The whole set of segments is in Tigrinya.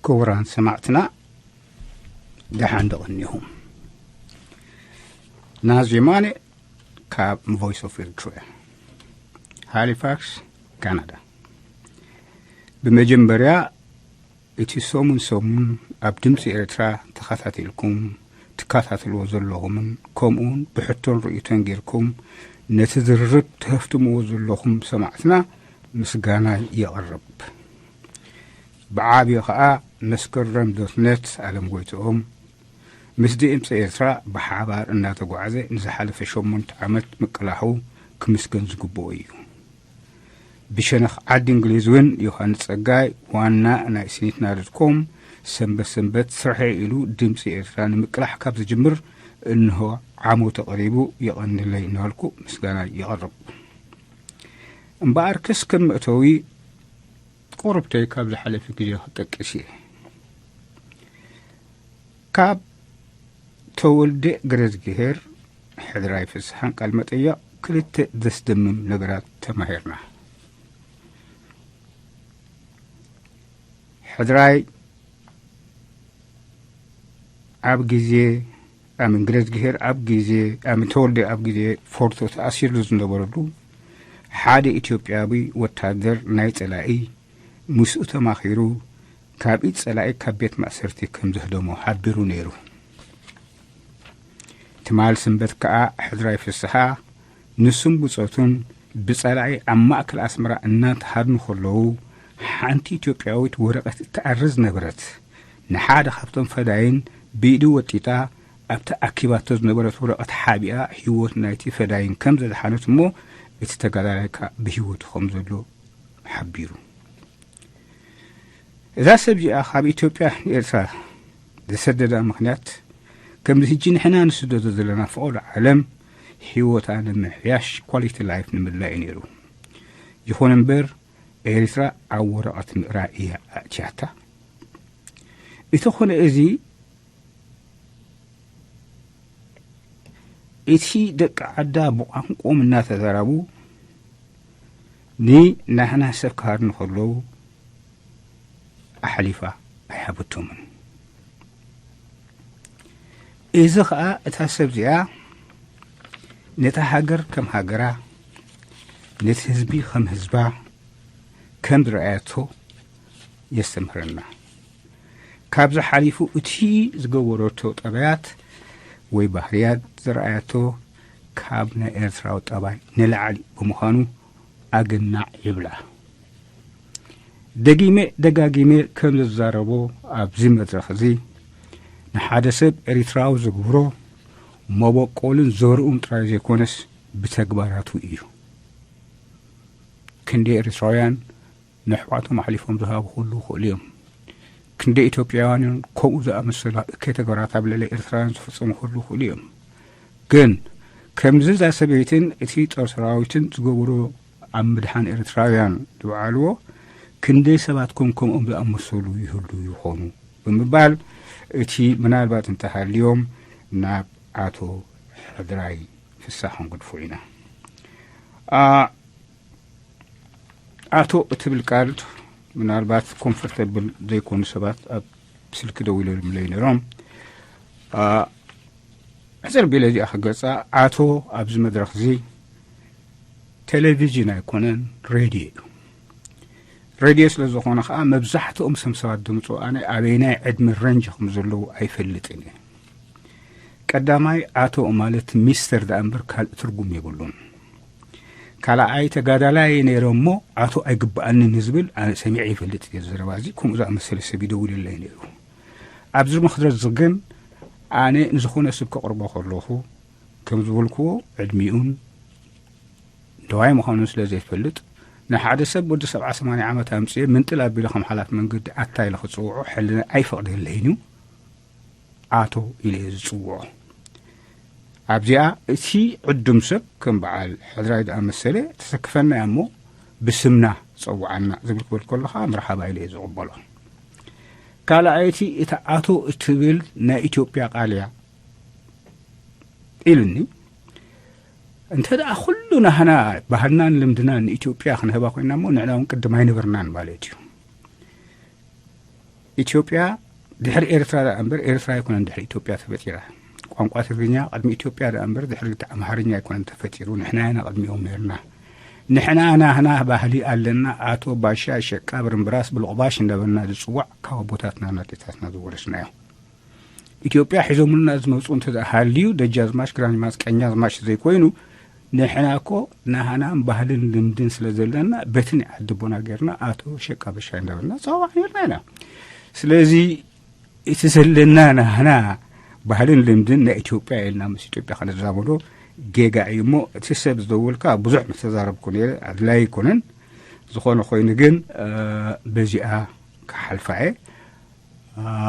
ክቡራን ሰማዕትና፣ ደሓን ዶ ቀኒኹም? ናዚ የማነ ካብ ቮይስ ኦፍ ኤርትራ፣ ሃሊፋክስ፣ ካናዳ። ብመጀመርያ፣ እቲ ሰሙን ሰሙን ኣብ ድምፂ ኤርትራ ተኸታቲልኩም ትከታተልዎ ዘለኹምን፣ ከምኡውን ብሕቶን ርእይቶን ጌርኩም ነቲ ዝርርብ ተህፍትምዎ ዘለኹም ሰማዕትና ምስጋናይ የቕርብ። ብዓብዩ ኸኣ መስከረም ዶት ነት ኣለም ጎይትኦም ምስ ድምፂ ኤርትራ ብሓባር እናተጓዕዘ ንዝሓለፈ ሸሞንተ ዓመት ምቅላሑ ክምስገን ዝግብኦ እዩ። ብሸነኽ ዓዲ እንግሊዝ እውን ዮሃንስ ጸጋይ ዋና ናይ ስኒትና ዶት ኮም ሰንበት ሰንበት ስርሐይ ኢሉ ድምፂ ኤርትራ ንምቅላሕ ካብ ዝጅምር እንሆ ዓመቱ ቀሪቡ የቐንለይ እናበልኩ ምስጋና የቐርብ። እምበኣር ከስ ከም መእተዊ ቁርብተይ ካብ ዝሓለፈ ግዜ ክጠቅስ እየ። ካብ ተወልደ ገረዝግሄር ሕድራይ ፍስሓን ቃል መጠየቕ ክልተ ዘስደምም ነገራት ተማሂርና። ሕድራይ ኣብ ግዜ ኣምን ገረዝግሄር ኣብ ግዜ ኣምን ተወልደ ኣብ ግዜ ፎርቶ ተኣሲርሉ ዝነበረሉ ሓደ ኢትዮጵያዊ ወታደር ናይ ጸላኢ ምስኡ ተማኺሩ ካብ ኢድ ጸላኢ ካብ ቤት ማእሰርቲ ከም ዘህደሞ ሓቢሩ ነይሩ። ትማል ሰንበት ከኣ ሕድራይ ፍስሓ ንሱን ብጾቱን ብጸላኢ ኣብ ማእከል ኣስመራ እናተሃድኑ ከለዉ ሓንቲ ኢትዮጵያዊት ወረቐት እትኣርዝ ነበረት። ንሓደ ካብቶም ፈዳይን ብኢዱ ወጢጣ ኣብቲ ኣኪባቶ ዝነበረት ወረቐት ሓቢኣ ህይወት ናይቲ ፈዳይን ከም ዘድሓነት እሞ እቲ ተጋዳላይ ከኣ ብህይወቱ ከም ዘሎ ሓቢሩ። እዛ ሰብ እዚኣ ካብ ኢትዮጵያ ንኤርትራ ዝሰደዳ ምኽንያት ከምዚ ሕጂ ንሕና ንስደዶ ዘለና ፍቕዶ ዓለም ህይወታ ንምሕያሽ ኳሊቲ ላይፍ ንምድላይ እዩ ነይሩ። ይኹን እምበር ኤርትራ ኣብ ወረቐት ምእራይ እያ ኣእትያታ። እቲ ኾነ እዚ እቲ ደቂ ዓዳ ብቋንቋኦም እናተዛረቡ ንናህና ሰብ ክሃድኑ ከለዉ ኣሕሊፋ ኣይሃበቶምን። እዚ ኸኣ እታ ሰብ እዚኣ ነታ ሃገር ከም ሃገራ፣ ነቲ ህዝቢ ከም ህዝባ ከም ዝረኣየቶ የስተምህረና። ካብዚ ሓሊፉ እቲ ዝገበረቶ ጠባያት ወይ ባህርያት ዝረኣያቶ ካብ ናይ ኤርትራዊ ጠባይ ንላዕሊ ብምዃኑ ኣገናዕ ይብላ። ደጊመ ደጋጊመ ከም ዝዛረቦ ኣብዚ መድረኽ እዚ ንሓደ ሰብ ኤሪትራዊ ዝግብሮ መበቆልን ዘርኡን ጥራይ ዘይኮነስ ብተግባራቱ እዩ። ክንደይ ኤሪትራውያን ነሕዋቶም ኣሕሊፎም ዝሃቡ ክህልዉ ይኽእሉ እዮም። ክንደይ ኢትዮጵያውያን እዮም ከምኡ ዝኣመሰሉ እከይ ተግባራት ኣብ ልዕሊ ኤርትራውያን ዝፍጽሙ ክህልዉ ይኽእሉ እዮም። ግን ከምዚ እዛ ሰበይትን እቲ ጦር ሰራዊትን ዝገበሮ ኣብ ምድሓን ኤርትራውያን ዝወዓልዎ ክንደይ ሰባት ከም ከምኦም ዝኣመሰሉ ይህሉ ይኾኑ ብምባል እቲ ምናልባት እንተሃልዮም ናብ ኣቶ ሕድራይ ፍሳህ ክንገድፎ ኢና። ኣቶ እትብል ቃል ምናልባት ኮምፎርተብል ዘይኮኑ ሰባት ኣብ ስልኪ ደዊሎምለይ ነይሮም። ሕፅር ቢለ እዚኣ ክገልፃ፣ ኣቶ ኣብዚ መድረኽ እዚ ቴሌቪዥን ኣይኮነን፣ ሬድዮ እዩ። ሬድዮ ስለ ዝኾነ ከዓ መብዛሕትኦም ሰም ሰባት ድምፁ ኣነ ኣበይናይ ዕድመ ረንጅ ከም ዘለዉ ኣይፈልጥን እየ። ቀዳማይ ኣቶ ማለት ሚስተር ደኣ እምበር ካልእ ትርጉም የብሉን። ካልኣይ ተጋዳላይ ነይረ እሞ ኣቶ ኣይግብኣንን ዝብል ኣነ ሰሚዐ ይፈልጥ እየ። ዘረባ እዚ ከምኡ ዝኣመሰለ ሰብ ይደውልለይ ነይሩ። ኣብዚ መኽዘር እዚ ግን ኣነ ንዝኾነ ሰብ ከቕርቦ ከለኹ ከም ዝበልክዎ ዕድሚኡን ደዋይ ምዃኑን ስለ ዘይፈልጥ ንሓደ ሰብ ወዲ ሰብዓ ሰማንያ ዓመት ኣምፅኤ ምንጥል ኣቢለ ከም ሓላፍ መንገዲ ኣታ ኢለ ክፅውዖ ሕልና ኣይፈቕደለይን እዩ። ኣቶ ኢለ እየ ዝፅውዖ። ኣብዚኣ እቲ ዕዱም ሰብ ከም በዓል ሕድራይ ዝኣመሰለ ተሰክፈና እያ እሞ ብስምና ጸውዓና ዝብል ክብል ከሎ ከዓ መርሓባ ኢለ እየ ዝቕበሎ። ካልኣይቲ እታ ኣቶ እትብል ናይ ኢትዮጵያ ቃል እያ ኢሉኒ። እንተ ደኣ ኩሉ ናህና ባህልናን ልምድናን ንኢትዮጵያ ክንህባ ኮይና እሞ ንዕና እውን ቅድም ኣይነበርናን ማለት እዩ። ኢትዮጵያ ድሕሪ ኤርትራ ደኣ እምበር ኤርትራ ኣይኮነን ድሕሪ ኢትዮጵያ ተፈጢራ። ቋንቋ ትግርኛ ቅድሚ ኢትዮጵያ ደኣ እምበር ድሕሪ ኣምሓርኛ ኣይኮነን ተፈጢሩ። ንሕና ኢና ቅድሚኦም ነርና። ንሕና ናህና ባህሊ ኣለና። ኣቶ ባሻ ሸቃ ብርምብራስ ብልቑባሽ እንዳበልና ዝጽዋዕ ካብ ኣቦታትና ናዴታትና ዝወረስናዮ። ኢትዮጵያ ሒዞምልና ዝመጹ እንተ ደኣ ሃልዩ ደጃዝማች ግራዝማች ቀኛዝማች ዘይኮይኑ ንሕና እኮ ናህናን ባህልን ልምድን ስለ ዘለና በቲ ናይ ዓዲ ኣቦና ጌርና ኣቶ ሸቃ በሻ እንዳበልና ጸዋዕ ነርና ኢና። ስለዚ እቲ ዘለና ናህና ባህልን ልምድን ናይ ኢትዮጵያ ኢልና ምስ ኢትዮጵያ ከነዛመዶ ጌጋ እዩ እሞ እቲ ሰብ ዝደወልካ ብዙሕ ምተዛረብኩ ነይረ ኣድላይ ኣይኮነን። ዝኾነ ኮይኑ ግን በዚኣ ክሓልፋ እየ።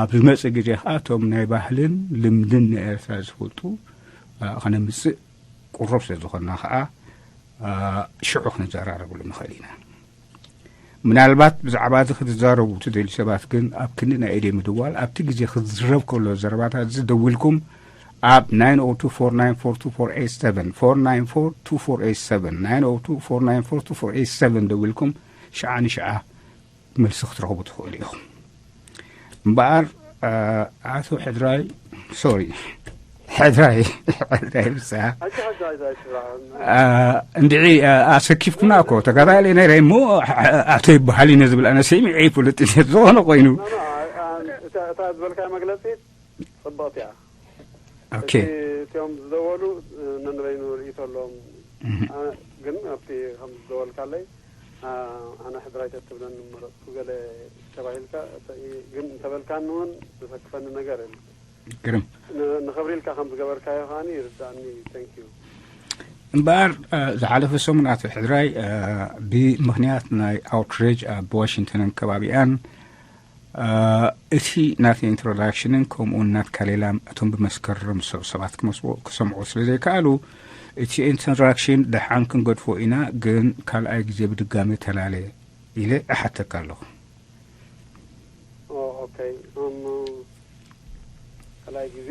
ኣብ ዝመጽእ ግዜ ከኣ እቶም ናይ ባህልን ልምድን ናይ ኤርትራ ዝፈልጡ ከነምጽእ ቁሩብ ስለ ዝኾንና ከኣ ሽዑ ክንዘራረብሉ ንኽእል ኢና። ምናልባት ብዛዕባ እዚ ክትዛረቡ ትደልዩ ሰባት ግን ኣብ ክንዲ ናይ ኢደይ ምድዋል ኣብቲ ግዜ ክዝረብ ከሎ ዘረባታት እዚ ደዊልኩም ኣብ nine oh two four nine four two four eight seven four nine four two four eight seven nine oh two four nine four two four eight seven ደዊልኩም ሽዓ ንሽዓ መልሲ ክትረኽቡ ትኽእሉ ኢኹም። እምበኣር ኣቶ ሕድራይ ሶሪ ሕድራይ ሕድራይ ብሳ እንድዒ ኣሰኪፍኩና እኮ ተጋዳሊ ነይረ እሞ ኣቶ ይበሃል ኢነ ዝብል ኣነ ሰሚዐ ይፈልጥ እየ ዝኾነ ኮይኑ እታ ዝበልካ መግለፂ ፅብቕቲ እያ። ኦኬ እቲኦም ዝደወሉ ነንበይኑ ርእይቶ ኣለዎም። ግን ኣብቲ ከም ዝደወልካለይ ኣነ ሕድራይ ተትብለኒ ምመረፅኩ ገለ ተባሂልካ ግን እንተበልካኒ እውን ዘሰክፈኒ ነገር የለን። ግርም ንኽብሪ ኢልካ ከም ዝገበርካዮ ከዓኒ ይርዳእኒ። Thank you። እምበኣር ዝሓለፈ ሰሙን ኣቶ ሕድራይ ብምኽንያት ናይ ኣውትሬጅ ኣብ ዋሽንግተንን ከባቢኣን እቲ ናተይ ኢንትሮዳክሽንን ከምኡ እውን ናትካ ሌላም እቶም ብመስከረም ዝሰርሑ ሰባት ክሰምዑ ስለ ዘይከኣሉ እቲ ኢንትሮዳክሽን ደሓን ክንገድፎ ኢና፣ ግን ካልኣይ ግዜ ብድጋሚ ተላለ ኢለ እሓተካ ኣለኹ። ኦኬ እም ካልኣይ ግዜ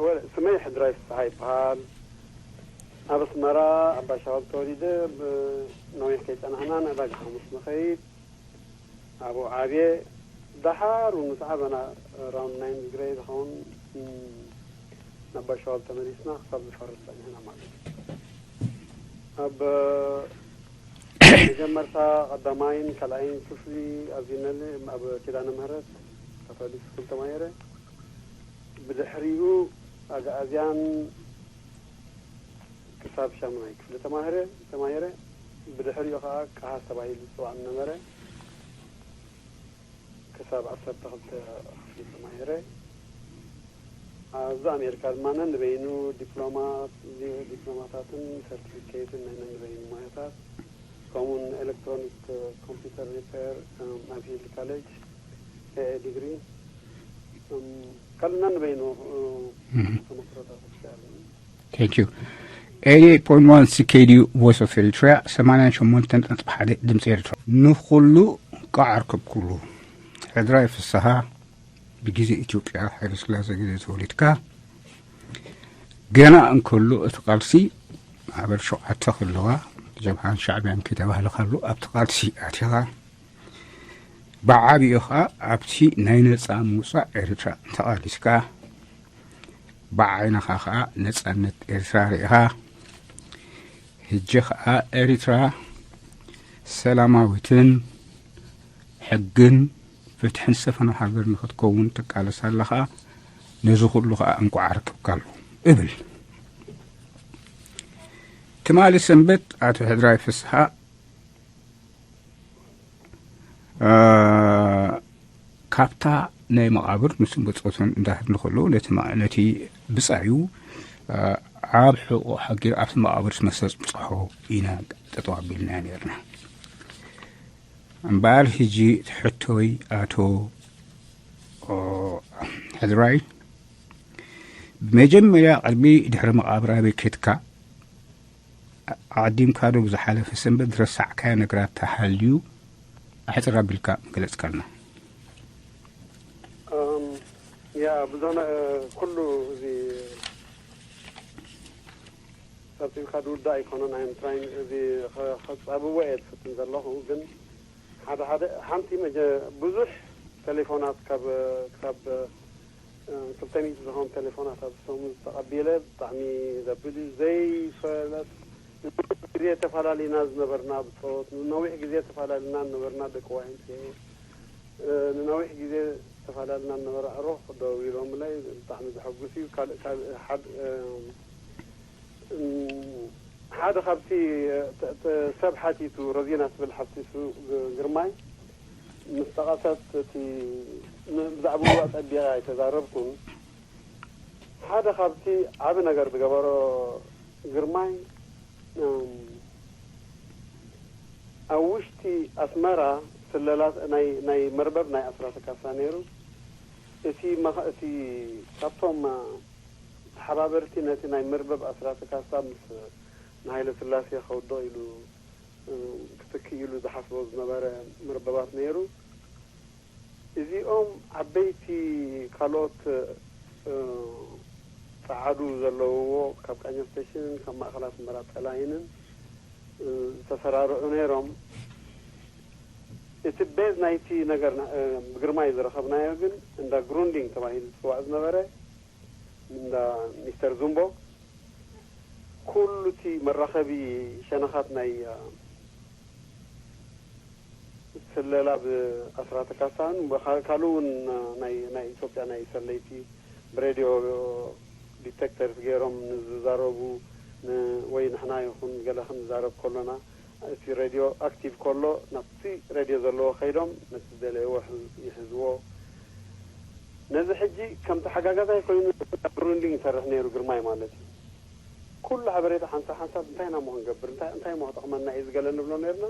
ወ- ስመይ ሕድራይ ፍስሓ ይበሃል። ኣብ ኣስመራ ኣብ ባሻወል ተወሊደ። ብ- ነዊሕ ከይጸናሕና ንዕዳጋ ሓሙስ ንኸይድ ኣብኡ ዓብየ። ደሓር እውን ምስ ዓበና ራውንድ ናይን ግሬድ ዝኸውን እም፣ ናብ ባሻወል ተመሊስና ክሳብ ዝፈርስ ጸኒሕና ማለት እዩ። ኣብ መጀመርታ ቀዳማይን ካልኣይን ክፍሊ ኣብ ዚነሊ ኣብ ኪዳነ ምህረት ካቶሊክ ስኩል ተማሂረ። ብድሕሪኡ ኣግኣዝያን ክሳብ ሻሙናይ ክፍሊ ተማሂረ ተማሂረ። ብድሕሪኡ ከዓ ቀሃስ ተባሂሉ ዝፅዋዕ ነበረ። ክሳብ ዓሰርተ ክልተ ክፍሊ ተማሂረ። ኣብዚ ኣሜሪካ ድማ ነንበይኑ ዲፕሎማ ዲፕሎማታትን ሰርቲፊኬትን ናይ ነንበይኑ ሞያታት ከምኡውን ኤሌክትሮኒክ ኮምፒውተር ሪፔር ኣብ ሂል ካሌጅ ኤኤ ዲግሪ ካልእ ነንበይኑ ተመክሮታት ወስደ ኣለኒ። Thank you. ኤይት ፖይንት ዋን ሲኬዲ ቮይስ ኦፍ ኤሪትሪያ ሰማንያን ሸሞንተን ነጥቢ ሓደ ድምፂ ኤርትራ ንኩሉ ቃዕ ኣርክብ ኩሉ ሕድራይ ፍስሃ ብግዜ ኢትዮጵያ ሓይለ ስላሴ ግዜ ተወሊድካ ገና እንከሎ እቲ ቃልሲ ማዕበል ሸውዓተ ክልዋ ጀብሃን ሻዕብያን ከይተባህለ ከሎ ኣብቲ ቃልሲ ኣቲኻ ብዓቢኡ ኸዓ ኣብቲ ናይ ነፃ ምውፃእ ኤርትራ ተቓሊስካ ብዓይንኻ ኸዓ ነፃነት ኤርትራ ርኢኻ ሕጂ ኸዓ ኤርትራ ሰላማዊትን ሕግን ፍትሕን ዝሰፈኖ ሃገር ንኽትከውን ትቃለስ ኣለኻ። ነዚ ኩሉ ኸዓ እንኳዕ ኣረከብካሉ እብል። ትማሊ ሰንበት ኣቶ ሕድራይ ፍስሃ ካብታ ናይ መቓብር ንሱን ብጾቱን እንዳህድኑ ከለዉ ነቲ ብጻዩ ኣብ ሕቑ ሓጊር ኣብቲ መቓብር ስመሰ ጽብጽሖ ኢና ጠጠው ኣቢልናዮ ነርና። እምበኣር ሕጂ እቲ ሕቶይ ኣቶ ሕድራይ ብመጀመርያ ቅድሚ ድሕሪ መቓብር ኣበይ ኬድካ ኣቐዲምካ ዶ ብዝሓለፈ ሰንበት ዝረሳዕካዮ ነገራት ተሃልዩ ኣሕፅር ኣቢልካ ምገለፅካልና። ያ ብዙሕ ኩሉ እዚ ጸብጺብካ ዝውዳእ ኣይኮነን። ኣይም ትራይን እዚ ከጻብቦ እየ ዝፍትን ዘለኹ ግን ሓደ ሓደ ሓንቲ ብዙሕ ቴሌፎናት ካብ ክሳብ ክልተ ሚእቲ ዝኾኑ ቴሌፎናት ኣብ ሰሙን ዝተቐቢለ ብጣዕሚ ዘብል እዩ። ዘይፈለጥ ግዜ ተፈላለና ዝነበርና ብጾት፣ ንነዊሕ ግዜ ተፈላለና ዝነበርና ደቂ ዋይንት፣ ንነዊሕ ግዜ ተፈላለና ዝነበረ ኣዕሩኽ ደው ኢሎምለይ፣ ብጣዕሚ ዘሐጉስ እዩ። ካልእ ካልእ ሓደ ካብቲ ሰብ ሓቲቱ፣ ረዚና ትብል ሓቲቱ ግርማይ ምስ ጠቐሰት፣ እቲ ብዛዕባኡ ኣጸቢቐ ኣይተዛረብኩን። ሓደ ካብቲ ዓቢ ነገር ዝገበሮ ግርማይ፣ ኣብ ውሽጢ ኣስመራ ስለላ ናይ መርበብ ናይ ኣስራተ ካሳ ነይሩ። እቲ እቲ ካብቶም ተሓባበርቲ ነቲ ናይ መርበብ ኣስራተ ካሳ ምስ ንሃይለ ስላሴ ከውድቕ ኢሉ ክትክእ ኢሉ ዝሓስቦ ዝነበረ መርበባት ነይሩ። እዚኦም ዓበይቲ ካልኦት ጸዓዱ ዘለውዎ ካብ ቃኘው ስቴሽንን ካብ ማእኸል ኣስመራ ጠላይንን ዝተሰራርዑ ነይሮም። እቲ ቤዝ ናይቲ ነገር ብግርማይ ዝረኸብናዮ ግን እንዳ ግሩንዲንግ ተባሂሉ ዝፅዋዕ ዝነበረ እንዳ ሚስተር ዙምቦ ኩሉ እቲ መራኸቢ ሸነኻት ናይ ስለላ ብኣስራተ ካሳን ካልኡ እውን ናይ ኢትዮጵያ ናይ ሰለይቲ ብሬድዮ ዲቴክተርስ ገይሮም ንዝዛረቡ ወይ ንሕና ይኹን ገለ ክንዛረብ ከሎና እቲ ሬድዮ ኣክቲቭ ከሎ ናብቲ ሬድዮ ዘለዎ ከይዶም ነቲ ዝደለይዎ ይሕዝዎ። ነዚ ሕጂ ከም ተሓጋጋዛይ ኮይኑ ብሩንዲንግ ይሰርሕ ነይሩ ግርማይ ማለት እዩ። ኩሉ ሓበሬታ ሓንሳብ ሓንሳብ እንታይ ኢና ሞ ክንገብር እንታይ እንታይ ሞ ክጠቕመና እዩ ዝገለ ንብሎ ነርና።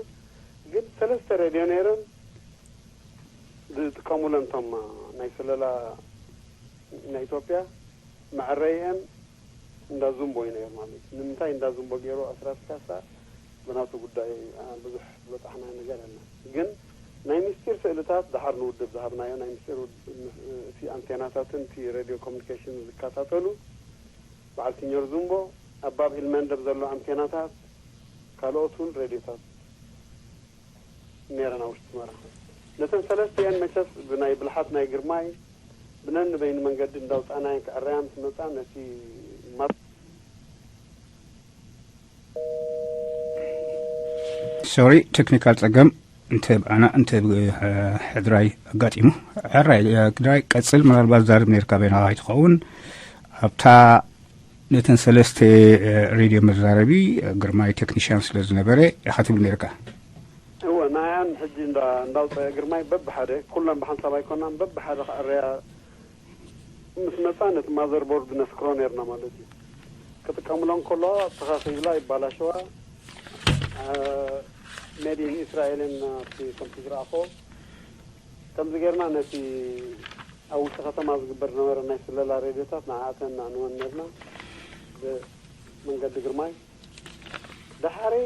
ግን ሰለስተ ሬድዮ ነይረን ዝጥቀሙለን እቶም ናይ ስለላ ናይ ኢትዮጵያ መዐረይአን እንዳ ዙምቦ እዩ ነይሩ ማለት እዩ። ንምንታይ እንዳ ዙምቦ ገይሩ ኣስራት ካሳ ብናቱ ጉዳይ ብዙሕ ዝበጣሕና ነገር ኣለ። ግን ናይ ምስጢር ስእልታት ድሓር ንውድብ ዝሃብናዮ ናይ ምስጢር እቲ ኣንቴናታትን እቲ ሬድዮ ኮሚኒኬሽን ዝከታተሉ በዓል ሲኞር ዙምቦ ኣብ ባብ ኢልመንደብ ዘሎ ኣንቴናታት ካልኦት እውን ሬድዮታት ነይረን ኣብ ውሽጢ ኣስመራ። ነተን ሰለስቲአን መቸስ ብናይ ብልሓት ናይ ግርማይ ብነንበይኑ መንገዲ እንዳውፃእናየን ክዕረያ ምስ መፃ ነቲ ማብ ሶሪ ቴክኒካል ፀገም እንተ ብኣና እንተ ሕድራይ ኣጋጢሙ። ሕራይ ሕድራይ ቀፅል። ምናልባት ዛርብ ነርካ በይናኻ ይትኸውን ኣብታ ነተን ሰለስተ ሬድዮ መዛረቢ ግርማይ ቴክኒሽያን ስለ ዝነበረ ኢኻ ትብል ነርካ። እወ ናያን ሕጂ እንዳ እንዳውፀ ግርማይ በብሓደ ኩለን ብሓንሳብ ኣይኮናን በብሓደ ክዕረያ ምስ መፃ ነቲ ማዘር ቦርድ ነስክሮ ነርና ማለት እዩ። ክጥቀምሎን ከለዋ ተኻኺብላ ይባላሸዋ። ሜድ ኢን እስራኤልን ኣብቲ ከምቲ ዝረኣኾ ከምዚ ጌርና ነቲ ኣብ ውሽጢ ከተማ ዝግበር ዝነበረ ናይ ስለላ ሬድዮታት ንዓኣተን ኣንወን ነርና ብመንገዲ ግርማይ። ደሓረይ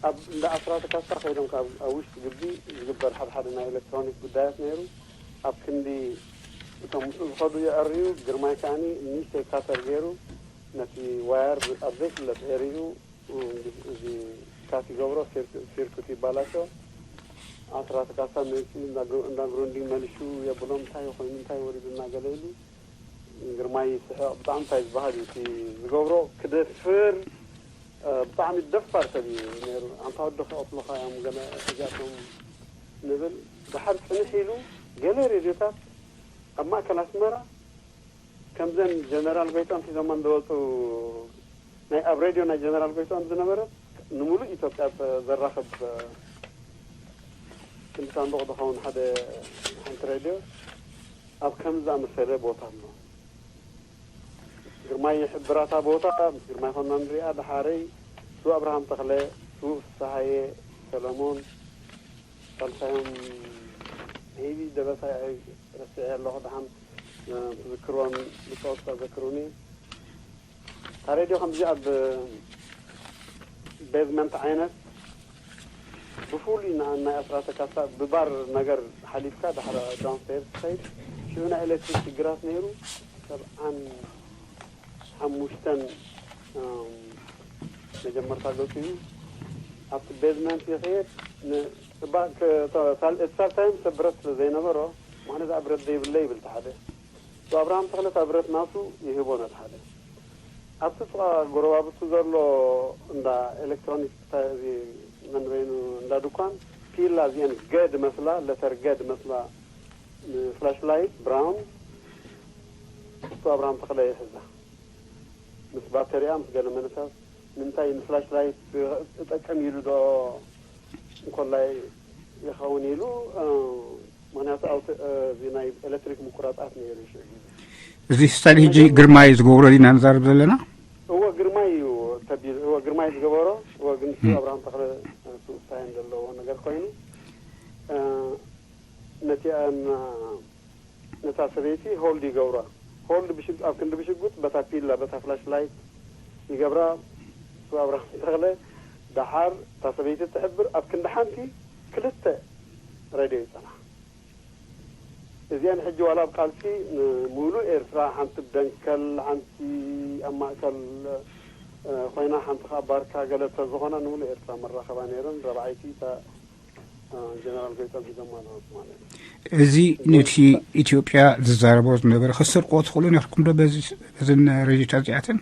ኣብ እንዳ ኣስራተ ካሳ ከይዶም ካብ ኣብ ውሽጢ ግቢ ዝግበር ሓደ ሓደ ናይ ኤሌክትሮኒክ ጉዳያት ነይሩ። ኣብ ክንዲ እቶም ምስኡ ዝኸዱ የዕርዩ። ግርማይ ከዓኒ ንእሽተይ ካተር ገይሩ ነቲ ዋየር ኣብ ዘይፍለጥ ኤሪኡ እዚ ካት ይገብሮ። ሲርኩት ይባላሾ። ኣስራተ ካሳ መፂኡ እንዳ ግሩንዲንግ መሊሹ የብሎም እንታይ ኮይኑ እንታይ ወሪዱና ገለ ኢሉ ግርማይ ይስሕቕ። ብጣዕሚ እንታይ ዝበሃል እዩ እቲ ዝገብሮ ክደፍር። ብጣዕሚ ደፋር ሰብ እዩ ነይሩ። ኣንታ ወዲ ክቐትሉኻ እዮም ገለ እዚኣቶም ንብል። ድሓር ፅንሕ ኢሉ ገለ ሬድዮታት ኣብ ማእከል ኣስመራ ከምዘን ጀነራል ጎይቶም ሒዞማ እንደወፁ ናይ ኣብ ሬድዮ ናይ ጀነራል ጎይቶም ዝነበረት ንምሉእ ኢትዮጵያ ዘራኽብ ክንዲ ሳንዱቕ ዝኸውን ሓደ ሓንቲ ሬድዮ ኣብ ከምዚ ዝኣመሰለ ቦታ ኣሎ። ግርማይ ይሕብራታ ቦታ ምስ ግርማይ ኮና ንሪኣ። ደሓረይ ስው ኣብርሃም ተኽለ፣ ስው ፍስሃየ፣ ሰለሞን ሳልሳዮም ሄቢ ደበሳይ ረሲዐ ኣለኹ። ደሓን ትዝክርዎም ብፀወት ዘክሩኒ። እታ ሬድዮ ከምዚ ኣብ ቤዝመንት ዓይነት ብፍሉይ ናይ ኣስራተ ካሳ ብባር ነገር ሓሊፍካ ዳሕረ ዳውንስቴርስ ትኸይድ። ሽዑ ናይ ኤሌክትሪክ ሽግራት ነይሩ። ሰብዓን ሓሙሽተን መጀመርታ ገፁ እዩ። ኣብቲ ቤዝመንት ይኸየድ። እቲ ሳልታይም ሰብ ብረት ስለ ዘይነበሮ ምኽንያቱ ኣብ ብረት ዘይብለ ይብል እቲ ሓደ። እሱ ኣብርሃም ተኽለ እታ ብረት ናቱ ይህቦ ነቲ ሓደ። ኣብቲ ጥቓ ጎረባብቱ ዘሎ እንዳ ኤሌክትሮኒክስ፣ እዚ መንበይኑ እንዳ ድኳን፣ ፒላ እዚአን ገ ድመስላ፣ ለተር ገ ድመስላ፣ ፍላሽ ላይት ብራውን፣ እሱ ኣብርሃም ተኽለ ይሕዛ። ምስ ባተሪኣ፣ ምስ ገለ መለታት፣ ንምንታይ ንፍላሽ ላይት እጠቀም ኢሉ ዶ እንኮላይ ይኸውን ኢሉ። ምኽንያቱ ኣብ እዚ ናይ ኤሌክትሪክ ምቁራጻት ነይሩ ሽዑ ግዜ። እዚ ስታይል ሕጂ ግርማይ ዝገብሮ ዲና ንዛረብ ዘለና? እወ፣ ግርማይ እዩ ተቢሉ። እወ፣ ግርማይ ዝገበሮ። እወ፣ ግን እሱ ኣብርሃም ተኽለ ስታይል ዘለዎ ነገር ኮይኑ፣ ነቲኣን ነታ ሰበይቲ ሆልድ ይገብራ። ሆልድ ብሽግ-፣ ኣብ ክንዲ ብሽጉጥ በታ ፒላ፣ በታ ፍላሽ ላይት ይገብራ። እሱ ኣብርሃም ተኽለ ደሓር እታ ሰበይቲ ትሕብር፣ ኣብ ክንዲ ሓንቲ ክልተ ሬድዮ ይጸንሓ። እዚአን ሕጂ ዋላ ኣብ ቃልሲ ንሙሉእ ኤርትራ፣ ሓንቲ ብደንከል፣ ሓንቲ ኣብ ማእከል ኮይና፣ ሓንቲ ከኣ ባርካ ገለ ተዝኾና፣ ንሙሉእ ኤርትራ መራኸባ ነይረን። ረብዓይቲ እታ ጀነራል ጎይቶም ሒዞማ ነበሩ ማለት እዩ። እዚ ነቲ ኢትዮጵያ ዝዛረቦ ዝነበረ ክትሰርቅዎ ትኽእሉ ነርኩም ዶ በዚ፣ በዘን ሬድዮታት እዚኣተን?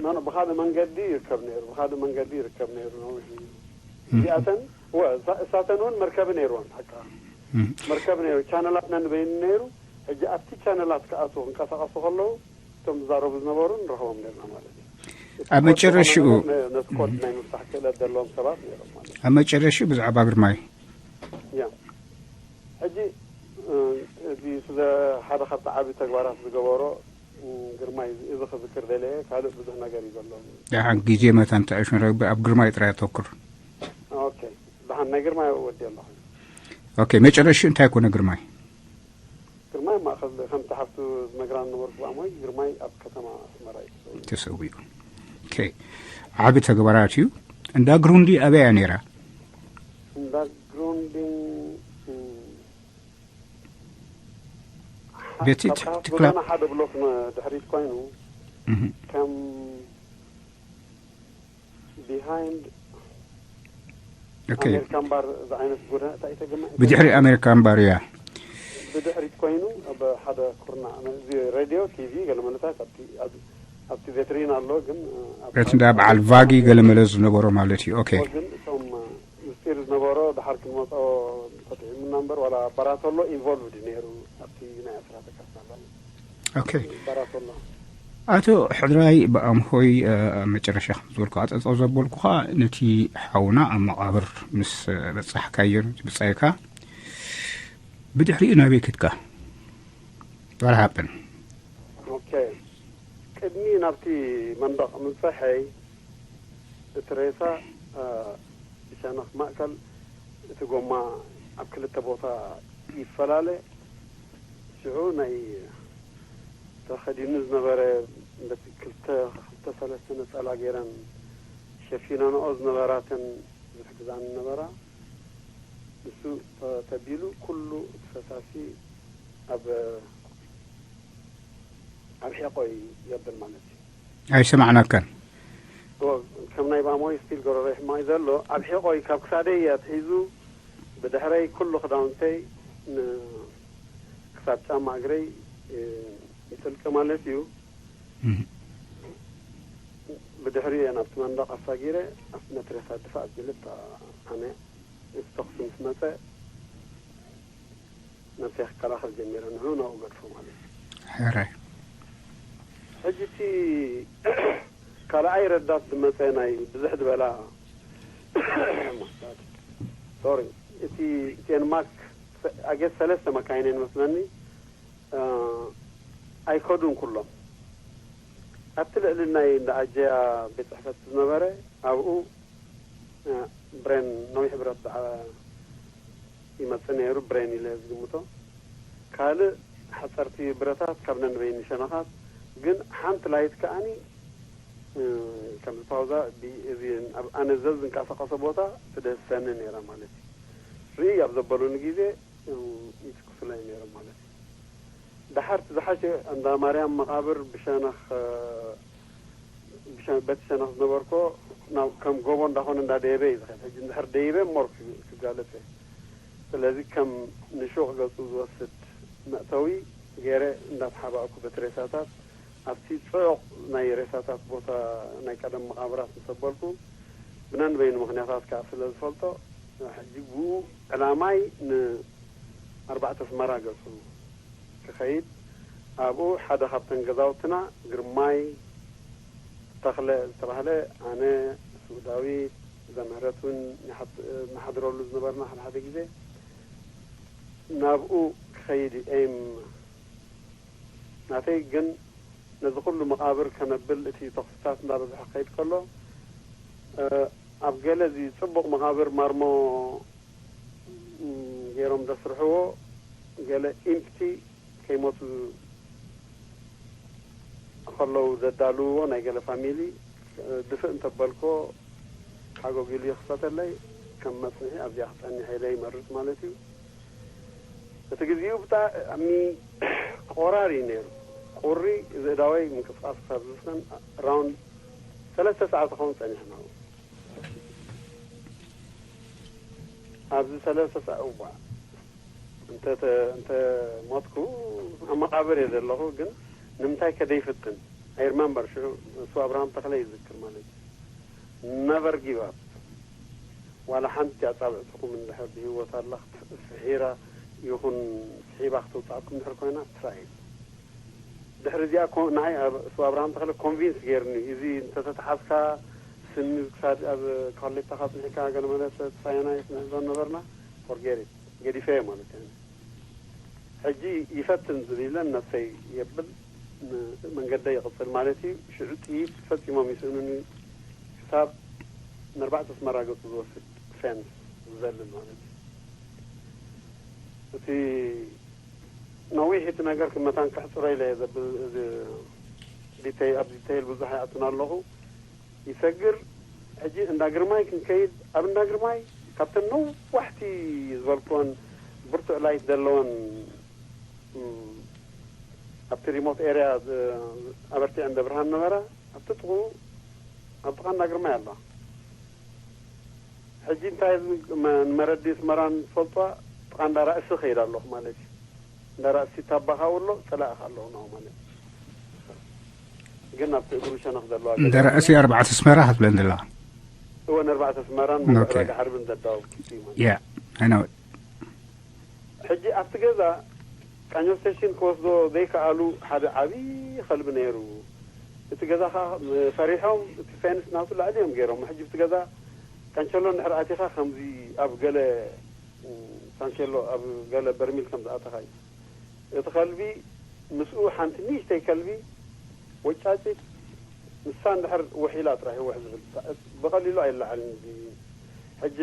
ኖ፣ ኖ፣ ብኻልእ መንገዲ ይርከብ ነይሩ፣ ብኻልእ መንገዲ ይርከብ ነይሩ ነዊሕ እዩ። እዚኣተን፣ ወ-፣ እሳ-፣ እሳተን እውን መርከቢ ነይርወን ሓቃ። መርከቢ ነይሩ፣ ቻነላት ነንበይኑ ነይሩ። ሕጂ ኣብቲ ቻነላት ክኣትዉ ክንቀሳቐሱ ከለዉ እቶም ዝዛረቡ ዝነበሩ ንረኽቦም ነርና ማለት እዩ። እቲ ኣብ ኮድ ዝኾነ መጨረሽኡ ነገር ነ-፣ ነቲ ኮድ ናይ ምፍታሕ ክእለት ዘለዎም ሰባት ነይሮም ማለት እዩ። ኣብ መጨረሽኡ ብዛዕባ ግርማይ። ያ። ሕጂ፣ እ፣ እዚ ስለ ሓደ ካብቲ ዓቢ ተግባራት ዝገበሮ፣ እ፣ ግርማይ እዚ፣ እዚ ክዝክር ደለየ፣ ካልእ ብዙሕ ነገር እዩ ዘሎ። ደሓን ግዜ መታን ተኣሽ መረብ ኣብ ግርማይ ጥራይ ኣተኩር። ኦኬ። ደሓን ናይ ግርማይ ወዲ ኣለኹ። ኦኬ፣ መጨረሽኡ እንታይ ኮነ ግርማይ? ግርማይ ማእኸል ከምቲ ሓፍቱ ዝነግራ ነበርኩ ብኣሞይ፣ ግርማይ ኣብ ከተማ ኣስመራ እዩ ተሰዊኡ። ተሰዊኡ። ኦኬ። ዓቢ ተግባራት እዩ። እንዳ ግሩንዲ ኣበይ እያ ነይራ? እንዳ ግሩንዲ፣ ም፣ ቤት ካብ ካህስ ትክላ- ጎዛና ሓደ ብሎክ ን-፣ ድሕሪት ኮይኑ፣ እህ። ከም ቢሃይንድ ኦኬ። ኣሜሪካን ባር ዝዓይነት ጎደና፣ እንታይ ተገማ-፣ ብድሕሪ ኣሜሪካን ባር እያ። ብድሕሪት ኮይኑ ኣብ ሓደ ኩርናዕ፣ እዚ ሬድዮ፣ ቲቪ፣ ገለ መለታት ኣብቲ፣ ኣብ-፣ ኣብቲ ቬትሪን ኣሎ፣ ግን፣ ኣብ ቤት እንዳ በዓል ቫጊ ገለ መለ ዝነበሮ ማለት እዩ። ኦኬ። ግን እቶም ምስጢር ዝነበሮ ድሓር ክንመጾ ተጥዒሙና እምበር፣ ዋላ ባራቶሎ ኢንቮልቭድ ነይሩ ኣብቲ ናይ ኣስራ ተካፋላይ። ኦኬ። ባራቶሎ። ኣቶ ሕድራይ ብኣምሆይ፣ እ፣ ኣብ መጨረሻ ከም ዝበልኩ፣ ኣጠጠው ዘበልኩኻ፣ ነቲ ሓውና ኣብ መቓብር ምስ በጻሕካዮ፣ ብጻይካ፣ ብድሕሪኡ ናበይ ከድካ? What happened? ኦኬ። ቅድሚ ናብቲ መንደቕ ምብጻሐይ፣ እቲ ሬሳ፣ እ፣ ብሸነኽ ማእከል እቲ ጎማ ኣብ ክልተ ቦታ ይፈላለ። ሽዑ ናይ ተኸዲኑ ዝነበረ፣ በቲ ክልተ፣ ክልተ ሰለስተ ነጸላ ገይረን ሸፊነንኦ ዝነበራተን ዝሕግዛኒ ነበራ። ንሱ ተ-፣ ተቢሉ ኩሉ እቲ ፈሳሲ ኣብ፣ ኣብ ሒቖይ የብል ማለት እዩ። ኣይሰማዕናካን። እዎ፣ ከም ናይ ባሞይ ስቲል ጎረሮይ ሕማቕ እዩ ዘሎ። ኣብ ሒቖይ ካብ ክሳደይ ኣትሒዙ ብድሕረይ ኩሉ ክዳውንተይ ን-፣ ክሳብ ጫማ እግረይ፣ እ፣ ይጥልቂ ማለት እዩ። እህ። ብድሕሪኡ እየ ናብቲ መንደቕ ኣሳጊረ፣ ኣብ መትረፍ ኣድፋእ ኣቢለ፣ ኣነ እቲ ተኹሲ ምስ መጸ፣ ነብሰይ ክከላኸል ጀሚረ፣ ንዑ ናብኡ ገድፎ ማለት እዩ። ሕራይ። ሕጂ እቲ ካልኣይ ረዳት ዝመጸ ናይ ብዝሕ ዝበላ፣ ሶሪ፣ እቲ ቴንማክ፣ ኣጌስ ሰለስተ መካይን እየን መስለኒ፣ እ፣ ኣይከዱን ኩሎም። ኣብቲ ልዕሊ ናይ እንዳ ኣጀያ ቤት ጽሕፈት ዝነበረ፣ ኣብኡ፣ እ፣ ብሬን፣ ነዊሕ ብረት ዝዓ-፣ ይመጽእ ነይሩ፣ ብሬን ኢለ ዝግምቶ። ካልእ ሓጸርቲ ብረታት ካብ ነንበይኒ ሸነኻት፣ ግን ሓንቲ ላይት ከኣኒ፣ እ፣ ከምዚ ፓውዛ፣ ቢ-፣ እዚ ኣብ ኣነ ዘዝንቀሳቐሶ ቦታ ትደህሰኒ ነይራ ማለት እዩ። ርእይ ኣብ ዘበሉኒ ግዜ፣ እ፣ ይትኩሱለይ ነይሮም ማለት እዩ። ደሓር እቲ ዝሓሸ እንዳ ማርያም መቓብር ብሸነኽ፣ እ፣ ብሸ-፣ በቲ ሸነኽ ዝነበርኮ ናብ ከም ጎቦ እንዳኾነ እንዳደየበ እዩ ዝኸድ። ሕጂ እንድሕር ደይበ እሞ ክ-፣ ክጋለጽ እየ። ስለዚ ከም ንሹቕ ገጹ ዝወስድ መእተዊ ገይረ እንዳተሓባእኩ በቲ ሬሳታት ኣብቲ ጽዑቕ ናይ ሬሳታት ቦታ ናይ ቀደም መቓብራት ምስ ኣበልኩ፣ ብነንበይኑ ምኽንያታት ከኣ ስለ ዝፈልጦ፣ ሕጂ ብኡ ዕላማይ ንኣርባዕተ ኣስመራ ገጹ ክኸይድ፣ ኣብኡ ሓደ ካብተን ገዛውትና ግርማይ ተኽለ ዝተባህለ፣ ኣነ፣ ስውእ ዳዊት፣ ዘምህረት እውን ንሓት-፣ ንሓድረሉ ዝነበርና ሓደ ሓደ ግዜ፣ ናብኡ ክኸይድ እዩ ኤም ናተይ። ግን ነዚ ኩሉ መቓብር ከነብል እቲ ተኹስታት እንዳበዝሐ ክኸይድ ከሎ፣ እ፣ ኣብ ገለ እዚ ጽቡቕ መቓብር ማርሞ፣ እም፣ ገይሮም ዘስርሕዎ፣ ገለ ኢምፕቲ ከይሞቱ ከለዉ ዘዳልውዎ ናይ ገለ ፋሚሊ፣ እ፣ ድፍእ እንተበልኮ ሓጎጊሉ ይኽፈተለይ። ከም መጽንሒ ኣብዚኣ ክጸንሕ ኢለ ይመርጽ ማለት እዩ። እቲ ግዜኡ ብጣዕሚ ቆራር እዩ ነይሩ። ቁሪ እዚ እዳወይ ምንቅስቃስ ክሳብ ዝስከን ራውንድ ሰለስተ ሰዓት ክኸውን ጸኒሕና። ኣብዚ ሰለስተ ሰዓት እዋ እንተ፣ እንተ ሞትኩ ኣብ መቃብር እየ ዘለኹ፣ ግን ንምንታይ ከ ደይፍትን? I remember ሽዑ እሱ ኣብርሃም ተኽለ ይዝክር ማለት እዩ። Never give up። ዋላ ሓንቲ ኣጻብዕትኹም እንድሕር ብህይወት ኣላ ክት-፣ ስሒራ ይኹን ስሒባ ክትውጻእኩም እንድሕር ኮይና፣ ትራይ። ድሕሪ እዚኣ ኮ-፣ ንዓይ ኣብ-፣ እሱ ኣብርሃም ተኽለ ኮንቪንስ ገይርኒ። እዚ እንተተተሓዝካ ስኒ ክሳድ ኣብ ካሌታ ካጽኒሕካ ገለ መለ ተሳየናይ ክንሕዞ ነበርና። ፎርጌት ኢት። ገዲፈዮ ማለት እዩ። ሕጂ ይፈትን ዝብለን ነብሰይ የብል ን-፣ መንገደይ ይቕጽል ማለት እዩ። ሽዑ ጥይት ፈጺሞም ይስእኑኒ። ክሳብ ንኣርባዕተ ኣስመራ ገጹ ዝወስድ ፌንስ ዝዘልል ማለት እዩ። እቲ ነዊሕ እቲ ነገር ክመታን ክሕጽሮ ኢለ እየ ዘብል-፣ እዚ ዲተይ-፣ ኣብ ዲተይል ብዙሕ ኣይኣቱን ኣለኹ። ይሰግር። ሕጂ እንዳ ግርማይ ክንከይድ፣ ኣብ እንዳ ግርማይ ካብተን ነዋሕቲ ዝበልክወን ብርቱዕ ላይት ዘለወን፣ እም፣ ኣብቲ ሪሞት ኤርያ ዝ-፣ ኣበርቲዐን ደብርሃን ነበራ። ኣብቲ ጥቕኡ፣ ኣብ ጥቓ እንዳ ግርማይ ኣላ። ሕጂ እንታይ፣ መ-፣ ንመረዲ ኣስመራን ዝፈልጥዋ፣ ጥቓ እንዳ ራእሲ ከይድ ኣለኹ ማለት እዩ። እንዳ ራእሲ ታባ ካብኡ ኣሎ፣ ጸላኢ ከ ኣለዉ ናው ማለት እዩ። ግን ኣብቲ እግሩ ሸነኽ ዘለዋ እንዳ ገዛ ራእሲ ኣርባዕተ ኣስመራ ክትብለን ዘለኻ? እወ፣ ንኣርባዕተ ኣስመራን ኦኬ። ዕዳጋ ዓርብን ዘዳወብ ኪቲ ማለት እዩ። ያ፣ I know it። ሕጂ ኣብቲ ገዛ ቃኞ ስቴሽን ክወስዶ ዘይከኣሉ ሓደ ዓብዪ ከልቢ ነይሩ። እቲ ገዛ ኸዓ ፈሪሖም፣ እቲ ፌንስ ናቱ ላዕሊ እዮም ገይሮም። ሕጂ ኣብቲ ገዛ ካንቸሎ እንድሕር ኣቲኻ፣ ከምዚ ኣብ ገለ፣ እም፣ ካንቸሎ ኣብ ገለ በርሚል ከም ዝኣተኻ እዩ። እቲ ከልቢ ምስኡ ሓንቲ ንእሽተይ ከልቢ ወጫጭት፣ ንሳ እንድሕር ውሕ ኢላ ጥራሕ እዩ ውሕ ዝብል። ብቐሊሉ ኣይለዓልን። እዚ ሕጂ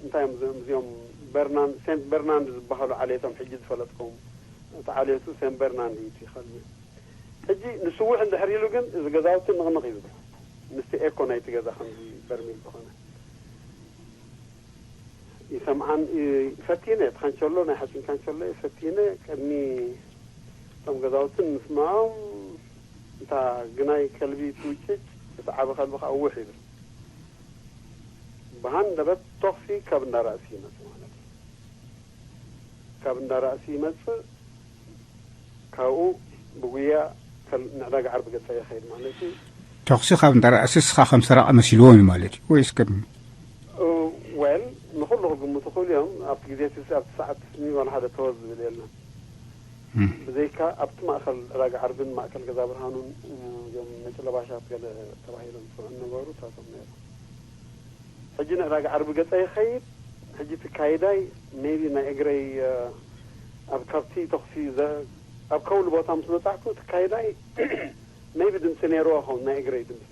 እንታይ እዮም እዞም፣ እዚኦም በርናንድ፣ ሴንት በርናንድ ዝበሃሉ ዓሌቶም ሕጂ ዝፈለጥኩም፣ እቲ ዓሌቱ ሴንት በርናንድ እዩ እቲ ከልቢ። ሕጂ ንስውሕ እንድሕር ኢሉ ግን እዚ ገዛውቲ ንቕንቕ ይብል። ምስቲ ኤኮ ናይቲ ገዛ ከምዚ በርሚል ዝኾነ ይሰምዓን፣ እ፣ ፈቲነ፣ እቲ ካንቸሎ፣ ናይ ሓፂን ካንቸሎ እየ ፈቲነ። ቅድሚ እቶም ገዛውትን ምስምዖም፣ እታ ግናይ ከልቢ ትውጭጭ፣ እቲ ዓቢ ከልቢ ከዓ ውሕ ይብል። ብሃንደበት ተኹሲ ካብ እንዳ ራእሲ ይመጽእ ማለት እዩ። ካብ እንዳ ራእሲ ይመጽእ፣ ካብኡ ብጉያ ከል-፣ ንዕዳጋ ዓርቢ ገጻ ይኸይድ ማለት እዩ። ተኹሲ ካብ እንዳ ራእሲ እስኻ ከም ሰራቒ መሲልዎም እዩ ማለት እዩ ወይስ ከም? እ፣ ዌል፣ ንኹሉ ክግምቱ ይኽእሉ እዮም። ኣብቲ ግዜ እቲ፣ ኣብቲ ሰዓት ስኒ ዋላ ሓደ ተወዝ ዝብል የለን። እም። ብዘይካ ኣብቲ ማእከል ዕዳጋ ዓርብን ማእከል ገዛ ብርሃኑን፣ እ፣ እዮም ነጭ ለባሻት ገለ ተባሂሎም ዝጽውዑ ነበሩ፣ እታቶም ነይሮም። ሕጂ ንዕዳጋ ዓርቢ ገጸ ይኸይድ። ሕጂ ትካይዳይ ሜቢ ናይ እግረይ፣ እ፣ ኣብ ካብቲ ተኹሲ ዘ-፣ ኣብ ከውሊ ቦታ ምስ በጻሕኩ ትካይዳይ ሜቢ ድምጺ ነይርዎ ኸውን፣ ናይ እግረይ ድምጺ።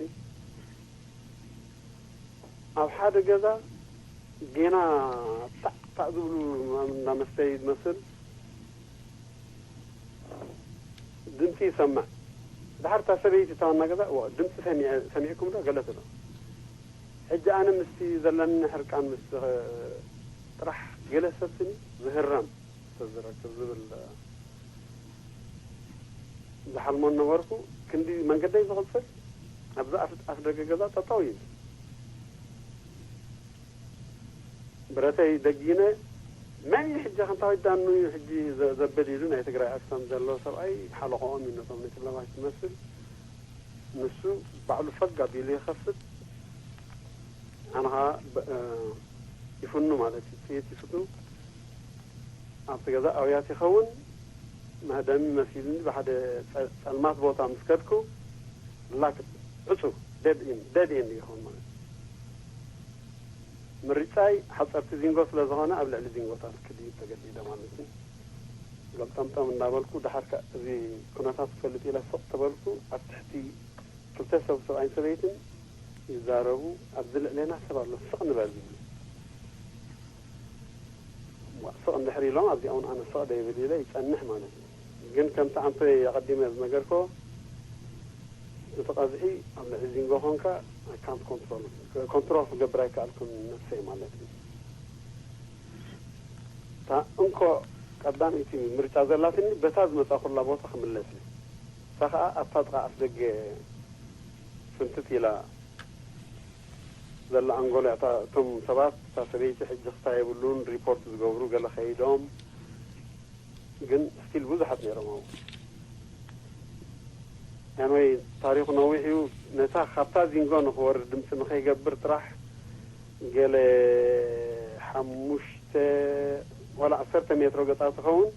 ኣብ ሓደ ገዛ ጌና ታዕ ታዕ ዝብሉ እንዳ መስተይ ዝመስል ድምጺ ይሰምዕ። ድሓር እታ ሰበይቲ እታ ዋና ገዛ፣ "ዋ፣ ድምጺ ሰሚዐ-፣ ሰሚዕኩም ዶ?" ገለ ትብሎ። ሕጂ ኣነ ምስቲ ዘለኒ ሕርቃን ምስ፣ ጥራሕ ገለ ሰብ ስኒ ዝህረም ሰብ ዝረክብ ዝብል ዝሓልሞ ነበርኩ። ክንዲ መንገደይ ዝቕጽል ኣብዛ ኣፍ-፣ ኣፍ ደገ ገዛ ጠጠው ኢሉ። ብረተይ ደጊነ፣ መን እዩ ሕጂ ከምታ ወዳኑ እዩ ሕጂ ዘ- ዘብል ኢሉ ናይ ትግራይ ኣክሰንት ዘለዎ ሰብኣይ ሓለቆኦም እዩ፣ ነቶም ነጭለባሽ ዝመስል። ንሱ ባዕሉ ፈግ ኣቢሉ ይኸፍት። ኣነ ኸዓ ብ- እ፣ ይፍኑ ማለት እዩ፣ ጥይት ይፍኑ። ኣብቲ ገዛ ኣውያት ይኸውን። መህደሚ መሲልኒ ብሓደ ጸ- ጸልማት ቦታ ምስ ከድኩ፣ ላክ ዕጹ፣ ደድ ኢን ደድ ኢን ይኸውን ማለት እዩ። ምርጫይ ሓጸርቲ ዚንጎ ስለ ዝኾነ ኣብ ልዕሊ ዚንጎታት ክድይብ ተገዲደ ማለት እዩ። ገልጠምጠም እንዳበልኩ፣ ደሓር ከ እዚ ኩነታት ክፈልጥ ኢለ ስቕ ተበልኩ። ኣብ ትሕቲ ክልተ ሰብ፣ ሰብኣይን ሰበይትን ይዛረቡ። ኣብዚ ልዕሌና ሰብ ኣሎ፣ ስቕ ንበል ይብሉ። እሞ ስቕ እንድሕር ኢሎም ኣብዚኣ እውን ኣነ ስቕ ደይብል ኢለ ይጸንሕ ማለት እዩ። ግን ከምቲ ኣንቶይ ኣቐዲመ ዝነገርኮ፣ እቲ ቀዝሒ ኣብ ልዕሊ ዚንጎ ኮንካ፣ I can't control፣ ኮንትሮል ክገብር ኣይከኣልኩን ነፍሰይ ማለት እዩ። እታ እንኮ ቀዳመይቲ ምርጫ ዘላትኒ፣ በታ ዝመጻኹላ ቦታ ክምለስ እዩ። እሳ ኸኣ ኣብታ ጥቓ ኣፍደገ ፍንትት ኢላ ዘላ ኣንጎላ እታ፣ እቶም ሰባት፣ እታ ሰበይቲ ሕጂ ክስታይ የብሉን፣ ሪፖርት ዝገብሩ ገለ ከይዶም፣ ግን ስቲል ብዙሓት ነይሮም ኣብኡ። ያንወይ፣ ታሪኹ ነዊሕ እዩ። ነታ ካብታ ዚንጎ ንኽወርድ ድምፂ ንኸይገብር ጥራሕ ገለ ሓሙሽተ ዋላ ዓሰርተ ሜትሮ ገፃ ትኸውን፣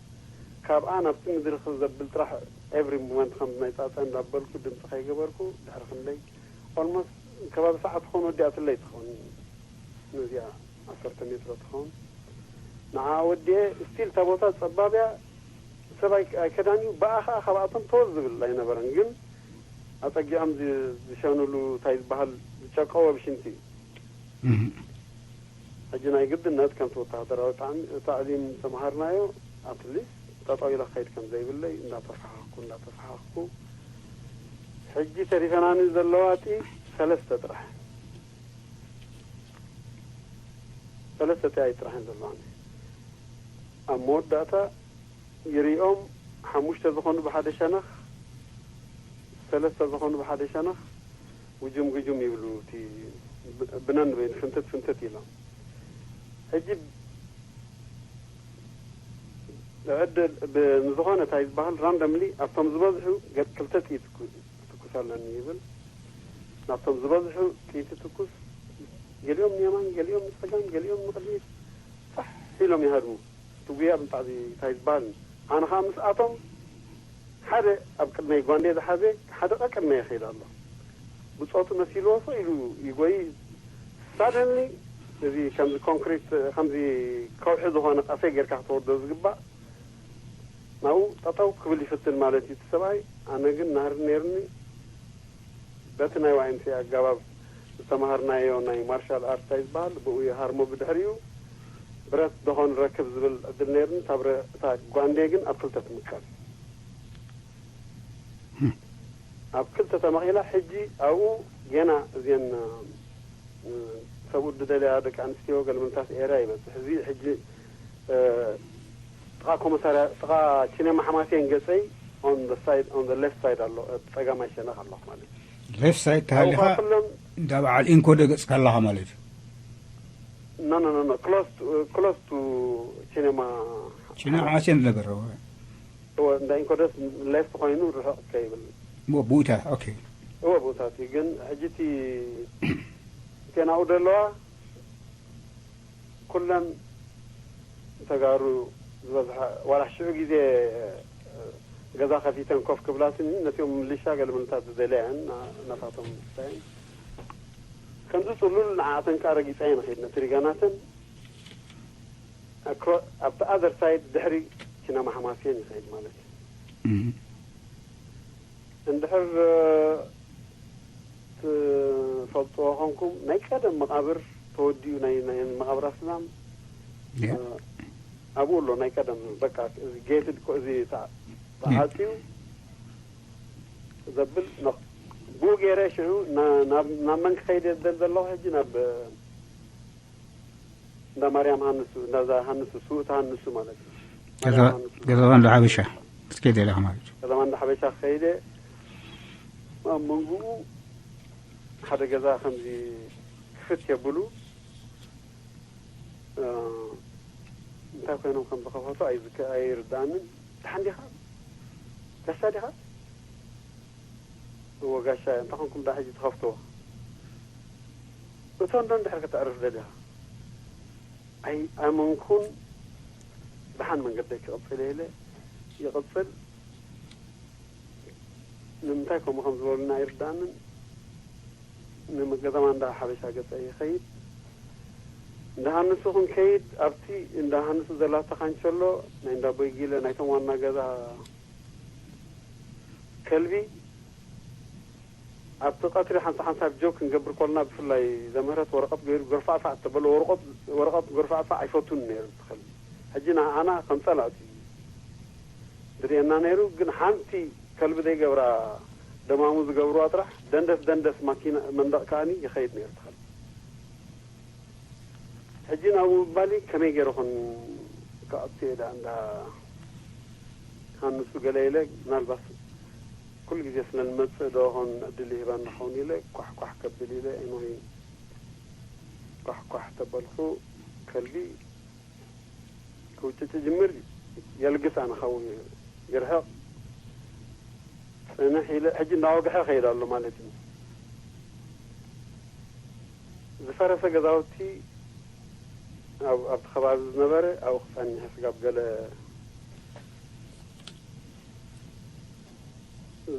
ካብኣ ናብቲ ምድሪ ክዘብል ጥራሕ ኤቭሪ ሞመንት ከም ናይ ፃፀ እንዳበልኩ ድምፂ ከይገበርኩ ድሕሪ ክንደይ ኦልሞስት ከባቢ ሰዓት ትኸውን ወዲኣትለይ ትኸውን። ነዚኣ ዓሰርተ ሜትሮ ትኸውን። ንዓ ወዲኤ ስቲል እታ ቦታ ጸባብ እያ፣ ሰብ ኣይ- ኣይከዳን እዩ። ብኣ ኸኣ ካብኣቶም ተወዝ ዝብል ኣይነበረን፣ ግን ኣጸጊዖም ዝ- ዝሸኑሉ እንታይ ዝበሃል ዝጨቀወ ብሽንቲ እዩ። ሕጂ ናይ ግድነት ከምቲ ወተሃደራዊ ጣዕሚ- ታዕሊም ዝተምሃርናዮ ኣትሊስት ጠጠው ኢለ ክኸይድ ከም ዘይብለይ እንዳተፈሓኽኩ እንዳተፈሓኽኩ ሕጂ ተሪፈናኒ ዘለዋ ጢ ሰለስተ ጥራሕ ሰለስተ ጥያይ ጥራሕ እየን ዘለዋኒ። ኣብ መወዳእታ ይሪኦም ሓሙሽተ ዝኾኑ ብሓደ ሸነኽ፣ ሰለስተ ዝኾኑ ብሓደ ሸነኽ፣ ጉጁም ጉጁም ይብሉ። እቲ ብ- ብነን በይኑ ፍንትት ፍንትት ኢሎም። ሕጂ ዕድል ብ- ንዝኾነ እንታይ ዝበሃል ራንደምሊ ኣብቶም ዝበዝሑ ገ- ክልተ ጥይት ትኩ- ትኩስ ኣለኒ ይብል። ናብቶም ዝበዝሑ ጥይት ትኩስ፣ ገሊኦም ንየማን፣ ገሊኦም ንጸጋም፣ ገሊኦም ንቕድሚት ፋሕ ኢሎም ይሃድሙ። እቲ ጉያ ብምጣዕሚ እንታይ ዝበሃል። ኣነ ኸኣ ምስኣቶም ሓደ ኣብ ቅድመይ ጓንዴ ዝሓዘ ሓደ ቀቅድመይ ይኸይድ ኣሎ። ብጾቱ መሲልዎ ሰው ኢሉ ይጎይ። ሳደንሊ እዚ ከምዚ ኮንክሪት፣ ከምዚ ከውሒ ዝኾነ ቀሰይ ጌርካ ክትወርዶ ዝግባእ ናብኡ ጠጠው ክብል ይፍትን ማለት እዩ እቲ ሰብኣይ። ኣነ ግን ናህሪ ነይሩኒ። በቲ ናይ ዋይምሲ ኣገባብ ዝተማሃርናዮ ናይ ማርሻል ኣርት እንታይ ዝበሃል ብኡ ይሃርሞ። ብድሕሪኡ ብረት ደኾን ረክብ ዝብል ዕድል ነይሩኒ። እታ ብረ- እታ ጓንዴ ግን ኣብ ክልተ ትምቀል። ኣብ ክልተ ተመቒላ ሕጂ ኣብኡ ጌና እዚአን ሰብኡት ዝደልያ ደቂ ኣንስትዮ ገለመንታት ኤርያ ይበፅሕ። እዚ ሕጂ ጥቓ ኮመሳርያ ጥቓ ቺኔማ ሓማሴን ገፀይ on the side on the left side ኣሎ፣ ፀጋማይ ሸነኽ ኣለኹ ማለት እዩ። ሌፍት ሳይድ ተሃሊኻ ኩሎም እንዳ በዓል ኢንኮደ ገፅካ ኣለኻ ማለት እዩ። no no no no close to close to ቺኔማ ቺኔማ ሓማሴን ዝነበረ እንዳ ኢንኮደስ ሌፍት ኮይኑ ርሕቕ ከይብል ብኡታ። ኦኬ። እወ ቦታቲ ግን ሕጂ እቲ እተን ኣብኡ ዘለዋ ኩለን ተጋሩ ዝበዝሓ ዋላ ሽዑ ግዜ ገዛ ከፊተን ኮፍ ክብላትኒ ነቲኦም ምልሻ ገለመለታት ዝደለያን ናታቶም ስታይን ከምዚ ፅሉል ንዓተን ከዓ ረጊፀ እየ ንኸይድ ነቲ ሪጋናተን ኣብቲ ኣዘር ሳይድ ድሕሪ ኪና ማሕማስየን ይኸይድ ማለት እዩ። እንድሕር ትፈልጥዎ ኾንኩም ናይ ቀደም መቓብር ተወዲኡ ናይ ናይ መቓብር ኣስላም ኣብኡ ኣሎ ናይ ቀደም በቃ እዚ ጌትድ እዚ ተዓፅዩ ዘብል ብኡ ገይረ ሽዑ ናብ መን ክኸይድ የደል ዘለኹ ሕጂ ናብ እንዳ ማርያም ሃንሱ እንዳ ሃንሱ ስውእቲ ሃንሱ ማለት እዩ። ገዛባ እንዳ ሓበሻ ክትከይድ ዘለኻ ማለት እዩ። ገዛባ እንዳ ሓበሻ ከይደ ኣብ መንጉኡ ሓደ ገዛ ከምዚ ክፍት የብሉ እንታይ ኮይኖም ከም ዝኸፈቱ ኣይዝከ ኣይርዳእንን። ደሓን ዲኻ? ጋሻ ዲኻ? እወ ጋሻ፣ እንታይ ኮንኩም ደኣ ሕጂ ትኸፍትዎ? እቶ እንዶ እንድሕር ከተዕርፍ ደሊኻ? ኣይ ኣመንኩን። ደሓን መንገደይ ክቕጽል ኢለ ይቕጽል። ንምንታይ ከምኡ ከም ዝበሉና ኣይርዳእንን። ንገዛ ማንዳ ሓበሻ ገጸ ይኸይድ። እንዳ ሃንሱ ክንከይድ ኣብቲ እንዳ ሃንሱ ዘላታ ካንቸሎ ናይ እንዳ ቦይጊለ ናይቶም ዋና ገዛ ከልቢ ኣብቲ ቀትሪ ሓንሳ ሓንሳብ ጆክ ክንገብር ኮልና ብፍላይ ዘምህረት ወረቐት ገይሩ ገርፋዕፋዕ እተበሎ ወረቐት ወረቐት ገርፋዕፋዕ ኣይፈቱን ነይሩ እቲ ከልቢ። ሕጂ ንዓና ከም ጸላእቲ እዩ ዝርእየና ነይሩ። ግን ሓንቲ ከልቢ ዘይገብራ ደማሙ ዝገብርዋ ጥራሕ ደንደስ ደንደስ ማኪና መንደቕ ከኣኒ ይኸይድ ነይሩ እቲ ከልቢ። ሕጂ ናብኡ ምባሊ ከመይ ገይረ ኹን ክኣቱ እየ ደኣ እንዳ ሃንሱ ገለ ኢለ ምናልባት ኩሉ ግዜ ስለ ንመጽእ ዶ ኹን ዕድል ይህባ እንኸውን ኢለ ኳሕ ኳሕ ከብል ኢለ ኤንወይ ኳሕ ኳሕ ተበልኩ። ከልቢ ክውጭጭ ጅምር። የልግስ ኣነ ካብኡ ይርሕቕ ጽንሕ ኢለ ሕጂ እናወግሐ ከይድ ኣሎ ማለት እዩ። ዝፈረሰ ገዛውቲ ኣብ ኣብቲ ከባቢ ዝነበረ ኣብኡ ክጸንሕ ስጋብ ገለ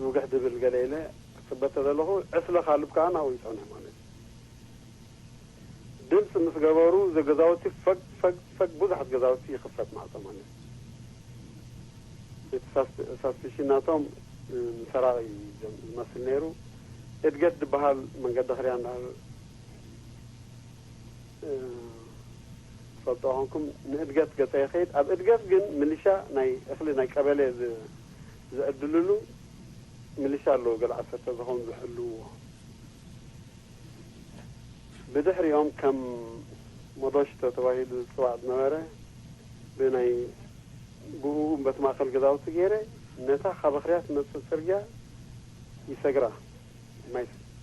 ዝውግሕ ድብል ገለ ኢለ ክጽበ ተዘለኹ ዕስለ ካልብ ከኣ ናብኡ ይጸንሕ ማለት እዩ። ድምፂ ምስ ገበሩ ዘገዛውቲ ፈግ ፈግ ፈግ ብዙሓት ገዛውቲ ይኽፈት ማዕፆ ማለት እዩ። እቲ ሳስፒሽን ናቶም ንሰራቂ እዩ ዝመስል ነይሩ። እድገት ዝበሃል መንገዲ ክርያ እንዳር ትፈልጦ ኾንኩም ንእድገት ገፀ ይኸይድ። ኣብ እድገት ግን ምልሻ ናይ እኽሊ ናይ ቀበሌ ዝዕድልሉ ምልሻ ኣለዉ። ገለ ዓሰርተ ዝኾኑ ዝሕልውዎ ብድሕሪኦም ከም ሞዶሽቶ ተባሂሉ ዝፅዋዕ ዝነበረ ብናይ ብኡ በቲ ማእኸል ገዛውቲ ገይረ ነታ ካብ ኣኽርያ ትመፅእ ፅርግያ ይሰግራ።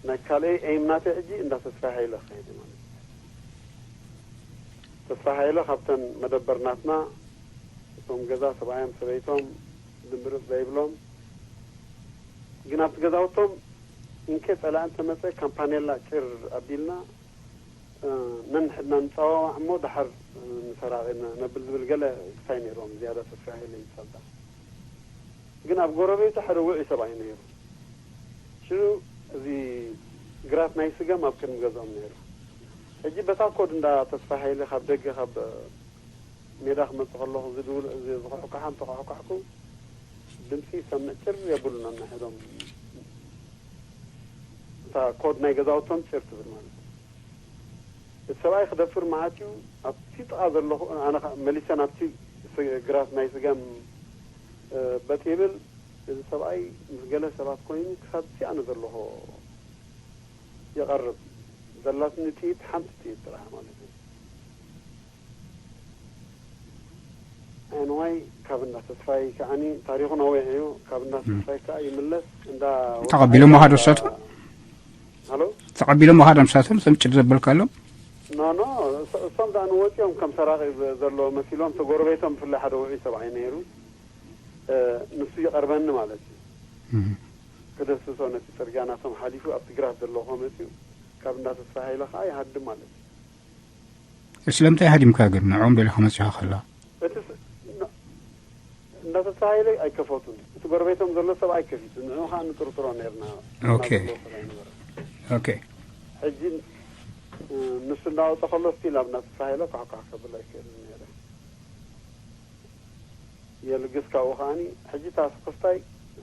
ናይ ካልኣይ ኤም ናተይ ሕጂ እንዳ ተስፋ ሃይለ ክኸይድ ማለት ተስፋ ሃይለ ካብተን መደበር ናትና እቶም ገዛ ሰብኣዮም ሰበይቶም ድምርፅ ዘይብሎም ግን ኣብቲ ገዛውቶም እንከ ጸላኢ እንተመጸ ካምፓኔላ ጭር ኣቢልና ነንሕድና ንጸዋዋዕ እሞ ደሓር ንሰራቒ ነብል ዝብል ገለ ክታይ ነይርዎም ዝያዳ ተስፋ ሃይለ ይጸልጣ ግን ኣብ ጎረቤቱ ሓደ ውዑይ ሰብኣይ ነይሩ ሽዑ እዚ ግራት ናይ ስገም ኣብ ቅድሚ ገዝኦም ነይሩ ሕጂ በታ ኮድ እንዳ ተስፋ ሃይለ ካብ ደገ ካብ ሜዳ ክመጽእ ከለኹ ዝድውል ዝኩሕኳሓ እንተኳሕኳሕኩ ድምጺ ይሰምዕ ጭር የብሉ ነንሕዶም እታ ኮድ ናይ ገዛውቶም ጭር ትብል ማለት እዩ እቲ ሰብኣይ ክደፍር መዓት እዩ ኣብቲ ጥቓ ዘለኹ ኣነ መሊሰ ናብቲ ግራት ናይ ስገም በጥ ይብል እዚ ሰብኣይ ምስ ገለ ሰባት ኮይኑ ክሳብ እቲ ኣነ ዘለኹ ይቐርብ ዘላትኒ ጥይት ሓንቲ ጥይት ጥራሕ ማለት እዩ ኣንዋይ ካብ እንዳ ተስፋይ ከዓኒ ታሪኹ ነዊሕ እዩ ካብ እንዳ ተስፋይ ከዓ ይምለስ እንዳ ተቐቢሎም ወሃዶ ሰቱ ሃሎ ተቐቢሎም ወሃዶ ንሳቶም ሰምጭድ ዘበልካሎም ኖ ኖ እሶም ደኣ ንወፂኦም ከም ሰራቂ ዘሎ መሲሎም ተጎረቤቶም ብፍላይ ሓደ ውዑይ ሰብኣይ ነይሩ ንሱ ይቐርበኒ ማለት እዩ ክደስሶ ነቲ ፅርግያ ናቶም ሓሊፉ ኣብ ትግራት ዘለኹ መፅኡ ካብ እንዳ ተስፋ ሃይለ ከዓ ይሃድም ማለት እዩ ስለምንታይ ሃዲምካ ግን ንዕኦም ደሊኻ መፂኻ ከላ እቲ እንዳተሳሃይለ ኣይከፈቱን እቲ ጎረቤቶም ዘሎ ሰብኣይ ከፊቱ ንዑ ከዓ ንጥርጥሮ ነርና ሕጂ ንሱ እንዳወፀ ከሎ ስቲል ኣብ እንዳተሳሃይለ ኳሕኳሕ ከብል ኣይክእልን ነረ የልግስ ካብኡ ከዓኒ ሕጂ እታ ስክፍታይ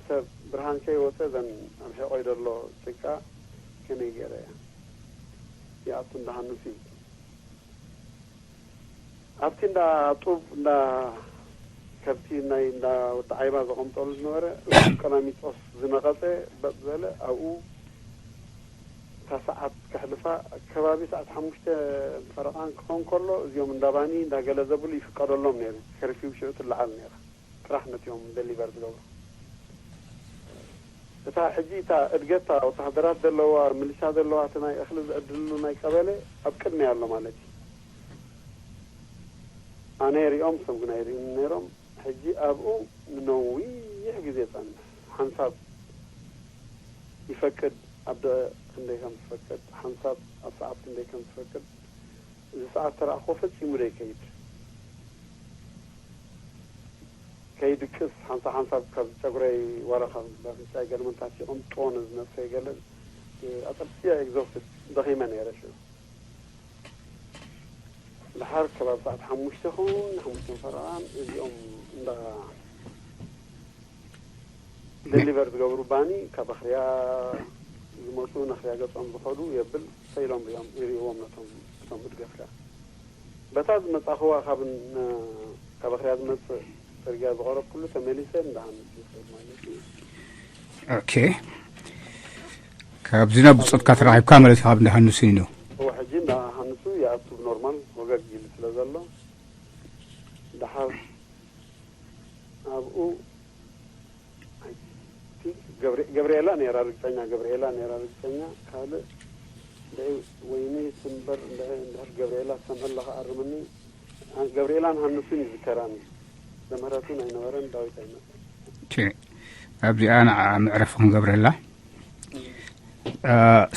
ሰብ ብርሃን ከይወፀ ዘን ኣብ ሕቆይ ዘሎ ጭቃ ከመይ ገይረ እያ ይኣቱ እንዳሃንሱ እዩ ኣብቲ እንዳ ጡብ እንዳ ከብቲ ናይ እንዳ ወዲ ዓይባ ዘቐምጠሉ ዝነበረ ቀላሚጦስ ዝነቐፀ በጥ ዝበለ ኣብኡ እታ ሰዓት ከሕልፋ ከባቢ ሰዓት ሓሙሽተ ፈረቓን ክኸውን ከሎ እዚኦም እንዳባኒ እንዳገለ ዘብሉ ይፍቀደሎም ነይሩ ከርፊው ሽዑ ትለዓል ነይራ ጥራሕ ነቲኦም ደሊቨር ዝገብሩ እታ ሕጂ እታ እድገት እታ ወታሃደራት ዘለዋ ምልሻ ዘለዋ እቲ ናይ እኽሊ ዝዕድልሉ ናይ ቀበሌ ኣብ ቅድሚ ኣሎ ማለት እዩ ኣነ ይሪኦም፣ እሶም ግን ኣይሪኡኒ ነይሮም። ሕጂ ኣብኡ ንነዊሕ ግዜ ጸንሕ። ሓንሳብ ይፈቅድ፣ ኣብ ደቐ ክንደይ ከም ዝፈቅድ፣ ሓንሳብ ኣብ ሰዓት ክንደይ ከም ዝፈቅድ፣ እዚ ሰዓት ተረኣኽዎ ፈጺሙ ደይከይድ። ከይድቅስ ሓንሳብ ሓንሳብ ካብ ጨጉረይ ዋላ ካብ ኣፍንጫይ ገለ መንታት ይቕምጦ ነዚ ነብሰይ ገለ ኣጸብያ ኤግዞስትድ ደኺመ ነይረ ሽዑ። ድሓር ከባቢ ሰዓት ሓሙሽተ ኸውን ሓሙሽተ ፈረቓን እዚኦም እንዳ ደሊቨር ዝገብሩ ባኒ ካብ ኣኽርያ ዝመፁ ነኽርያ ገፆም ዝኸዱ የብል ሰኢሎም ሪኦም ይርእዎም ነቶም እቶም እድገት ከ በታ ዝመፃኽዋ ካብ ን- ካብ ኣኽርያ ዝመፅእ ፅርግያ ዝቐረብኩሉ ተመሊሰ እንዳሃንስ ይኸድ ማለት እዩ። ኦኬ። ካብዚ ናብ ብፆትካ ተራኺብካ ማለት እዩ፣ ካብ እንዳሃንሱ እዩ። እወ ሕጂ እንዳሃንሱ ይኣቱ ብኖርማል ወገግ ኢሉ ስለ ዘሎ ድሓር ኣብኡ ገብርኤላ ነራ ርግፀኛ ገብርኤላ ነራ ርግፀኛ ካልእ እንድዒ ወይኒ ትንበር እንድሕር ገብርኤላ ትሰምዐ ኣለኻ ኣርምኒ። ገብርኤላን ሃንሱን ይዝከራኒ። ዘምህረቱ ኣይነበረን ዳዊት ኣይመፅን። ኣብዚኣ ንዓ መዕረፊ ክንገብረላ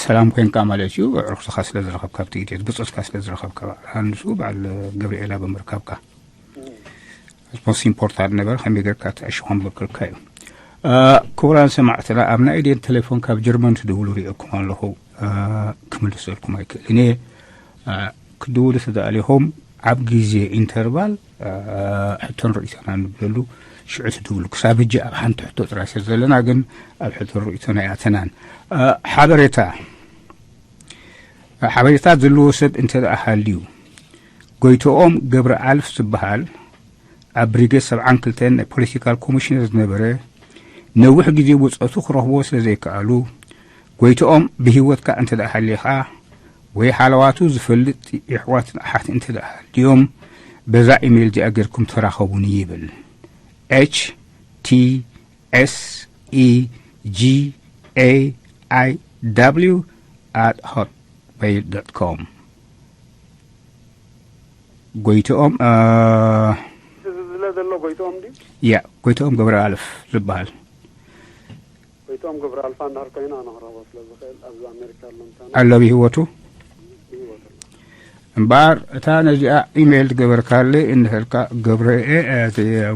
ሰላም ኮንካ ማለት እዩ። ዕርክትኻ ስለ ዝረኸብካ ብቲ ኢድት ብፆትካ ስለ ዝረኸብካ በዓል ሃንሱ በዓል ገብርኤላ ብምርካብካ ሞስ ኢምፖርታንት ነበር ከመይ ጌርካ ተዕሽኾም በክርካ እዩ። ክቡራን ሰማዕትና ኣብ ናይ ኢድን ቴሌፎን ካብ ጀርመን ትደውሉ ሪእኩም ኣለኹ። ክምልሰልኩም ኣይክእልን እየ። ክድውሉ ተዳእሊኹም ኣብ ግዜ ኢንተርቫል ሕቶን ርእይቶና ንብለሉ ሽዑ ትድውሉ። ክሳብ ሕጂ ኣብ ሓንቲ ሕቶ ጥራይ ስለ ዘለና ግን ኣብ ሕቶን ርእይቶና ኣይኣተናን። ሓበሬታ ሓበሬታ ዘለዎ ሰብ እንተ ደኣ ሃልዩ፣ ጎይትኦም ገብረኣልፍ ዝበሃል ኣብ ብሪጌድ ሰብዓን ክልተን ናይ ፖለቲካል ኮሚሽነር ዝነበረ፣ ነዊሕ ግዜ ብጾቱ ክረኽብዎ ስለ ዘይከኣሉ፣ ጎይትኦም ብህይወትካ እንተ ደኣ ሃሊኻ ወይ ሃለዋቱ ዝፈልጥ የሕዋትን ኣሓት እንተ ደኣ ሃልዮም፣ በዛ ኢሜይል እዚኣ ጌርኩም ተራኸቡኒ ይብል። H T S E G A I W at hotmail dot com ጎይትኦም እዚ ዝብለ ዘሎ ጎይትኦም ድዩ? ያ ጎይትኦም ገብረ ኣልፍ ዝበሃል ጎይትኦም ገብረ ኣልፋ እንዳር ኮይና ኣነ ክረኽቦ ስለ ዝኽእል ኣብዚ ኣሜሪካ ኣሎ ምሳና ኣሎ ብህይወቱ ብህይወት ኣሎ። እምበኣር እታ ነዚኣ ኢሜይል ትገበርካለይ እንድሕርካ ገብረ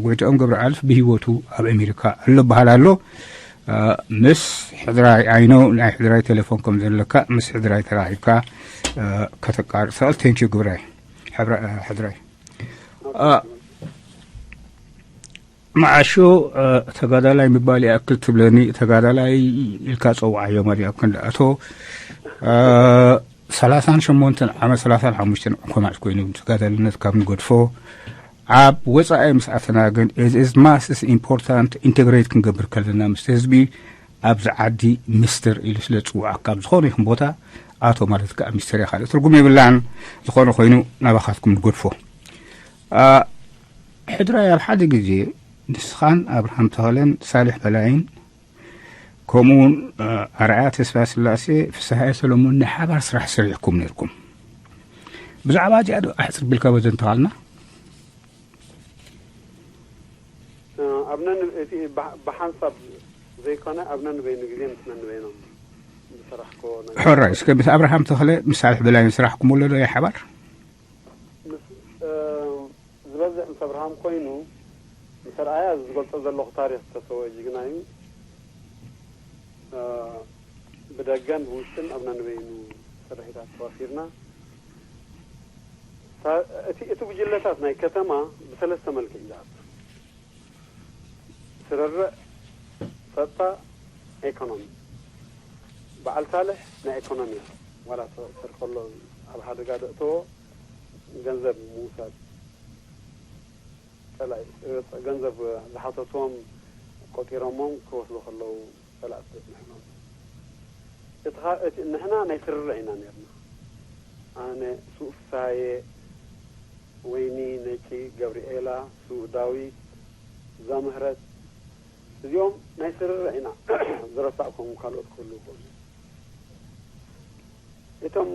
ጎይትኦም ገብረ ኣልፍ ብህይወቱ ኣብ ኣሜሪካ ኣሎ በሃል ኣሎ። ምስ ሕድራይ ኣይኖ ናይ ሕድራይ ቴሌፎን ከም ዘለካ ምስ ሕድራይ ተራኺብካ ከተቃርጽ ትኽእል። ቴንኪዩ ግብራይ ሕድራይ መዓሾ ተጋዳላይ ምባል ይኣክል ትብለኒ። ተጋዳላይ ኢልካ ጸውዓዮ መሪያ ክንዲ ኣቶ ሰላሳን ሸሞንተን ዓመት ሰላሳን ሓሙሽተን ኮማት ኮይኑ ተጋዳልነት ካብ ንገድፎ ኣብ ወፃኢ ምስ ኣተና ግን is must important integrate ክንገብር ከለና ምስ ህዝቢ ኣብዚ ዓዲ ሚስተር ኢሉ ስለ ዝፅውዓካ ኣብ ዝኾነ ይኹን ቦታ ኣቶ ማለት ከዓ ሚስተር እያ ካልእ ትርጉም የብላን። ዝኾነ ኮይኑ ናባኻትኩም ንገድፎ። ሕድራይ ኣብ ሓደ ግዜ ንስኻን ኣብርሃም ተኸለን ሳልሕ በላይን ከምኡ እውን ኣርኣያ ተስፋ ስላሴ ፍስሃየ ሰሎሞን ናይ ሓባር ስራሕ ሰሪሕኩም ነርኩም። ብዛዕባ እዚኣ ዶ ኣሕፅር ቢልካ በዘንተኻልና? ኣብ ነን እቲ ብሓንሳብ ዘይኮነ ኣብ ነንበይኑ ግዜ ምስ ነንበይኖም ዝሰራሕኮ ነገር ሕራይ እስከ ምስ ኣብርሃም ተኽለ ምስ ሳልሕ በላይን ስራሕኩም ኣሎ ዶ ሓባር? ዝበዝሕ ምስ ኣብርሃም ኮይኑ ምስ ኣርኣያ እዚ ዝገልጾ ዘለኹ ታሪኽ ዝተሰወ ጅግና እዩ። ብደገን ብውሽጥን ኣብ ነንበይኑ ስርሒታት ተዋፊርና። እቲ እቲ ጉጅለታት ናይ ከተማ ብሰለስተ መልክዕ እዩ ዝኣቱ። ስርርዕ፣ ጸጥታ፣ ኤኮኖሚ። በዓል ሳልሕ ናይ ኤኮኖሚ ዋላ ተር ከሎ ኣብ ሓደጋ ደእተዎ ገንዘብ ምውሳድ ጸላኢ ገንዘብ ዝሓተትዎም ቆጢሮሞም ክወስዱ ከለዉ ጸላእቲ ንሕና እቲ ንሕና ናይ ስርርዕ ኢና ነርና። ኣነ፣ ሱእ ፍስሃየ፣ ወይኒ ነቂ፣ ገብርኤላ፣ ሱእ ዳዊት፣ ዛምህረት እዚኦም ናይ ስርርዕ ኢና ዝረሳእኮም ካልኦት ክህሉ ይኽእሉ። እቶም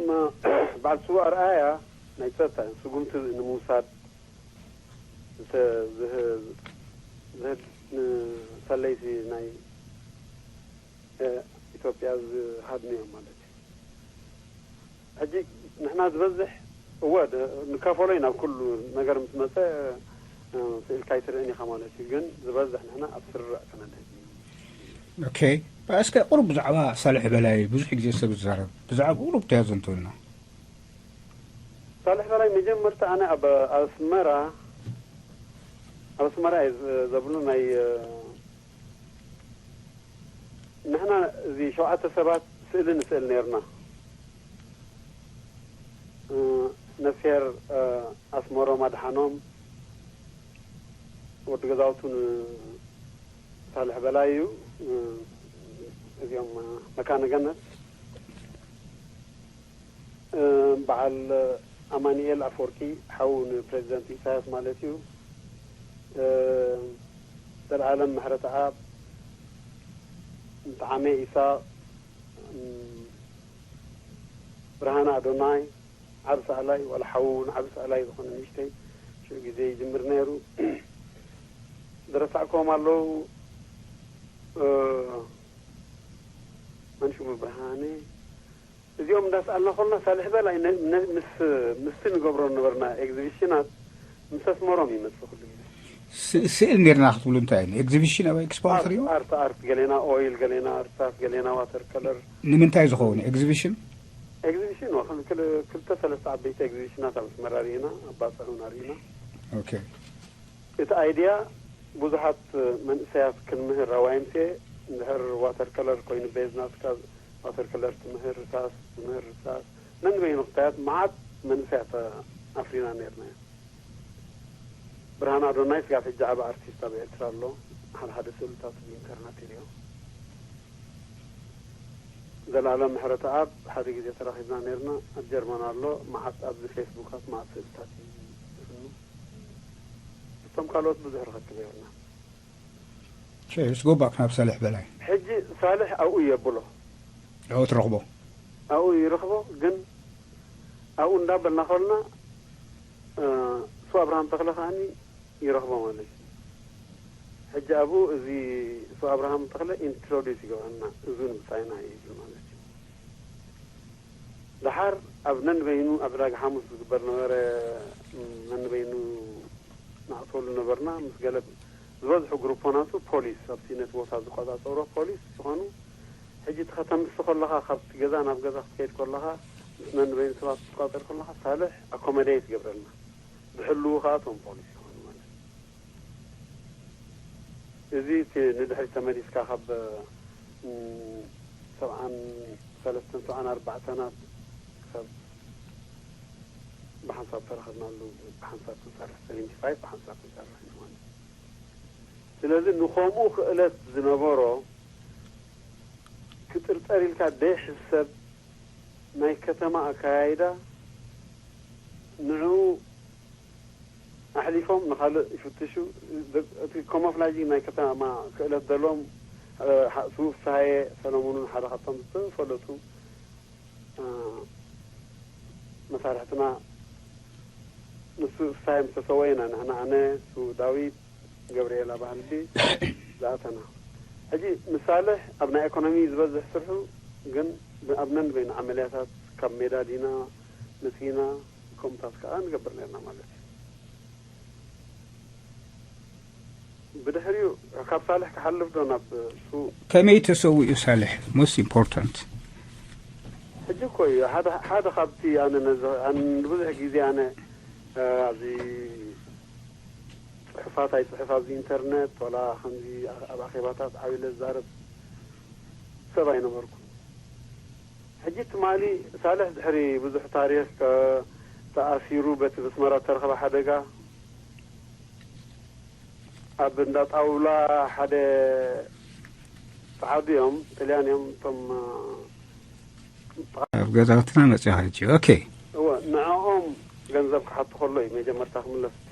በዓል ስዉእ ኣርኣያ ናይ ጸጥታ እዮም። ስጉምቲ ንምውሳድ ዝህብ ንሰለይቲ ናይ ኢትዮጵያ ዝሃድኑ እዮም ማለት እዩ። ሕጂ ንሕና ዝበዝሕ እወ ንካፈሎ ኢና፣ ኩሉ ነገር ምስ መፀ ስኢልካ ኣይትርእን ኢኻ ማለት እዩ። ግን ዝበዝሕ ንሕና ኣብ ስርርዕ ከነድህብ። ኦኬ፣ እስከ ቁሩብ ብዛዕባ ሳልሕ በላይ ብዙሕ ግዜ ሰብ ዝዛረብ፣ ብዛዕባ ቁሩብ ተያዘንተልና። ሳልሕ በላይ መጀመርታ ኣነ ኣብ ኣስመራ ኣብ ኣስመራ እየ ዘብሉ ናይ ንሕና እዚ ሸውዓተ ሰባት ስእሊ ንስእል ነርና። ነፍስሄር ኣስመሮም ኣድሓኖም፣ ወዲ ገዛውቱ ንሳልሕ በላይ እዩ። እዚኦም መካነ ገነት፣ በዓል ኣማኒኤል ኣፈወርቂ ሓው ንፕሬዚደንት ኢሳያስ ማለት እዩ። ዘልኣለም ምሕረተኣብ፣ ጠዓመ ኢሳቕ፣ ብርሃነ ኣዶናይ፣ ዓብ ሰኣላይ ዋላ ሓዉ እውን ዓብ ሰኣላይ ዝኾነ ንእሽተይ ሽዑ ግዜ ይጅምር ነይሩ። ዝረሳዕክዎም ኣለዉ። መን ሽሙ ብርሃነ እዚኦም እንዳሰኣልና ኮልና ሳልሕ በላይ ምስ ምስቲ ንገብሮ ነበርና ኤግዚቢሽናት ምስ ኣስመሮም ይመጽእ ኩሉ ግዜ። ስእል ኔርና ክትብሉ እንታይ እዩ? ኤግዚቢሽን ኣብ ኤክስፖ ትሪኡ? ኣርት ኣርት ገሌና ኦይል ገሌና እርሳስ ገሌና ዋተር ከለር። ንምንታይ ዝኸውን ኤግዚቢሽን? ኤግዚቢሽን ክልተ ሰለስተ ዓበይቲ ኤግዚቢሽናት ኣብ ኣስመራ ርኢና ኣብ ባጽዕ እውን ኣርኢና። ኦኬ። እቲ ኣይድያ ብዙሓት መንእሰያት ክንምህር ኣብ ዋይምሴ እንድሕር ዋተር ከለር ኮይኑ ቤዝ ናትካ ዋተር ከለር ትምህር ርሳስ ትምህር ርሳስ ነንበይኑ ክታያት መዓት መንእሰያት ኣፍሪና ነርና። ብርሃን ኣዶናይ ስጋብ ሕጂ ዓቢ ኣርቲስት ኣብ ኤርትራ ኣሎ። ሓደ ሓደ ስእልታት ብኢንተርነት ይሪኦ። ዘላለም ምሕረተኣብ ሓደ ግዜ ተራኺብና ነርና ኣብ ጀርመን ኣሎ። መዓት ኣብዚ ፌስቡካት መዓት ስእልታት እዩ ዝፍኑ። እቶም ካልኦት ብዙሕ ርኽክብ የብልና። ሸስ ጎባእ ናብ ሳልሕ በላይ ሕጂ ሳልሕ ኣብኡ የብሎ። ኣብኡ ትረኽቦ። ኣብኡ ይረኽቦ ግን ኣብኡ እንዳበልና ከልና እሱ ኣብርሃም ተኽለ ከዓኒ ይረኽቦ ማለት እዩ። ሕጂ ኣብኡ እዚ እሱ ኣብርሃም ተኽለ ኢንትሮዲስ ይገብረና እዙ ንምሳይና እዩ ይብል ማለት እዩ። ደሓር ኣብ ነንበይኑ ኣብ ዕዳጋ ሓሙስ ዝግበር ነበረ። ነንበይኑ ንኣትወሉ ነበርና ምስ ገለ ዝበዝሑ ግሩፖናቱ ፖሊስ ኣብቲ ነቲ ቦታ ዝቆጻጸሮ ፖሊስ ዝኾኑ። ሕጂ እቲ ከተምሲ ከለኻ ካብቲ ገዛ ናብ ገዛ ክትከይድ ከለኻ ምስ ነንበይኑ ሰባት ክትቋጸር ከለኻ ሳልሕ ኣኮመዴት ይገብረልና። ዝሕልዉ ከዓ እቶም ፖሊስ ይኾኑ ማለት እዩ። እዚ እቲ ንድሕሪት ተመሊስካ ካብ ሰብዓን ሰለስተን ሰብዓን ኣርባዕተናት ክሳብ ብሓንሳብ ተረኸብናሉ ብሓንሳብ ክንሰርሕ ሰቨንቲ ፋይቭ ብሓንሳብ ክንሰርሕ ኢና ማለት እዩ። ስለዚ ንኸምኡ ክእለት ዝነበሮ ክጥርጠር ኢልካ ደይሕሰብ ናይ ከተማ ኣካያይዳ ንዕኡ ኣሕሊፎም ንኻልእ ይፍትሹ። እቲ ኮሞፍላጂንግ ናይ ከተማ ክእለት ዘለዎም ስዉእ ፍስሃየ ሰለሙንን ሓደ ካብቶም ዝተፈለጡ መሳርሕትና ንሱ ፍስሃየ ምስ ተሰወ ኢና ንሕና ኣነ ስዉእ ዳዊት ገብርኤል ኣባህልቢ ዝኣተና። ሕጂ ምሳልሕ ኣብ ናይ ኢኮኖሚ ዝበዝሕ ስርሑ ግን ኣብ ነንበይኑ ዓመልያታት ካብ ሜዳ ዲና መጺና ከምኡታት ከዓ ንገብር ነርና ማለት እዩ። ብድሕሪኡ ካብ ሳልሕ ክሓልፍ ዶ ናብ ሱ ከመይ ተሰዊኡ ሳልሕ? Most important። ሕጂ እኮ እዩ ሓደ ሓደ ካብቲ ኣነ ነዚ ኣነ ንብዙሕ ግዜ ኣነ ኣብዚ ጽሑፋት ኣይጽሕፍ ኣብዚ ኢንተርነት ዋላ ከምዚ ኣብ ኣኼባታት ዓብለ ዝዛረብ ሰብ ኣይነበርኩ። ሕጂ ትማሊ ሳልሕ ድሕሪ ብዙሕ ታሪኽ ተኣሲሩ በቲ ብስመራ ተረኸበ ሓደጋ ኣብ እንዳ ጣውላ ሓደ ጸዓዱ እዮም ጥልያን እዮም እቶም ኣብ ገዛውትና መጽዮ ሕጂ ኦኬ። እወ ንዕኦም ገንዘብ ክሓቱ ከሎ እዩ መጀመርታ ክምለስ እቲ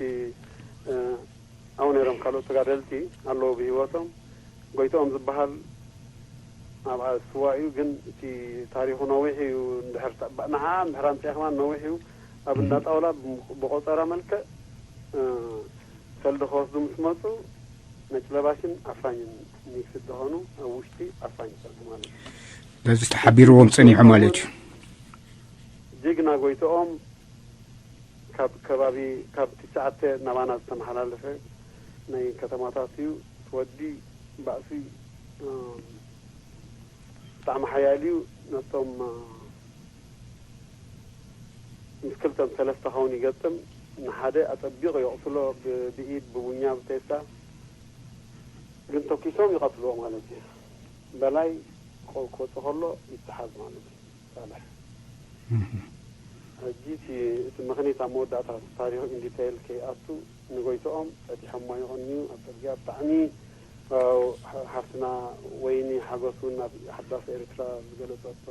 ኣብኡ ነይሮም ካልኦት ተጋደልቲ ኣለዉ ብህይወቶም። ጎይትኦም ዝበሃል ኣብ ስዋ እዩ ግን እቲ ታሪኹ ነዊሕ እዩ። ንድሕር ንዓ እንድሕር ኣምፅኣ ከማን ነዊሕ እዩ። ኣብ እንዳ ጣውላ ብቆፀራ መልክዕ ሰልዲ ክወስዱ ምስ መፁ፣ ነጭ ለባሽን ኣፋኝን ሚክስድ ዝኾኑ ኣብ ውሽጢ ኣፋኝ ሰልዲ ማለት እዩ። በዚ ተሓቢርዎም ጸኒሑ ማለት እዩ። ጅግና ጎይትኦም ካብ ከባቢ፣ ካብ ትሽዓተ ናባና ዝተመሓላለፈ ናይ ከተማታት እዩ። እቲ ወዲ ባእሲ፣ እም፣ ብጣዕሚ ሓያል እዩ። ነቶም፣ እ፣ ምስ ክልተን ሰለስተ ኸውን ይገጥም። ንሓደ ኣጸቢቑ የቑስሎ፣ ብ-፣ ብኢድ፣ ብቡኛ፣ ብቴስታ። ግን ተኪሶም ይቐትልዎ ማለት እዩ። በላይ ቆ-፣ ክወጽእ ከሎ ይተሓዝ ማለት እዩ። ሳልሕ። እህ። ሕጂ እቲ፣ እቲ ምኽኒት ኣብ መወዳእታ ታሪኹ ኢን ዲቴይል ከይኣቱ ንጎይትኦም ጸጢሖሞ ይቐንዩ። ኣብ ጽርግያ ብጣዕሚ፣ እ፣ ሓ-፣ ሓፍትና ወይኒ ሓጎስ እውን ኣብ ሓዳስ ኤርትራ ዝገለጸቶ፣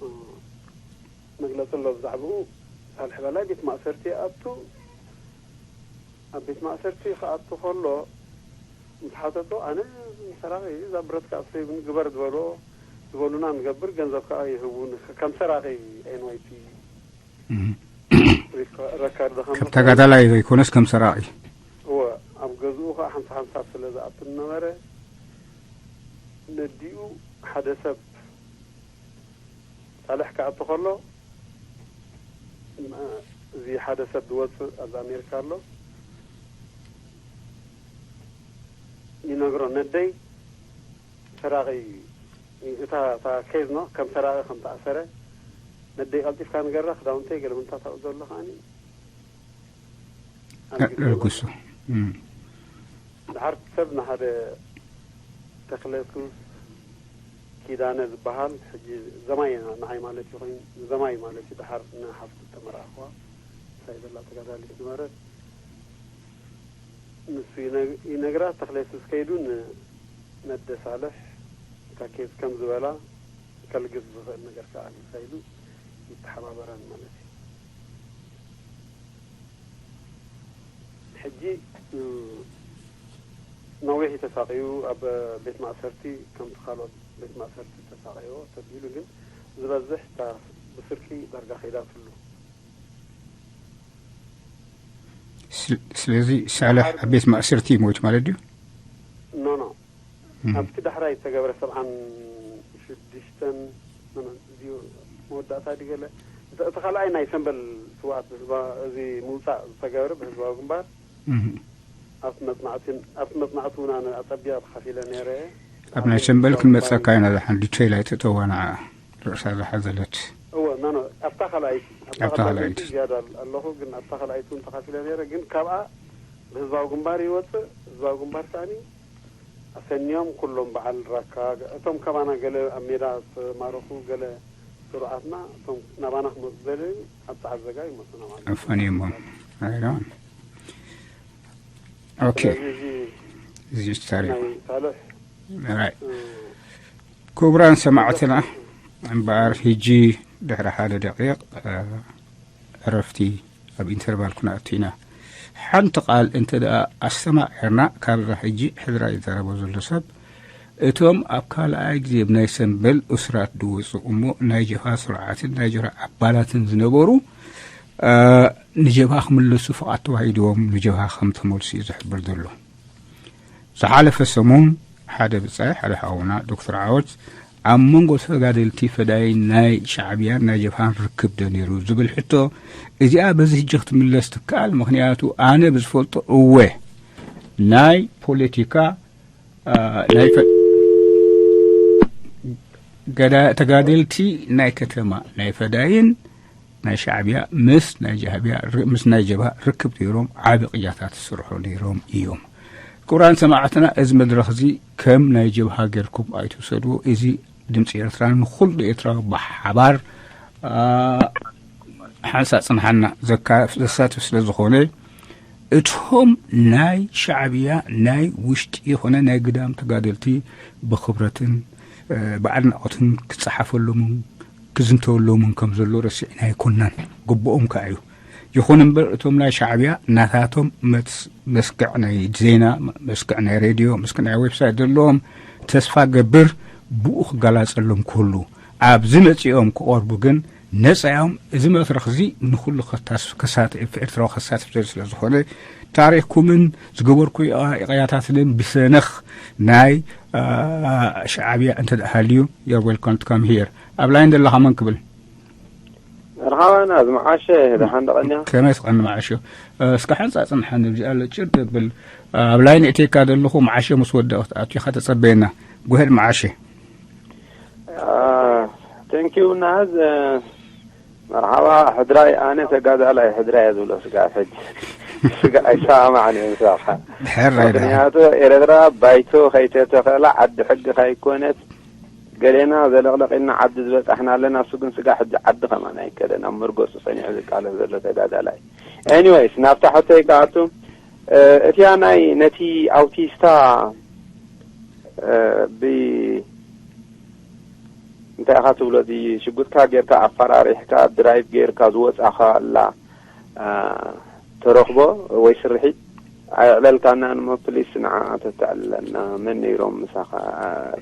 እ፣ መግለጺ ኣሎ ብዛዕባኡ። ሳልሕ በላይ ቤት ማእሰርቲ ይኣቱ። ኣብ ቤት ማእሰርቲ ክኣቱ ከሎ ምስ ሓተቶ፣ ኣነ ሰራቒ፣ እዛ ብረትካ ኣሰይብኒ ግበር ዝበሎ፣ ዝበሉና ንገብር፣ ገንዘብ ከኣ ይህቡን፣ ከም ሰራቒ ኤን ዋይ ቲ እም። ሪከ-፣ ረካርድ ከም ከም ተጋዳላይ ዘይኮነስ ከም ሰራቒ። እወ፣ ኣብ ገዝኡ ከኣ ሓምሳ ሓምሳ ስለ ዝኣቱ ነበረ። ነዲኡ ሓደ ሰብ ሳልሕ ክኣቱ ከሎ፣ እዚ ሓደ ሰብ ዝወፅእ ኣብዚ ኣሜሪካ ኣሎ፣ ይነግሮ፣ ነደይ ሰራቒ፣ እታ፣ እታ ኬዝ ኖ፣ ከም ሰራቒ ከም ተኣሰረ፣ ነደይ ቀልጢፍካ ንገራ፣ ክዳውንተይ ገለ ምንታት ኣብኡ ዘሎ ከዓኒ ኣልጊሱ። ርጉሱ። እም። ድሓር ሰብ ንሓደ ተኽለሱስ ኪዳነ ዝበሃል፣ ሕጂ ዘማይ ንዓይ ማለት እዩ ኮይኑ፣ ዘማይ ማለት እዩ። ድሓር ንሓፍቱ ተመርዓኽዋ፣ ንሳ እዩ ዘላ ተጋዳሊት ነበረት። ንሱ ይነ-፣ ይነግራ፣ ተኽለሱስ ከይዱ ን-፣ ነደ ሳልሕ እታ ኬዝ ከም ዝበላ ከልግስ ዝኽእል ነገር ከኣ ከይዱ ይተሓባበራን ማለት እዩ። ሕጂ፣ እ፣ ነዊሕ እዩ ተሳቒዩ፣ ኣብ ቤት ማእሰርቲ ከምቲ ካልኦት ቤት ማእሰርቲ ተሳቒዎ ተቢሉ፣ ግን ዝበዝሕ እታ ብስርቂ ዳርጋ ከይዳትሉ። ስለ-፣ ስለዚ ሳልሕ ኣብ ቤት ማእሰርቲ ይሞት ማለት ድዩ? ኖ፣ ኖ። እም። ኣብቲ ዳሕራይ ዝተገብረ ሰብዓን ሽዱሽተን፣ ኖ፣ ኖ፣ እዚኡ መወዳእታ ድዩ ገለ? እቲ፣ እቲ ካልኣይ ናይ ሰምበል ስውኣት ብህዝባ-፣ እዚ ምውጻእ ዝተገብረ ብህዝባዊ ግንባር፣ እም። ኣብቲ መጽናዕትን፣ ኣብቲ መጽናዕቲ እውን ኣነ ኣጸቢቐ ተኻፊለ ነይረ። ኣብ ናይ ሰምበል ክንመጸካ ኢና፣ ዝሓን ዲቴይል ኣይተተዋና ርእሳ ዝሓዘለት። እወ፣ ኖ፣ ኖ፣ ኣብታ ካልኣይቲ፣ ኣብታ ኣብታ ካልኣይቲ ካልኣይቲ። ዝያዳ ኣል-፣ ኣለኹ፣ ግን ኣብታ ካልኣይቲ እውን ተኻፊለ ነይረ፣ ግን ካብኣ ብህዝባዊ ግንባር ይወጽእ፣ ህዝባዊ ግንባር ከኣኒ ኣሰንዮም ኩሎም በዓል ራካ፣ እቶም ካባና ገለ ኣብ ሜዳ ዝተማረኹ ገለ ስሩዓትና፣ እቶም ናባና ክመጹ ዝደለዩ ኣብ ጸዓት ዘጋ ይመጹ ናባና። ኣፋንዮሞም። ኣይራን። ኦኬ። ስለዚ እዚ እዚ ታሪኽ። ናይ ሳልሕ፣ ራይት። እ፣ ክቡራን ሰማዕትና፣ እምበኣር ሕጂ ድሕሪ ሓደ ደቂቕ፣ እ፣ ዕረፍቲ ኣብ ኢንተርቫል ክንኣቱ ኢና። ሓንቲ ቃል እንተ ደኣ ኣስተማቒርና፣ ካብዛ ሕጂ ሕድራ ይዛረቦ ዘሎ ሰብ፣ እቶም ኣብ ካልኣይ ግዜ ብናይ ሰምበል እሱራት ዝወጹ እሞ ናይ ጀብሃ ስሩዓትን ናይ ጀብሃ ኣባላትን ዝነበሩ፣ እ፣ ንጀብሃ ክምለሱ ፍቓድ ተዋሂድዎም ንጀብሃ ከም ተመልሱ እዩ ዝሕብር ዘሎ። ዝሓለፈ ሰሙን ሓደ ብጻይ፣ ሓደ ሓውና ዶክተር ዓወት ኣብ መንጎ ተጋደልቲ ፈዳይን ናይ ሻዕብያን ናይ ጀብሃን ርክብ ዶ ነይሩ ዝብል ሕቶ፣ እዚኣ በዚ ሕጂ ክትምለስ ትከኣል። ምኽንያቱ ኣነ ብዝፈልጦ እወ ናይ ፖለቲካ፣ አ፣ ናይ ፈ-፣ ገዳ-፣ ተጋደልቲ ናይ ከተማ ናይ ፈዳይን ናይ ሻዕብያ ምስ ናይ ጃህብያ ር-፣ ምስ ናይ ጀብሃ ርክብ ገይሮም ዓቢ ቅጃታት ዝስርሑ ነይሮም እዮም። ክቡራን ሰማዕትና፣ እዚ መድረኽ እዚ ከም ናይ ጀብሃ ጌርኩም ኣይትውሰድዎ። እዚ ድምፂ ኤርትራ ንኹሉ ኤርትራዊ ብሓባር፣ አ፣ ሓንሳእ ጽንሓና ዘካ-፣ ዘሳትፍ ስለ ዝኾነ፣ እቶም ናይ ሻዕብያ ናይ ውሽጢ ይኾነ ናይ ግዳም ተጋደልቲ ብኽብረትን፣ እ፣ ብኣድናቖትን ክጸሓፈሎምን ክዝንተወሎምን ከም ዘሎ ረሲዕና ኣይኮናን፣ ግቡኦም ከኣ እዩ። ይኹን እምበር፣ እቶም ናይ ሻዕብያ ናታቶም መስ-፣ መስክዕ ናይ ዜና፣ መስክዕ ናይ ሬድዮ፣ መስክዕ ናይ ዌብሳይት ዘለዎም፣ ተስፋ ገብር ብኡ ክጋላጸሎም ክህሉ፣ ኣብዚ መጺኦም ክቐርቡ ግን ነጻ እዮም። እዚ መድረኽ እዚ ንኹሉ ከታስ-፣ ከሳት-፣ ኤርትራዊ ከሳትፍ ዘርኢ ስለ ዝኾነ፣ ታሪኽኩምን ዝገበርኩ ይቕያታትንን ብሰነኽ ናይ ሻዕብያ እንተ ደኣ ሃልዩ፣ you're welcome to come here። ኣብ ላይን ዘለኻ መን ክብል? መርሓባና ዝመዓሸ ደሓን ደቐንያ። ከመይ ትቐኒ መዓሾ? እስካ ሓንሳ ጽንሓኒ ብዚኣ ለጭር ደብል። ኣብ ላይን እቴካ ዘለኹ መዓሾ ምስ ወደቕ ኣቲኻ ተጸበየና። ጎሄድ መዓሸ። Thank you ናዝ። መርሓባ ሕድራይ። ኣነ ተጋዳላይ ሕድራይ እየ ዝብሎ። ስጋ ሕጂ ስጋ ኣይሰማማዕን እየ ምሳኻ። ሕራይ ደሓን። ምክንያቱ ኤርትራ ባይቶ ከይተተኸላ ዓዲ ሕጊ ከይኮነት ገሌና ዘለቕለቕ ኢልና ዓዲ ዝበጻሕና ኣለና። እሱ ግን ስጋ ሕጂ ዓዲ ከማን ኣይከደን ኣብ መርገጹ ጸኒዑ ዝቃለስ ዘሎ ተጋዳላይ። Anyways ናብታ ሕቶይ ክኣቱ። እቲያ ናይ ነቲ ኣውቲስታ ብ እንታይ ኢኻ ትብሎ? እዚ ሽጉጥካ ጌርካ ኣፈራሪሕካ ድራይቭ ጌርካ ዝወጻኻ ኣላ ተረኽቦ ወይ ስርሒት ኣየዕለልካናን እሞ ፕሊስ ንዓ ተተዕልለና። መን ነይሮም ምሳኻ?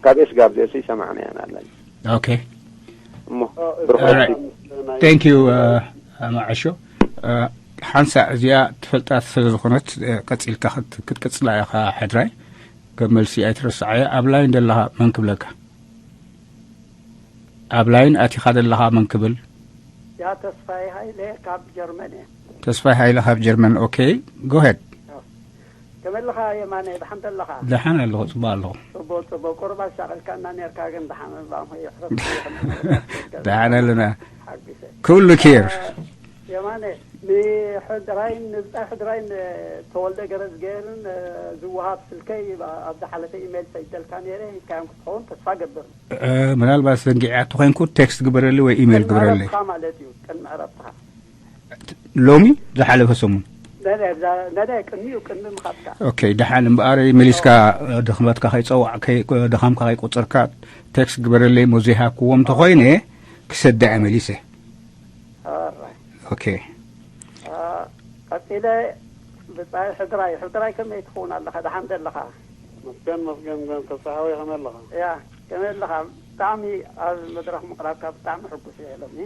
ካብ ኤስ ጋብዜሲ ሰማዕናያን ኣለና። Okay. እሞ ብርኾቲ Thank you. መዓሾ ሓንሳ እዚኣ ትፈልጣት ስለ ዝኾነት ቀጺልካ ክትቅጽላ ኢኻ። ሕድራይ ከም መልሲ ኣይትረስዓያ። ኣብ ላይን ዘለኻ መን ክብለካ? ኣብ ላይን ኣቲኻ ዘለኻ መን ክብል? ያ ተስፋይ ሃይለ ካብ ጀርመን እየ። ተስፋይ ሃይለ ካብ ጀርመን። Okay, go ahead. ከመለኻ የማነ ደሓን ተለኻ? ደሓን ኣለኹ፣ ጽቡቕ ኣለኹ። ጽቡቕ ጽቡቕ። ቁርብ ኣሻቒልካና ኔርካ ግን ደሓን እምባም ሆይ ሕረፍ። ደሓን ኣለና። ሓጊሰ። ኩሉ ኬር። የማነ ንሕድራይን ንብጻይ ሕድራይን ተወልደ ገረዝገርን ዝወሃብ ስልከይ ኣብ ዝሓለፈ ኢሜይል ሰይደልካ ነይረ ሂብካዮም ክትኸውን ተስፋ ገብር። ምናልባት ዘንጊዕያ ተኾይንኩ ቴክስት ግበረሊ ወይ ኢሜይል ግበረሊ። ዕረፍትኻ ማለት እዩ ቅድሚ ዕረፍትኻ። ሎሚ ዝሓለፈ ሰሙን። ነደ ቅድሚኡ ቅድሚ ምኻድካ። ኦኬ፣ ደሓን እምበኣር መሊስካ ድኽመትካ ከይጸዋዕ ድኻምካ ከይቁጽርካ ቴክስት ግበረለይ። እሞ ዘይሃብክዎም እንተኾይነ ክሰዳ እየ መሊሰ። ኣራይ ኦኬ። ቀጺለ ብጻይ ሕድራይ ሕድራይ ከመይ ትኸውን ኣለኻ? ደሓን ደለኻ? መስገን መስገን መስገን ተስፋ ሓወይ ከመይ ኣለኻ? ያ ከመይ ኣለኻ? ብጣዕሚ ኣብ መድረኽ ምቕራብካ ብጣዕሚ ሕጉስ እየ ኢሎምኒ።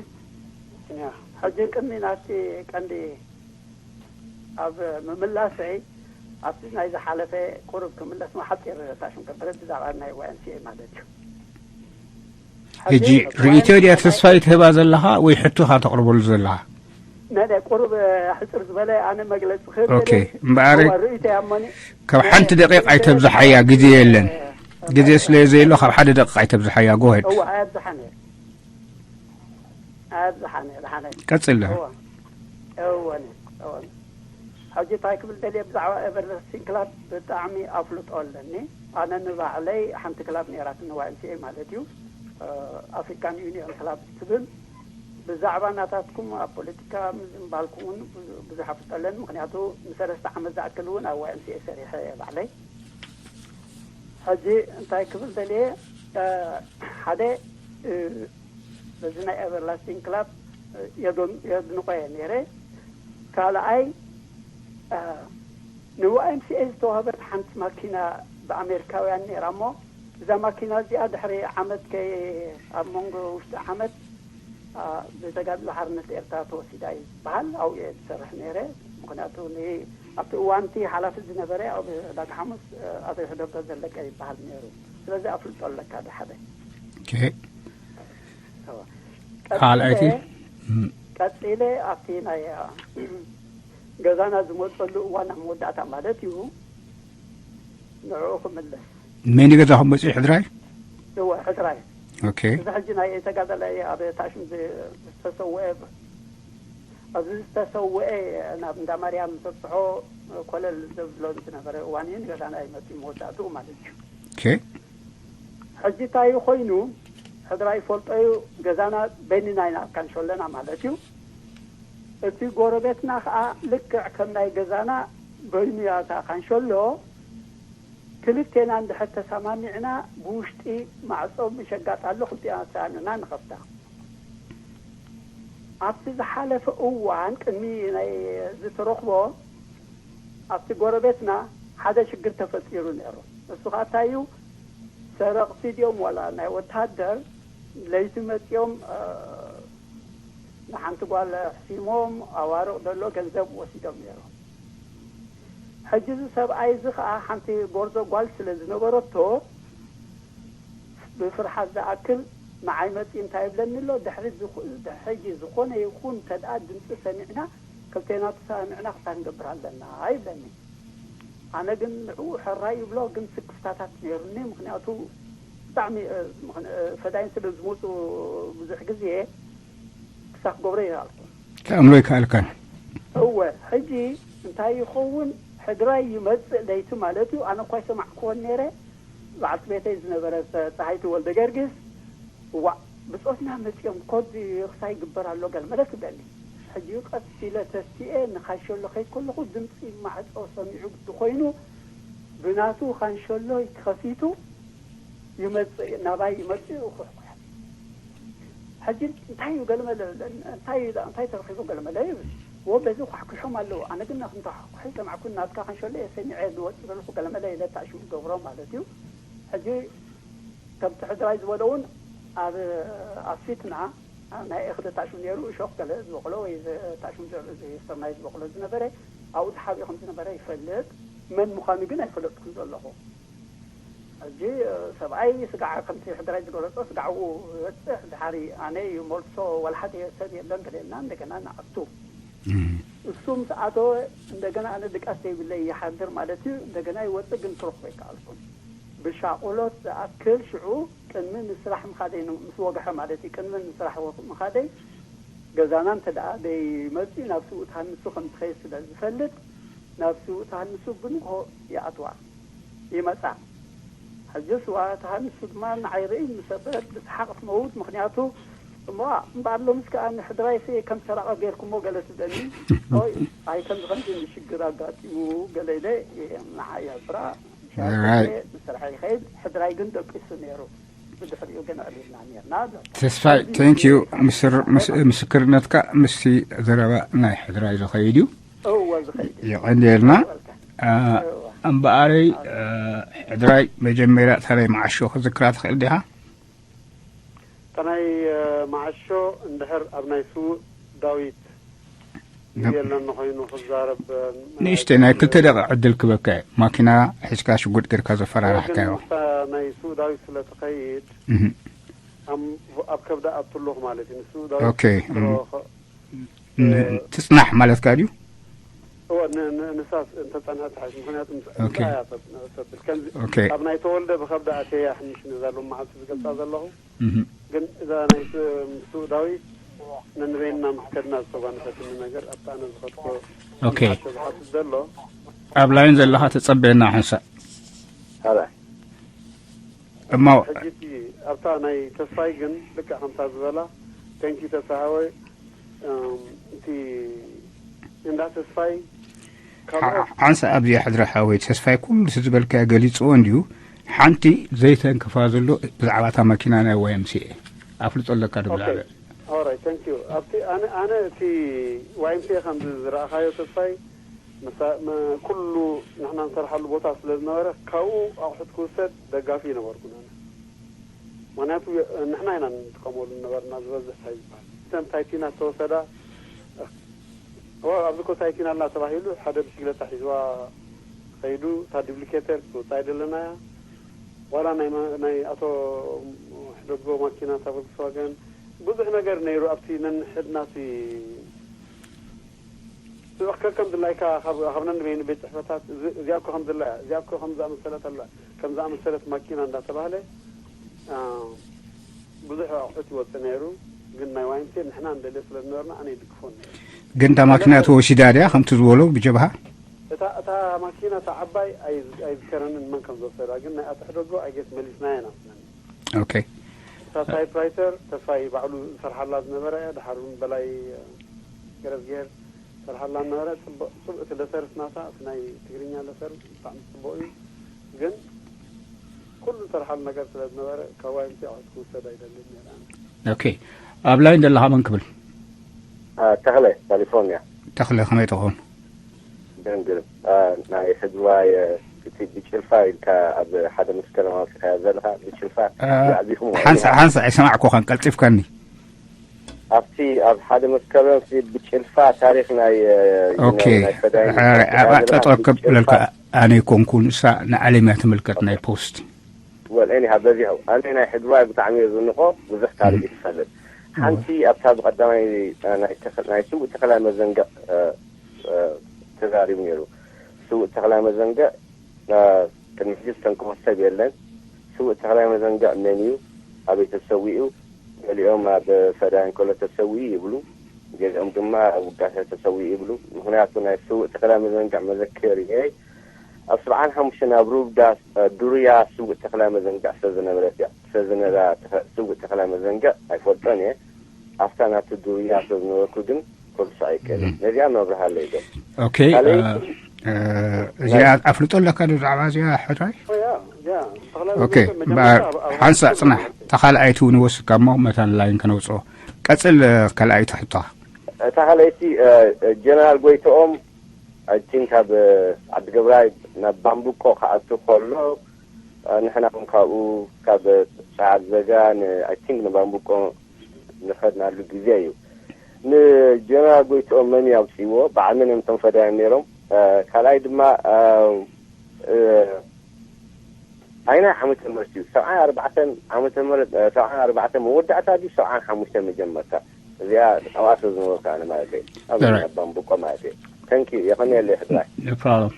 ያ ሕጂ ቅድሚ ናቲ ቀንዲ ኣብ ምምላሰይ ኣብቲ ናይ ዝሓለፈ ቁሩብ ክምለስ ሓፂር ታሽም ከበረ ብዛዕባ ናይ ዋይ ኤም ሲ ኤ ማለት እዩ። ሕጂ ርእይቶ ድያ ተስፋይ ትህባ ዘለኻ ወይ ሕቶኻ ተቕርበሉ ዘለኻ? ነደ ቁሩብ ሕፅር ዝበለ ኣነ መግለፂ ክህብ ኦኬ እምበኣር ርእይቶ ያሞኒ ካብ ሓንቲ ደቂቕ ኣይተብዝሓያ፣ ግዜ የለን። ግዜ ስለ ዘየሎ ካብ ሓደ ደቂቕ ኣይተብዝሓያ። ጎሄድ እዋ ኣያብዝሓነ ኣያብዝሓነ ድሓነ ቀፅል። እወ እወ እወ ሕጂ እንታይ ክብል ደልየ ብዛዕባ ኤቨርላስቲንግ ክላብ ብጣዕሚ ኣፍልጦ ኣለኒ። ኣነ ንባዕለይ ሓንቲ ክላብ ነይራትኒ ዋይ ኤም ሲ ኤ ማለት እዩ፣ ኣፍሪካን ዩኒየን ክላብ ትብል። ብዛዕባ ናታትኩም ኣብ ፖለቲካ ምዝንባልኩም እውን ብዙሕ ኣፍልጦ ኣለኒ፣ ምክንያቱ ንሰለስተ ዓመት ዝኣክል እውን ኣብ ዋይ ኤም ሲ ኤ ሰሪሐ እየ ባዕለይ። ሕጂ እንታይ ክብል ደልየ ሓደ በዚ ናይ ኤቨርላስቲንግ ክላብ የድንቆ እየ ነይረ። ካልኣይ ንዋይ ኤም ሲ ኤ ዝተዋህበት ሓንቲ ማኪና ብኣሜሪካውያን ነይራ እሞ እዛ ማኪና እዚኣ ድሕሪ ዓመት ከይ ኣብ መንጎ ውሽጢ ዓመት ብተጋድሎ ሓርነት ኤርትራ ተወሲዳ እዩ ዝበሃል። ኣብኡ እየ ዝሰርሕ ነይረ። ምክንያቱ ኣብቲ እዋንቲ ሓላፊ ዝነበረ ኣብ ዳጋ ሓሙስ ኣቶ ይሕደጎ ዘለቀ ይበሃል ነይሩ። ስለዚ ኣፍልጦ ኣለካ ሓደ ካልኣይቲ ቀፂለ ኣብቲ ናይ ገዛና ዝመፀሉ እዋን ኣብ መወዳእታ ማለት እዩ ንዕኡ ክምለስ መን ገዛኹም መፅኡ? ሕድራይ እወ ሕድራይ ኦኬ እዚ ሕጂ ናይ ተጋዳላይ ኣብ ታሽም ዝተሰወአ ኣብዚ ዝተሰወአ ናብ እንዳ ማርያም ዘብፅሖ ኮለል ዘብሎ ዝነበረ እዋን እዩ ንገዛና ይመፅእ መወዳእትኡ ማለት እዩ። ኦኬ ሕጂ እንታይ ኮይኑ ሕድራ ይፈልጦ እዩ። ገዛና በይንና ኢና ካንሾለና ማለት እዩ። እቲ ጎረቤትና ከዓ ልክዕ ከም ናይ ገዛና በይኑ እያ እታ ካንሾሎ። ክልቴና እንድሕር ተሰማሚዕና ብውሽጢ ማዕፆ መሸጋጥ ኣሎ ክልቴና ተሰማሚዕና ንኸፍታ። ኣብቲ ዝሓለፈ እዋን ቅድሚ ናይ ዝተረኽቦ ኣብቲ ጎረቤትና ሓደ ሽግር ተፈጢሩ ነይሩ። እሱ ከዓ እንታይ እዩ? ሰረቕቲ ድዮም ዋላ ናይ ወታደር ለይቲ መፂኦም ንሓንቲ ጓል ሕሲሞም ኣዋርቕ ዘሎ ገንዘብ ወሲዶም ነይሮም። ሕጂ እዚ ሰብኣይ እዚ ኸዓ ሓንቲ ጎርዞ ጓል ስለ ዝነበረቶ፣ ብፍርሓት ዝኣክል ንዓይ መፂ እንታይ ይብለኒ ኣሎ? ድሕሪ ዝኹ-፣ ድሕሪ ሕጂ ዝኾነ ይኹን እንተ ደኣ ድምፂ ሰሚዕና፣ ክልቴና ተሰማሚዕና ክሳብ ክንገብር ኣለና ይብለኒ። ኣነ ግን ንዕኡ ሕራይ ይብሎ፣ ግን ስክፍታታት ነይሩኒ። ምኽንያቱ ብጣዕሚ፣ እ፣ ምኽን-፣ እ፣ ፈዳይን ስለ ዝመፁ ብዙሕ ግዜ ክሳብ ክገብሮ ይኸኣልኩ። ክኣምኖ ይከኣልካን። እወ፣ ሕጂ እንታይ ይኸውን? ሕድራይ ይመጽእ ለይቲ ማለት እዩ። ኣነ እኳ ይሰማዕክዎን ነይረ። በዓልቲ ቤተይ ዝነበረ ጸ-፣ ጸሃይቲ ወልደ ገርግስ፣ "እዋእ፣ ብጾትና መጺኦም ኮድ ክሳይ ይግበር ኣሎ ገለ መለ" ትብለኒ። ሕጂ ቀስ ኢለ ተሲኤ ንካንሸሎ ከይድ ከለኹ ድምጺ ማዕጾ ሰሚዑ ግዲ ኮይኑ ብናቱ ካንሸሎ ተኸፊቱ ይመጽእ፣ ናባይ ይመጽእ ይኹሕኩሕ። ሕጂ እንታይ እዩ ገለመለ፣ እንታይ እዩ፣ እንታይ ተረኺቡ ገለመለ ይብል። ወ በዚ ኳሕኩሖም ኣለዉ። ኣነ ግን ናትም ተኳሕኩሒ ሰማዕኩን ናትካ ከንሸሎ እየ ሰሚዐ ዝወጽእ ዘለኹ ገለመለ ኢለ ታሽሙ ገብሮ ማለት እዩ። ሕጂ ከምቲ ሕድራይ ዝበሎ እውን ኣብ ኣስፊትና ናይ እኽሊ ታሽሙ ነይሩ፣ እሾኽ ገለ ዝበቕሎ ወይ ዝ-፣ ታሽሙ ዘርኢ ዝ-፣ ስርናይ ዝበቕሎ ዝነበረ ኣብኡ ተሓቢኡ ከም ዝነበረ ይፈልጥ። መን ምዃኑ ግን ኣይፈለጥኩን ዘለኹ። ሕጂ ሰብኣይ ስጋዕ ከምቲ ሕድራይ ዝገለጾ ስጋዕኡ ይበጽሕ፣ ድሓሪ ኣነ ይመልሶ፣ ዋላ ሓደ ሰብ የለን ገለና እንደገና ንኣቱ። እሱ ምስ ኣተወ እንደገና ኣነ ድቃስ ዘይብለይ ይሓድር ማለት እዩ። እንደገና ይወጽእ ግን ክረኽቦ ኣይከኣልኩን። ብሻቑሎት ዝኣክል ሽዑ ቅድሚ ንስራሕ ምኻደይ ን-፣ ምስ ወግሐ ማለት እዩ፣ ቅድሚ ንስራሕ ወ-፣ ምኻደይ ገዛና እንተ ደኣ ደይመጽኡ ናብ ስውእት ሃንሱ ከም ትኸይድ ስለ ዝፈልጥ ናብ ስውእት ሃንሱ ብንግሆ ይኣትዋ ይመጻ። ሕጂ ስውእት ሃንሱ ድማ ንዓይ ርእይ ምሰበ ብሰሓቕ ትመውት። ምኽንያቱ እሞ እምበኣር ሎምስ ከኣ ንሕድራይሲ ከም ሰራቒ ጌርኩሞ ገለ ትብለኒ። ኦይ ኣይ ከምዚ ከምዚ ሽግር ኣጋጢሙ ገለ ኢለ ንዓ የብራ። ሻርተ ምስ ስርሐይ ይኸይድ። ሕድራይ ግን ደቂሱ ነይሩ። ብድሕሪኡ ግን ኣዕሊልና ነርና ኣሎ። ተስፋይ፣ thank you። ምስር-፣ ምስ-፣ ምስክርነትካ ምስቲ ዘረባ ናይ ሕድራይ ዝኸይድ እዩ። እወ ዝኸይድ እዩ። የቐንየልና። ወልካ። አ፣ እምበኣረይ፣ አ፣ ሕድራይ መጀመርያ እታ ናይ መዓሾ ክዝክራ ትኽእል ዲኻ? እታ ናይ፣ አ፣ መዓሾ እንድሕር ኣብ ናይ ስዉእ ዳዊት ነ- የለን ኮይኑ ክዛረብ፣ አ፣ ንእሽተይ ናይ ክልተ ደቂቕ ዕድል ክበካ እየ። ማኪና ሒዝካ ሽጉጥ ጌርካ ዘፈራራሕካዮ። ግን እታ ናይ ስዉእ ዳዊት ስለ ትኸይድ እህ። ኣም-፣ ኣብ ከብዳ ኣትሉኽ ማለት እዩ። ንስዉእ ዳዊት ኦኬ፣ ክዝክሮ እም። ኸ-፣ ን-፣ ትጽናሕ ማለትካ ድዩ? እወ፣ ን-፣ ን-፣ ንሳስ እንተጸንሐት ትሓይሽ። ምኽንያቱ ምስ-፣ ኦኬ። ምስኣ እያ ተጽ-፣ ተብል። ከምዚ ኦኬ። ኣብ ናይ ተወልደ ብኸብዳ ኣተያ ሕንሽ ነዛ ሎም መዓልቲ ዝገልጻ ዘለኹ። እህ። ግን እዛ ናይ ስ-፣ ምስኡ ዳዊት ነንበይንና ምስ ከድና ዝተጓነፈትኒ ነገር ኣብታ ኣነ ዝኸድኮ ኦኬ። ዝሓቶ ዝሓትት ዘሎ ኣብ ላይን ዘለኻ ተጸበየና ሓንሳእ። ሓራይ እማው ሕጂ እቲ ኣብታ ናይ ተስፋይ ግን ልክዕ ከምታ ዝበላ፣ ተንኪ ተስፋ ሓወይ፣ እም፣ እቲ እንዳ ተስፋይ ካልኦት ሓንሳ ኣብዚ ሕድረ ሓወይ ተስፋይ ኩሉ እቲ ዝበልካዮ ገሊፅዎ እንድዩ። ሓንቲ ዘይተንክፋ ዘሎ ብዛዕባ እታ መኪና ናይ ዋይ ኤም ሲ ኤ ኣፍልጦ ኣለካ ዶ ብዛዕባ ኦራይ፣ ተንክ ዩ። ኣብቲ ኣነ ኣነ እቲ ዋይ ኤም ሲ ኤ ከም ዝረኣኻዮ ተስፋይ፣ መሳ-፣ መ-፣ ኩሉ ንሕና ንሰርሓሉ ቦታ ስለ ዝነበረ ካብኡ ኣቑሑት ክውሰድ ደጋፊ ነበርኩ ኣነ። ምኽንያቱ ንሕና ኢና ንጥቀመሉ ነበርና ዝበዝሕ እንታይ ዝበሃል እተን ታይቲና ዝተወሰዳ። ዋ ኣብዚ ኮ ታይቲና ኣላ ተባሂሉ ሓደ ብሽግለታ ሒዝዋ ከይዱ እታ ዲፕሊኬተር ክትወፃ ኣይደለናያ። ዋላ ናይ መ-፣ ናይ ኣቶ ሕደጎ ማኪና እታ ቮልክስዋገን ብዙሕ ነገር ነይሩ ኣብቲ ነንሕድናቲ ስብሕ ከከም ድላይካ ካብ ካብ ነንበይኑ ቤት ጽሕፈታት እዚ- እዚኣ እኮ ከም ድላያ እዚኣ እኮ ከም ዝኣመሰለት ኣላ ከም ዝኣመሰለት ማኪና እንዳተባህለ አ፣ ብዙሕ ኣቑሑት ይወጽእ ነይሩ። ግን ናይ ዋይንቴ ንሕና እንደልዮ ስለ ዝነበርና ኣነ ይድግፎ ነይሩ። ግን እታ ማኪና ተወሲዳ ድያ ከምቲ ዝበሎ ብጀብሃ? እታ እታ ማኪና እታ ዓባይ ኣይ- ኣይዝከረንን መን ከም ዝወሰዳ። ግን ናይ ኣቶ ሕደጎ ኣይጌስ መሊስናያ ኢና መስለኒ። ኦኬ። እታ ታይፕራይተር ተስፋይ ባዕሉ ዝሰርሓላ ዝነበረ እያ። ድሓር እውን በላይ ገረዝጌር ሰርሓላ ነበረ። ጽቡቅ ጽቡቅ እቲ ለሰርስ ናታ እቲ ናይ ትግርኛ ለሰር ብጣዕሚ ጽቡቅ እዩ። ግን ኩሉ ዝሰርሓሉ ነገር ስለ ዝነበረ ካብ ዋይንቲ ኣቑሑት ክውሰድ ኣይደልን ነይረ። ኦኬ። ኣብ ላይን ዘለኻ መን ክብል? አ፣ ተኽለ ካሊፎርኒያ። ተኽለ ከመይ ትኸውን? ደንግል አ፣ ናይ ሕድዋይ እቲ ብጭልፋ ኢልካ ኣብ ሓደ መስከረም ኣውፂኻዮ ዘለኻ ብጭልፋ አ፣ ኣዕዚኹም ሓንሳ ሓንሳ ኣይሰማዕኩኻን ቀልጢፍካኒ። ኣብቲ ኣብ ሓደ መስከረም ሲ ብጭልፋ ታሪኽ ናይ እ፣ ኦኬ። ናይ ፈዳይን ሕራይ፣ ኣብኣ ብጭልፋ ጠጠው ከብለልካ ኣነ ኣይኮንኩን፣ እሳ ንዓለም እያ ትምልከት ናይ ፖስት። ወል እኔ በዚሑ ኣነ ናይ ሕድዋይ ብጣዕሚ እየ ዝንቆ፣ ብዙሕ ታሪኽ እዩ ዝፈልጥ። ሓንቲ ኣብታ ብቐዳማይ ናይ ተኽ- ናይ ስውእ ተኽላይ መዘንግዕ እ፣ እ፣ ተዛሪቡ ነይሩ። ስውእ ተኽላይ መዘንግዕ እ፣ ቅድሚ ሕጂ ዝተንከፎ ሰብ የለን። ስውእ ተኽላይ መዘንግዕ መን እዩ? ኣበይ ተሰዊኡ? ገሊኦም ኣብ ፈዳይን ከሎ ተሰዊኡ ይብሉ፣ ገሊኦም ድማ ኣብ ውዳሴ ተሰዊኡ ይብሉ። ምኽንያቱ ናይ ስውእ ተኽላይ መዘንግዕ መዘክር እየ ኣብ ሰብዓን ሓሙሽተን ኣብ ሩብዳ እ፣ ዱርያ ስውእ ተኽላይ መዘንግዕ ስለዝነበረት እያ። ስለዝነበራ ተኸ- ስውእ ተኽላይ መዘንግዕ ኣይፈልጦን እየ። ኣብታ ናቱ ዱርያ ስለዝነበርኩ ግን ክርሳዕ ኣይክእልን። ነዚኣ መብርሃለይ ዶ ኦኬ። ካልኣይ እ፣ እ፣ እዚኣ ኣፍልጦ ኣለካ ዶ ብዛዕባ እዚኣ ሕራይ? ያ ያ ተኽላይ ኦኬ። መዘንግዕ መጀመርታ ኣብ- ኣብ ሓንሳእ ጽናሕ፣ ተኻልኣይቲ እውን ይወስድካ እሞ መታን ላይን ከነውፅኦ። ቀፅል። እ፣ ካልኣይቲ ሕቶኻ። እታ ካልኣይቲ እ፣ ጀነራል ጎይትኦም ኣይ ቲንክ ኣብ እ፣ ዓዲ ገብራይ ናብ ባምቡቆ ክኣቱ ከሎ እ፣ ንሕና እውን ካብኡ ካብ ጸዓት ዘጋ ን- ኣይ ቲንክ ንባምቡቆ ንኸድናሉ ግዜ እዩ። ንጀነራል ጎይትኦም መን እዩ ኣውፅእዎ? በዓል መን እዮም እቶም ፈዳያን ነይሮም? እ፣ ካልኣይ ድማ እ፣ እ፣ ኣይናይ ዓመተ ምህረት እዩ? ሰብዓን ኣርባዕተን ዓመተ ምህረት እ፣ ሰብዓን ኣርባዕተን መወዳእታ ድዩ ሰብዓን ሓሙሽተን መጀመርታ? እዚኣ ኣብኣ ስለ ዝነበርኩ ኣነ ማለት እየ። ኣብ Alright. ባምቡቆ ማለት እየ። ተንኪ የቐንየለይ ሕድራይ። No problem.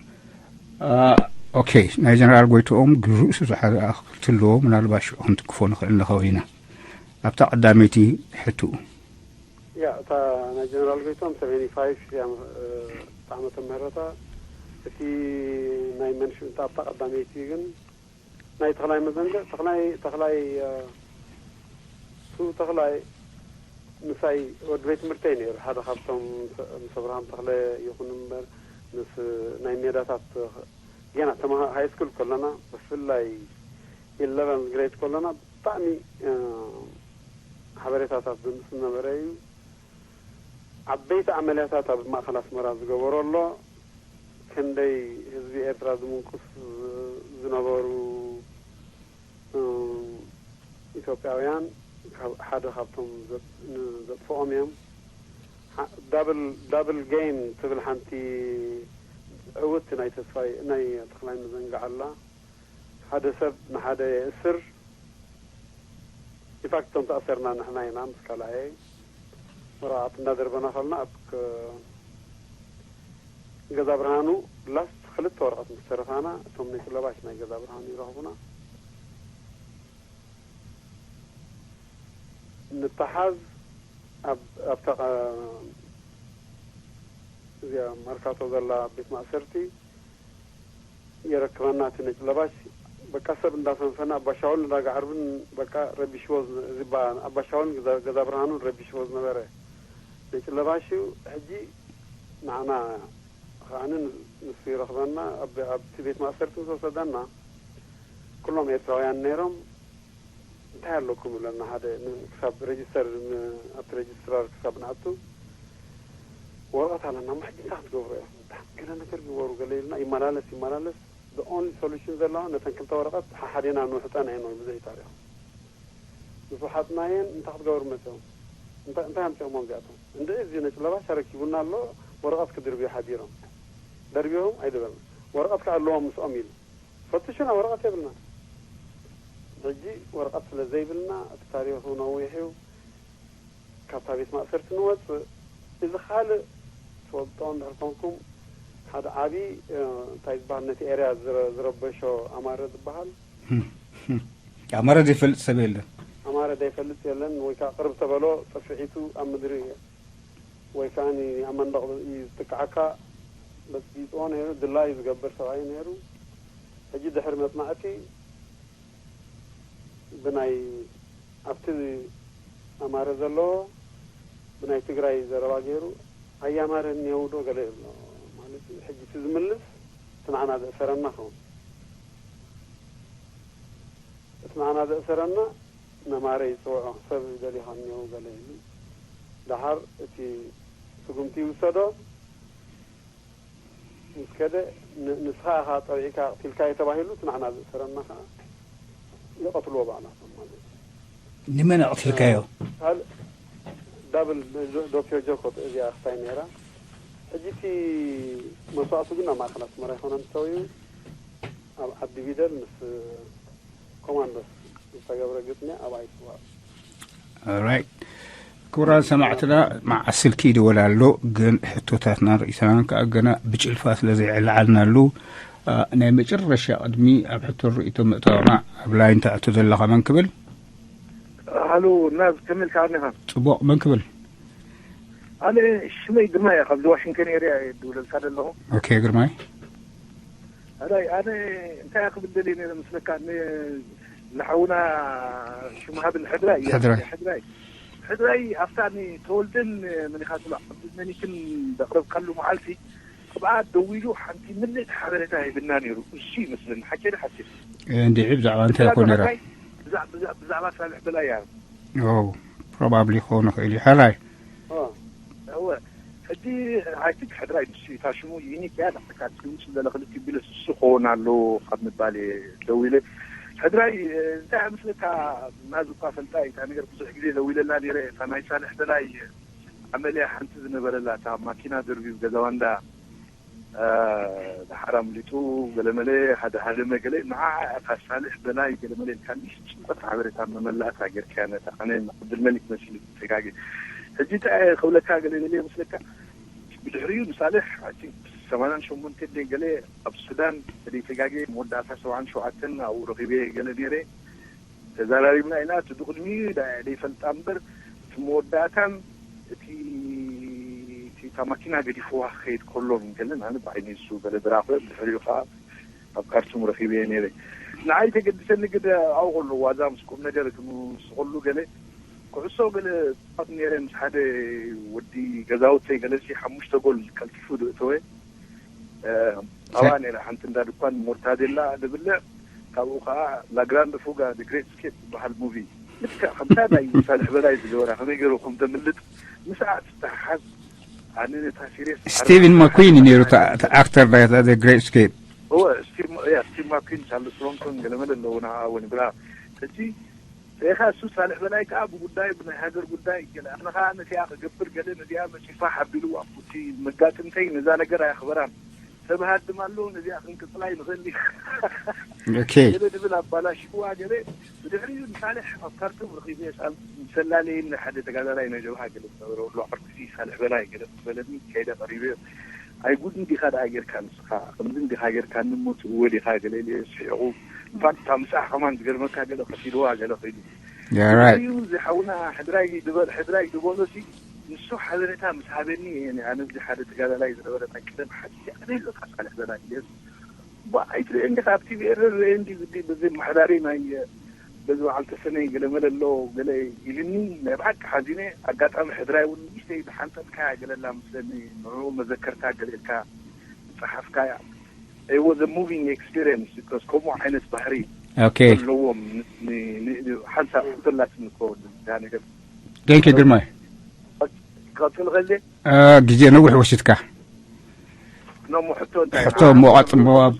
ኦኬ። ናይ ጀነራል ጎይትኦም ርእሱ ዝሓዘ ክትህልዎ ምናልባት ሽዑ ክንትክፎ ንኽእል ንኸውን ኢና። ኣብታ ቀዳመይቲ ሕትኡ። ያ እታ ናይ ጀነራል ጎይቶም ሰቨንቲ ፋይቭ እያ። እ፣ ዓመተ ምህረታ እቲ ናይ መንሽ እንተ ኣብታ ቀዳመይቲ ግን ናይ ተኽላይ መዘንግዕ ተኽላይ ተኽላይ እ፣ ሱ ተኽላይ ምሳይ ወዲ ቤት ትምህርተይ ነይሩ። ሓደ ካብቶም ምስ- ምስ ኣብርሃም ተኽለ ይኹን እምበር ምስ ናይ ሜዳታት ጌና ተማ ሃይ ስኩል ከለና ብፍላይ ኢለቨን ግሬድ ከለና ብጣዕሚ እ፣ ሓበሬታታት ዝምስ ነበረ እዩ። ዓበይቲ ዓመልያታት ኣብ ማእኸል ኣስመራ ዝገበሮ ኣሎ። ክንደይ ህዝቢ ኤርትራ ዝምንቁስ ዝነበሩ እ፣ ኢትዮጵያውያን ካብ ሓደ ካብቶም ዘጥ- ን- ዘጥፍኦም እዮም። ሓ- ዳብል ዳብል ጌም ትብል ሓንቲ ዕውቲ ናይ ተስፋይ ናይ ተኽላይ መዘንግዕ ኣላ። ሓደ ሰብ ንሓደ የእስር። ኢንፋክት እቶም ተኣሰርና ንሕና ኢና ምስ ካልኣየ ወረቓቕቲ እንዳደርበና ከልና ኣብ ክ- ገዛ ብርሃኑ ላስት ክልተ ወረቐት ምስ ተረፋና እቶም ነጭ ለባሽ ናይ ገዛ ብርሃኑ ይረኽቡና። ንተሓዝ ኣብ ኣብታ ቐ- እዚኣ መርካቶ ዘላ ቤት ማእሰርቲ የረክበና እቲ ነጭ ለባሽ። በቃ ሰብ እንዳፈንፈና ኣባሻውል እንዳጋዓርብን በቃ ረቢሽዎ ዝነ- እዚ ባ- ኣባሻውልን ገዛ- ገዛ ብርሃኑን ረቢሽዎ ዝነበረ ነጭ ለባሽ እዩ። ሕጂ ንዓና ከዓኒ ንሱ ይረኽበና። ኣብ- ኣብቲ ቤት ማእሰርቲ ምስ ወሰደና ኩሎም ኤርትራውያን ነይሮም። እንታይ ኣለኩም ብለና ሓደ ን- ክሳብ ሬጅስተር ን- ኣብቲ ሬጅስትራር ክሳብ ንኣቱ ወረቐት ኣለና እሞ ሕጂ እንታይ ክትገብሩ እዮም? ገለ ነገር ግበሩ ገለ ኢልና ይመላለስ ይመላለስ። The only solution ዘለዋ ነተን ክልተ ወረቐት ሓሓዴና ንውሕጠን እየን ወይ ብዘይ ታሪኹ ምስ ውሓጥናየን እንታይ ክትገብሩ መፅኦም? እንታይ እንታይ ኣምፅኦሞም እዚኣቶም? እንደ እዚ ነጭ ለባሽ ኣረኪቡና ኣሎ። ወረቐት ክድርብዩ ሓዲሮም ደርቢዮም ኣይደበልና ወረቐት ከ ኣለዎም ምስኦም ኢሉ ፈትሹና ወረቐት የብልና። ሕጂ ወረቐት ስለ ዘይብልና እቲ ታሪኹ ነዊሕ እዩ። ካብታ ቤት ማእሰርቲ ንወፅእ። እዚ ካልእ ትፈልጦ እንድሕር ኮንኩም ሓደ ዓብዪ እ፣ እንታይ ዝበሃል ነቲ ኤርያ ዝረ- ዝረበሾ ኣማረ ዝበሃል ኣማረ ዘይፈልጥ ሰብ የለን። ኣማረ ዘይፈልጥ የለን ወይ ከዓ ቅርብ ተበሎ ፅፍዒቱ ኣብ ምድሪ ወይ ከዓ ኣብ መንደቕ እዩ ዝጥቅዓካ። በፅቢፅዎ ነይሩ ድላ እዩ ዝገብር ሰብኣይ ነይሩ። ሕጂ ድሕሪ መፅናዕቲ ብናይ ኣብቲ ኣማረ ዘለዎ ብናይ ትግራይ ዘረባ ገይሩ ኣያማረ እኒሀው ዶ ገለ ይብሎ ማለት እዩ። ሕጂ እቲ ዝምልስ እቲ ንዓና ዘእሰረና ኸውን እቲ ንዓና ዘእሰረና ነማረ ይፅውዖ ሰብ ደሊኻ እኒሀው ገለ ይብሉ። ደሓር እቲ ስጉምቲ ይውሰዶ ምስ ከደ ን- ንስኻ ኢኻ ጠቢዕካ ኣቕቲልካዮ ተባሂሉ እቲ ንዓና ዘእሰረና ከዓ ይቐትልዎ ባዕላቶም ማለት እዩ። ንመን ኣቕቲልካዮ? ካልእ ዳብል ዶ- ዶክዮ ጆኮብ እዚኣ ክሳይ ነይራ። ሕጂ እቲ መስዋእቱ ግን ኣብ ማእከል ኣስመራ ይኮነ እንተሰውዩ ኣብ ዓዲ ቢደል ምስ ኮማንዶስ ዝተገብረ ግጥሚያ ኣብኣ ይስዋእ። ራይት። ክቡራን ሰማዕትና፣ መዓስ ስልኪ ይድወል ኣሎ፣ ግን ሕቶታትናን ርእይቶናን ከኣ ገና ብጭልፋ ስለ ዘይዕልዓልና ኣለዉ። ናይ መጨረሻ ቅድሚ ኣብ ሕቶን ርእይቶን ምእታውና፣ ኣብ ላይን ትኣቱ ዘለኻ መን ክብል? ሃሎ፣ እና ከመይ ኢልካ ቀኒኻ? ጽቡቕ፣ መን ክብል? ኣነ ሽመይ ግርማይ እየ፣ ካብዚ ዋሽንግተን ኤርያ እየ ዝድውለልካ ዘለኹ። ኦኬ ግርማይ። ኣዳይ ኣነ እንታይ ክብል ደልየ ነይረ ምስለካ፣ ንሓውና ሽምሃብል ሕድራይ እያ። ሕድራይ። ሕድራይ ሕድራይ ኣብታ ንተወልደን መኒኻትሎ ዓብዱልመኒክን ዘቕረብካሉ መዓልቲ ክብኣ ደዊሉ ሓንቲ ምልእቲ ሓበሬታ ሂብና ነይሩ። እሱ ይመስለኒ ሓቂ ሓሲብ እንዲዒ ብዛዕባ እንታይ ኮ ነይራ? ብዛዕባ ሳልሕ በላይ እያ። ፕሮባብሊ ክኸውን ይኽእል እዩ። ሕራይ እወ ሕጂ ኣይትክ ሕድራይ ንሱ እዩ፣ እታ ሽሙ ዩኒክ እያ። ንዓካ ትምስ ዝበለ ክልተ ቢለ እሱ ክኸውን ኣለዎ ካብ ምባል እየ ደው ኢለ። ሕድራይ እንታይ ምስለካ ናዚ እኳ ፈልጣ እታ ነገር ብዙሕ ግዜ ደው ኢለላ ነይረ። እታ ናይ ሳልሕ በላይ ዓመልያ ሓንቲ ዝነበረላ እታ ማኪና ደርቢብ ገዛዋንዳ ድሓር ኣምሊጡ ገለመለ ሓደ ሃደመ ገለ ንዓ እታ ሳልሕ በላይ ገለመለ ኢልካ ንእሽቶ ጭንቆት ሓበሬታ መመላእታ ጌርካያ ነታ ኣነ ዓብዱልመሊክ መሲሉ ተጋጊ ሕጂ እንታይ ክብለካ ገለ ገለ ይመስለካ ብድሕሪኡ ንሳልሕ ኣቲ ሰማንያን ሸሞንተ ደ ገለ ኣብ ሱዳን ተደይ ተጋጊ መወዳእታ ሰብዓን ሸውዓተን ኣብኡ ረኺበ ገለ ነይረ ተዛራሪብና ኢና እቲ ብቕድሚኡ ደይፈልጣ እምበር እቲ መወዳእታን እቲ እቲ እታ ማኪና ገዲፍዋ ክኸይድ ከሎ ገለን ኣነ ብዓይኒ እሱ ገለ ብራኸ ድሕሪኡ ከዓ ኣብ ካርቱም ረኺበ እየ ነይረ ንዓይ ተገድሰኒ ግደ ኣብኡ ከሎ ዋዛ ምስ ቁም ነገር ክምስኸሉ ገለ ኩዕሶ ገለ ፃወት ነይረ ምስ ሓደ ወዲ ገዛውተይ ገለሲ ሓሙሽተ ጎል ቀልጢፉ ድእተወ ኣብኣ ነይረ ሓንቲ እንዳ ድኳን ሞርታዴላ ድብልዕ ካብኡ ከዓ ላግራንድ ፉጋ ግሬት ስኬፕ ዝበሃል ሙቪ ልክዕ ከምታ ናይ ሳልሕ በላይ ዝገበራ ከመይ ገይሩ ከም ተምልጥ ምስኣ ትተሓሓዝ ኣነ ነታ ሲሪየስ ስቲቨን ማኩዊን እዩ ነይሩ ኣክተር ናይታ ግሬት ስኬፕ እወ ስቲቭ ማኩዊን ቻርልስ ብሮንሶን ገለመለ ኣለዉ ንዓ እውን ብራ ሕጂ ሬኻ እሱ ሳልሕ በላይ ከዓ ብጉዳይ ብናይ ሃገር ጉዳይ ገለ ኣነ ከዓ ነዚኣ ክገብር ገለ ነዚኣ መፂፋ ሓቢልዋ እቲ መጋጥምተይ ነዛ ነገር ኣያኽበራን ሰብ ሃድም ኣሎ ነዚኣ ክንቅፅላ ይንኽእል ኦኬ ገለ ድብል ኣባላሽዋ ገለ ብድሕሪኡ ንሳልሕ ኣብ ካርቱም ረኺበ ሰላለየኒ ሓደ ተጋዳላይ ናይ ጀብሃ ገለ ዝነበረ ወሎ ዓርኩሲ ሳልሕ በላይ ገለ ክበለኒ ከይደ ቀሪበ ኣይጉድ እንዲኻ ደኣ ጌርካ ንስኻ ከምዚ እንዲኻ ጌርካ ንሞ ትእወ ዲኻ ገለ ኢለ ስሒቑ ኢንፋክት እታ ምሳሕ ከማን ዝገርመካ ገለ ከሲድዋ ገለ ኸይዱ Yeah, right. እዩ ዝሓውና ሕድራይ ድበል ሕድራይ ድበሎ ሲ ንሱ ሓበሬታ ምስ ሃበኒ እየ ኣነ እዚ ሓደ ተጋዳላይ ዝነበረ ናይ ቀደም ሓቲ ኣነ ኢሉ ካሳልሕ ዘና ኢለስ ኣይትርእን ዲኻ ኣብ ቲቪ ኤረር ርእየ እንዲ ግዲ በዚ ማሕዳሪ ናይ በዚ በዓል ተሰነይ ገለ መለ ኣሎ ገለ ኢልኒ ናይ ብሓቂ ሓዚነ ኣጋጣሚ ሕድራይ እውን ንእሽተይ ዝሓንጠጥካ ገለላ ምስለኒ ንዕኡ መዘከርታ ገለ ኢልካ ዝፀሓፍካ እያ it was a moving experience because ከምኡ ዓይነት ባህሪ Okay. ዘለዎም ሓንሳብ ክተላትኒ ከወሉ ዳ ነገር Thank you ግርማይ። ክቐፅል ከለ አ፣ ግዜ ነዊሕ ወሲድካ። ነሞ ሕቶ እንታይ ሕቶ እሞ ቀጥ እሞ ኣብ-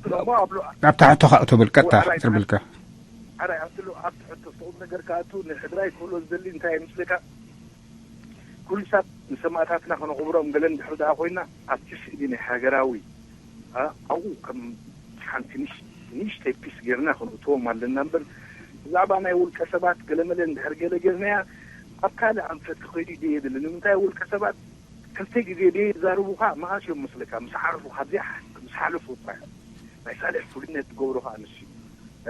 ኣብታ ሕቶ ካእ ትብል ቀጥታ ትርብልካ። ሓራይ ኣብቲ ኣብቲ ሕቶ ፍቕድ ነገር ከኣቱ ንሕድራይ ክብሎ ዝደሊ እንታይ ምስልካ ኩሉ ሰብ ንሰማእታትና ከነኽብሮም ገለን ድሕሪ ደኣ ኮይና ኣብቲ ስእሊ ናይ ሃገራዊ ኣ፣ ኣብኡ ከም ሓንቲ ንሽ- ንእሽተይ ፒስ ጌርና ክንእትዎም ኣለና እምበር ብዛዕባ ናይ ውልቀ ሰባት ገለመለ እንድሕር ገለ ጌርናያ ኣብ ካልእ ኣንፈት ክኸይዱ ደ የብልን ንምንታይ ውልቀ ሰባት ክልተ ግዜ ደ ይዛረቡ ከዓ መዓስ እዮም መስለካ ምስ ዓርፉ ካብዚኣ ምስ ሓለፉ እኳ እዮም ናይ ሳልሕ ፍሉይነት ዝገብሩ ከዓ ንሱ እዩ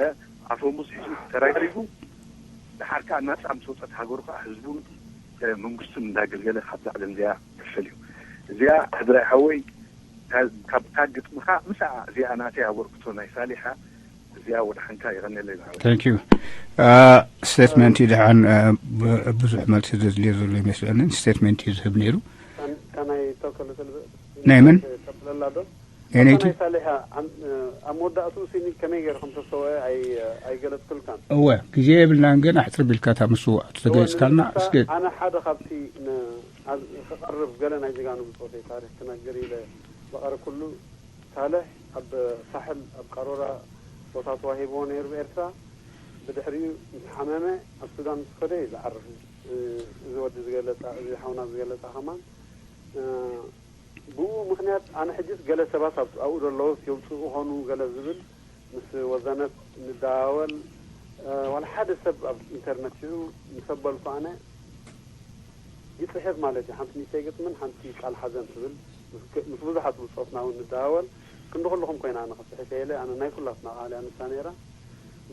እ፣ ኣፈሙዝ ሒዙ ተራጊቡ ደሓር ከዓ ናፃ ምስ ወፀት ሃገሩ ከዓ ህዝቡን እ፣ መንግስቱን እንዳገልገለ ካብዛ ዓለም እዚኣ ክፈል እዩ እዚኣ ሕድራይ ሓወይ ካብ- ካብታ ግጥምኻ ምስኣ እዚኣ ናተይ ኣበርክቶ ናይ ሳሊሓ እዚኣ ወድሓንካ ይቐነለይ ዝሓወይ Thank you. ስቴትመንት እዩ ደሓን ብ- ብዙሕ መልሲ ዘድልዮ ዘሎ ይመስለንን ስቴትመንት እዩ ዝህብ ነይሩ ከናይ ተወከለ ሰልበ ናይ መን? ተብለላ ዶ የነይቲ ናይ ሳሊሓ ኣም- ኣብ መወዳእትኡ ሲኒ ከመይ ገይሩ ከም ተሰወ ኣይ- ኣይገለጽኩልካን እወ ግዜ የብልናን ግን ኣሕፅር ቢልካ እታ ምስዋዕ ተገይፅካልና እስኪ ኣነ ሓደ ካብቲ ን- ኣብ- ክቐርብ ገለ ናይ ጀጋኑ ብፆተይ ታሪክ ክነግር ኢለ ዝቐርብ ኩሉ ሳልሕ ኣብ ሳሕል ኣብ ቀሮራ ቦታ ተዋሂብዎ ነይሩ ብኤርትራ ብድሕሪኡ ምስ ሓመመ ኣብ ሱዳን ምስ ከደ እዩ ዝዓርፍ ነይሩ እዚ ወዲ ዝገለጻ፣ እዚ ሓውና ዝገለጻ ከማን፣ እ፣ ብኡ ምኽንያት ኣነ ሕጅስ ገለ ሰባት ኣብ-፣ ኣብኡ ዘለዉ የውጽኡ ኾኑ ገለ ዝብል ምስ ወዘነት ንደዋወል፣ እ፣ ዋላ ሓደ ሰብ ኣብ ኢንተርነት ሽዑ ምስ ኣበልኩ ኣነ ይጽሕፍ ማለት እዩ። ሓንቲ ንእሽተይ ግጥምን ሓንቲ ቃል ሓዘን ትብል ምስ ክ-፣ ምስ ብዙሓት ብጾትና እውን ንደዋወል። ክንዲ ኩልኹም ኮይና ኣነ ክጽሕፍ እየ ኢለ፣ ኣነ ናይ ኩላትና ቃል እያ ንሳ ነይራ።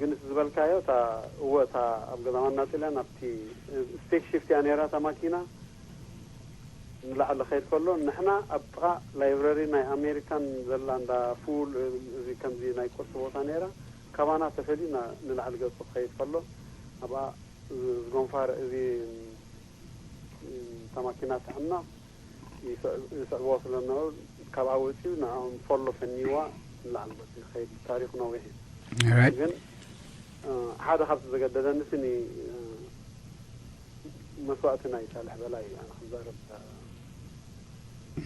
ግን እቲ ዝበልካዮ፣ እታ፣ እወ፣ እታ ኣብ ገዛ ዋና ጥልያን ኣብቲ ስቴክ ሽፍት እያ ነይራ እታ ማኪና። ንላዕሊ ኸይድ ከሎ ንሕና ኣብ ጥቓ ላይብረሪ ናይ ኣሜሪካን ዘላ እንዳ ፉል፣ እዚ ከምዚ ናይ ቁርሲ ቦታ ነይራ፣ ካባና ተፈልዩ ና-፣ ንላዕሊ ገጹ ክኸይድ ከሎ ኣብኣ ዝጎንፋር እዚ፣ እታ ማኪና ትሕና ይስዕ-፣ ይስዕብዎ ስለ ዝነበሩ፣ ካብኣ ወጺኡ ንዕኦም ፎሎ ፈንይዋ ንላዕሊ ወጺኡ ክኸይድ ታሪኹ ነዊሕ እዩ። ኦራይት። ግን፣ እ፣ ሓደ ካብቲ ዘገደደኒ ስኒ፣ እ፣ መስዋእቲ ናይ ሳልሕ በላይ እዩ። ኣነ ክዛረብ፣ እ፣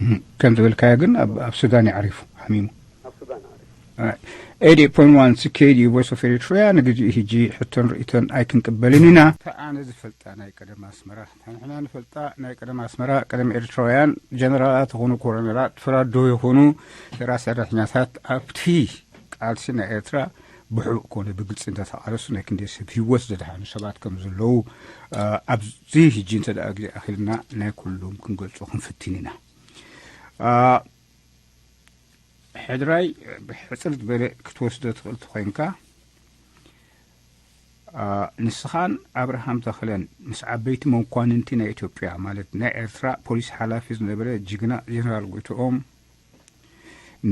እም፣ ከም ዝበልካዮ ግን ኣብ፣ ኣብ ሱዳን እዩ ዓሪፉ፣ ሓሚሙ። ኣብ ሱዳን ዓሪፉ። ኦራይት። ኤይት ኤይት ፖይንት ዋን ሲ ኬ ዲ ዩ፣ ቮይስ ኦፍ ኤሪትሪያ፣ ንግዜኡ ሕጂ ሕቶን ርእይቶን ኣይክንቅበልን ኢና። እታ ኣነ ዝፈልጣ ናይ ቀደም ኣስመራ፣ እታ ንሕና ንፈልጣ ናይ ቀደም ኣስመራ፣ ቀደም ኤርትራውያን ጀነራላት ይኹኑ ኮሎኔላት፣ ፍራዶ ይኹኑ ተራ ሰራሕተኛታት ኣብቲ ቃልሲ ናይ ኤርትራ ብሕቡእ ኮነ ብግልጺ እንዳተቓለሱ ናይ ክንደይ ሰብ ህይወት ዘድሓኑ ሰባት ከም ዘለዉ፣ እ፣ ኣብዚ ሕጂ እንተ ደኣ ግዜ ኣኺልና ናይ ኩሎም ክንገልጾ ክንፍትን ኢና። እ፣ ሕድራይ ብሕጽር ዝበለ ክትወስዶ ትኽእል ተኾይንካ፣ እ፣ ንስኻን ኣብርሃም ተኽለን ምስ ዓበይቲ መኳንንቲ ናይ ኢትዮጵያ፣ ማለት ናይ ኤርትራ ፖሊስ ሓላፊ ዝነበረ ጅግና ጀነራል ጎይትኦም፣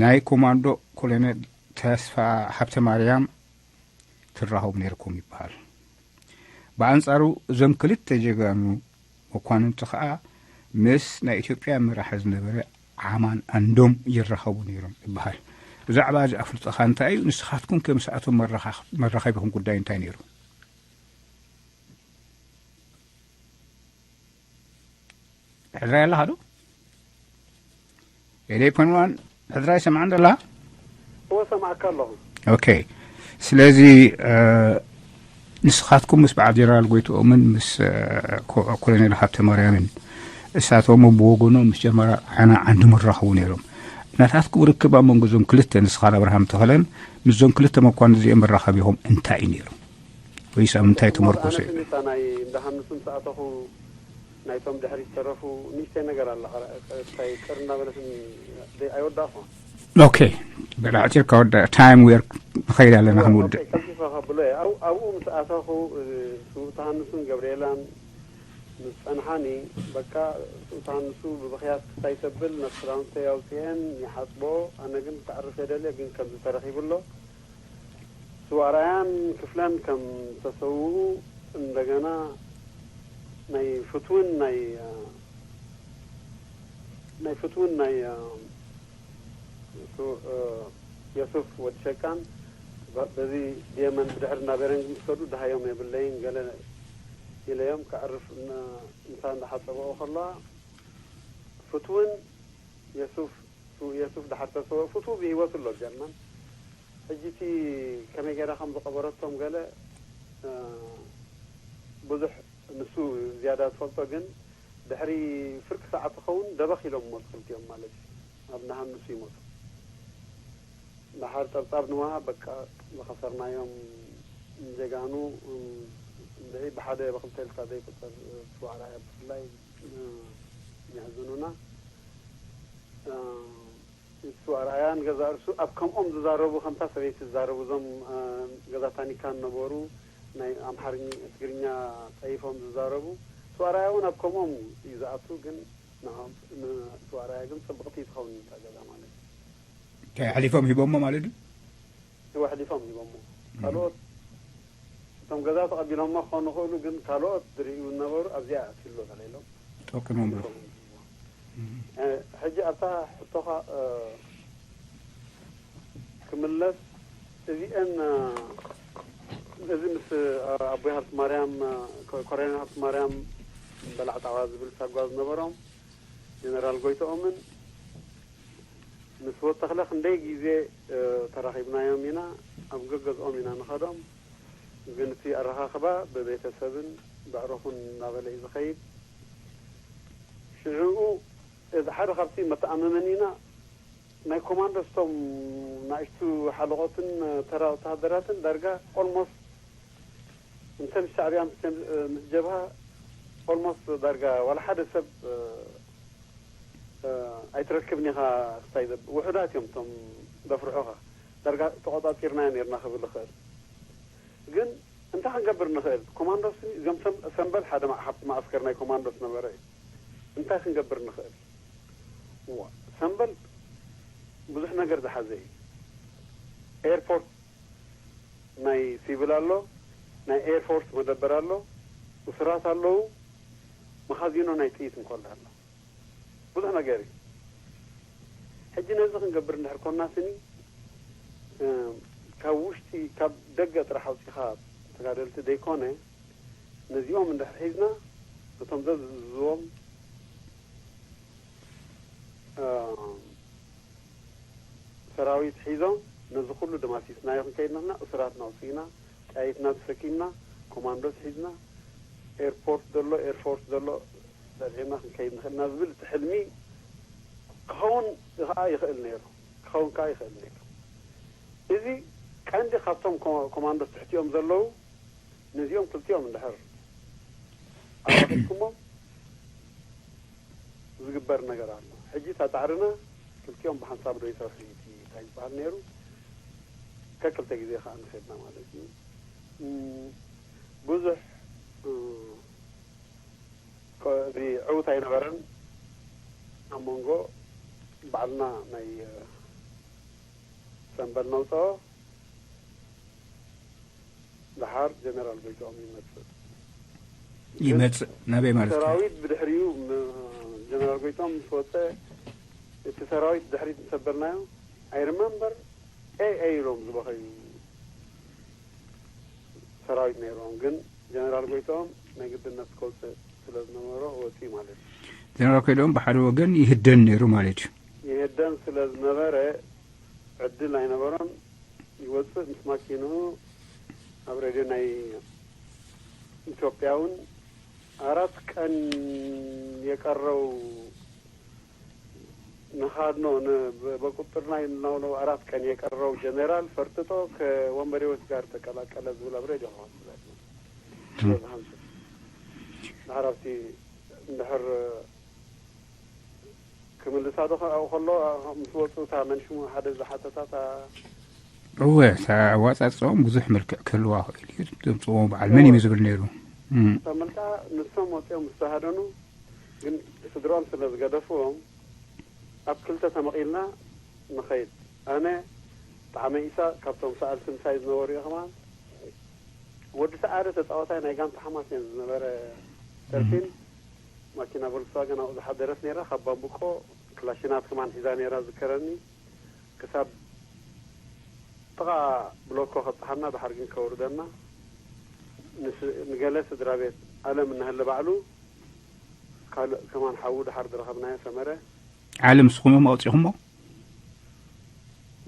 ናይ ኮማንዶ ኮሎኔል ተስፋ ሃብተማርያም ትራኸቡ ነይርኩም ይበሃል። ብኣንጻሩ እዞም ክልተ ጀጋኑ መኳንንቲ ኸኣ ምስ ናይ ኢትዮጵያ መራሒ ዝነበረ ዓማን ኣንዶም ይራኸቡ ነይሮም ይበሃል። ብዛዕባ እዚ ኣፍልጦኻ እንታይ እዩ? ንስኻትኩም ከ ምስኣቶም መራኻ-፣ መራኸቢኹም ጉዳይ እንታይ ነይሩ? ሕድራይ ኣለኻ ዶ? ኤሌ ፖንዋን ሕድራይ ሰምዓን ደላ? እወ፣ ሰማዕካ ኣለኹ። ኦኬ። ስለዚ፣ እ፣ ንስኻትኩም ምስ በዓል ጀነራል ጎይትኦምን ምስ፣ እ፣ ኮ-፣ ኮሎኔል ሃብተ ማርያምን እሳቶም ብወገኖም ምስ ጀነራል ዓና ዓንዲ ምራኸቡ ነይሮም። ናታትኩም ርክብ ኣብ መንጎ እዞም ክልተ፣ ንስኻን ኣብርሃም ተኸለን፣ ምስዞም ክልተ መኳንንቲ እዚኦም መራኸቢኹም እንታይ እዩ ነይሩ? ወይስ ኣብ ምንታይ ተመርኮሰ? ኣነ ስኒታ ናይ እንዳ ሃንሱ ምስ ኣተኹ ናይቶም ድሕሪት ዝተረፉ ንእሽተይ ነገር ኣላ፣ ኸ-፣ እንታይ ቅር እናበለት ን-፣ ደይ-፣ ኣይወዳእኹ። ኦኬ፣ በል ኣዕጺርካ ወዳ-፣ ታይም ዌር ንኸይድ ኣለና ክንውድእ። ኦኬ፣ ቀልጢፈ ከብሎ እየ። ኣብ-፣ ኣብኡ ምስ ኣተኹ፣ እ፣ ስውእ ተሃንሱን ገብርኤላን ምስ ጸንሓኒ፣ በቃ ስውእ ተሃንሱ ብብኽያት ክስታይ ተብል፣ ነቲ ክዳውንተይ ኣውጺኤን ይሓጽቦ። ኣነ ግን ክተዕርፍ እየ ደልየ፣ ግን ከምዚ ተረኺቡ ኣሎ። ስዋራያን ክፍለን ከም ተሰውኡ እንደገና ናይ ፍትውን ናይ፣ እ፣ ናይ ፍትውን ናይ፣ እ፣ ሱ-፣ እ፣ የሱፍ ወዲ ሸቃን በ-፣ በዚ ድየመን ብድሕሪ እናበረን ክሰዱ ደሃዮም የብለይን ገለ ኢለዮም ክዕርፍ እነ-፣ ምሳ እንዳሓጸበኦ ከለዋ ፍትውን የሱፍ፣ የሱፍ ደሓር ተሰወ-፣ ፍትው ብህይወቱ ኣሎ ጀርመን። ሕጂ እቲ ከመይ ገይራ ከም ዝቐበረቶም ገለ፣ እ፣ ብዙሕ ንሱ ዝያዳ ዝፈልጦ፣ ግን ድሕሪ ፍርቂ ሰዓት ክኸውን ደበኽ ኢሎም ሞቱ ክልቲኦም ማለት እዩ። ኣብ ነሃን ንሱ ይሞቱ። ደሓር ጸብጻብ ንወሃብ በቃ ዝኸሰርናዮም ጀጋኑ፣ እም፣ እንድዒ ብሓደ ብኽልተ ኢልካ ዘይቁጸር፣ እ፣ ስዋዕራ እያ ብፍላይ፣ እ፣ የሕዝኑና። እ፣ እሱ ኣርኣያን ገዛ እርሱ ኣብ ከምኦም ዝዛረቡ፣ ከምታ ሰበይቲ ዝዛረቡ፣ እዞም፣ እ፣ ገዛ ታኒካ ነበሩ፣ ናይ ኣምሓርኛ፣ ትግርኛ ጸይፎም ዝዛረቡ። እሱ ኣርኣያ እውን ኣብ ከምኦም እዩ ዝኣቱ፣ ግን ንዖም፣ ን-፣ እሱ ኣርኣያ ግን ጽብቕቲ ትኸውን እታ ገዛ ማለት እዩ። እንታይ ኣሕሊፎም ሂቦሞ ማለት እዩ? እወ፣ ኣሕሊፎም ሂቦሞ። እም። ካልኦት እቶም ገዛ ተቐቢሎሞ ክኾኑ ይኽእሉ፣ ግን ካልኦት ዝርእዩ ዝነበሩ ኣብዚኣ ኣትዩ ኣሎ ተባሂሎም ጠቂሞም ዶ? ኣሕሊፎም ሂቦሞ። እም። እ፣ ሕጂ ኣብታ ሕቶኻ፣ እ፣ ክምለስ፣ እዚአን፣ እ፣ እዚ ምስ፣ እ፣ ኣቦይ ሃብቲ ማርያም፣ እ፣ ኮ-፣ ኮሎኔል ሃብቲ ማርያም በላዕ ጣባ ዝብል ሳጓ ዝነበሮም ጀነራል ጎይትኦምን ምስ ወተኽለ ክንደይ ግዜ፣ እ፣ ተራኺብናዮም ኢና። ኣብ ገገዝኦም ኢና ንኸዶም። ግን እቲ ኣረኻኽባ ብቤተሰብን ብዕረፉን እናበለ እዩ ዝኸይድ። ሽዕኡ እዚ ሓደ ካብቲ መተኣመመኒና ናይ ኮማንዶስ እቶም ናእሽቱ ሓለቖትን ተራ ወተሃደራትን ዳርጋ ኦልሞስት እንተ ምስ ሻዕብያ ምስ ምስ ጀብሃ ኦልሞስት ዳርጋ ዋላ ሓደ ሰብ ኣይትረክብን ኢኻ። ክሳይ ዘብ ውሑዳት እዮም እቶም ዘፍርሑኻ። ዳርጋ ተቆጻጺርናዮ ነርና ክብል እኽእል። ግን እንታይ ክንገብር ንኽእል? ኮማንዶስ እዚኦም ሰም- ሰምበል ሓደ ማ- ሓብቲ ማእስከር ናይ ኮማንዶስ ነበረ እዩ። እንታይ ክንገብር ንኽእል? እዋ፣ ሰምበል ብዙሕ ነገር ዝሓዘ እዩ። ኤርፖርት ናይ ሲቪል ኣሎ፣ ናይ ኤርፎርስ መደበር ኣሎ፣ እሱራት ኣለዉ፣ መኻዚኖ ናይ ጥይት እንኮላ ኣሎ። ብዙሕ ነገር እዩ። ሕጂ ነዚ ክንገብር እንድሕር ኮና ስኒ ካብ ውሽጢ ካብ ደገ ጥራሕ ኣውፂኻ ተጋደልቲ ዘይኮነ ነዚኦም እንድሕር ሒዝና እቶም ዘዝዝዎም ሰራዊት ሒዞም ነዚ ኩሉ ደማሲስናዮ ክንከይድ ንኽና እሱራትና ውፅኢና ጫይትና ተሰኪምና ኮማንዶስ ሒዝና ኤርፖርት ዘሎ ኤርፎርስ ዘሎ በልዒና ክንከይድ ንኽእልና ዝብል እቲ ሕልሚ ክኸውን ከዓ ይኽእል ነይሩ። ክኸውን ከዓ ይኽእል ነይሩ። እዚ ቀንዲ ካብቶም ኮማንዶስ ትሕቲኦም ዘለዉ ነዚኦም ክልቲኦም እንድሕር ኣዋሒድኩሞም ዝግበር ነገር ኣሎ። ሕጂ እታ ፃዕርና ክልቲኦም ብሓንሳብ ዶ ይሰርሑ እዩ እቲ እንታይ ዝበሃል ነይሩ ከክልተ ግዜ ከዓ ንኸድና ማለት እዩ። ብዙሕ እዚ ዕውት ኣይነበረን ኣብ መንጎ ባዕልና ናይ ሰንበል ነውፀኦ። ደሓር ጀነራል ጎይትኦም ይመፅእ። ይመፅእ ናበይ ማለት እዩ? ሰራዊት ብድሕሪኡ ጀነራል ጎይትኦም ምስ ወፀ እቲ ሰራዊት ድሕሪት ምስ ኣበልናዮ I remember ኤይ ኤይ ኢሎም ዝበኸዩ ሰራዊት ነይሮም። ግን ጀነራል ጎይትኦም ናይ ግድነት ክወፅእ ስለ ዝነበሮ ወፂኡ ማለት እዩ። ጀነራል ኮይዶም ብሓደ ወገን ይህደን ነይሩ ማለት እዩ። ይህደን ስለ ዝነበረ ዕድል ኣይነበሮን። ይወፅእ ምስ ማኪንኡ ኣብ ሬድዮ ናይ ኢትዮጵያ እውን አራት ቀን የቀረው ንኻድኖ በቁጥር ናይ እናውለው አራት ቀን የቀረው ጀኔራል ፈርጥጦ ከወንበዴዎች ጋር ተቀላቀለ ዝብል ኣብ ሬድዮ ክወስድ ድሕር ኣብቲ እንድሕር ክምልሳ ዶ ከሎ ምስ ወፁ እታ መን ሽሙ ሓደ ዝሓተታ እታ እወ እታ ኣዋፃፅኦም ብዙሕ መልክዕ ክህልዋ ክእል እዩ ዘምፅዎ በዓል መን እዩ ዝብል ነይሩ እታ መልክዓ ንሶም ወፂኦም ዝተሃደኑ ግን ስድሮም ስለ ዝገደፍዎም ኣብ ክልተ ተመቒልና ንኸይድ ኣነ ጣዕመ ኢሳ ካብቶም ሰኣልቲ ምሳይ ዝነበሩ እየ ከማን ወዲ ሰዓረ ተፃዋታይ ናይ ጋንታ ሓማስ እየን ዝነበረ ተርፊን ማኪና ቮልክስዋገን ኣብኡ ዝሓደረት ነይራ ካብ ባምብቆ ክላሽናት ከማን ሒዛ ነይራ ዝከረኒ ክሳብ ጥቓ ብሎኮ ከብፅሓና ድሓር ግን ከውርደና ንገለ ስድራ ቤት ኣለም እናሃለ ባዕሉ ካልእ ከማን ሓዉ ድሓር ዝረኸብናዮ ሰመረ ዓለም ንስኹም እዮም ኣውፂኹሞ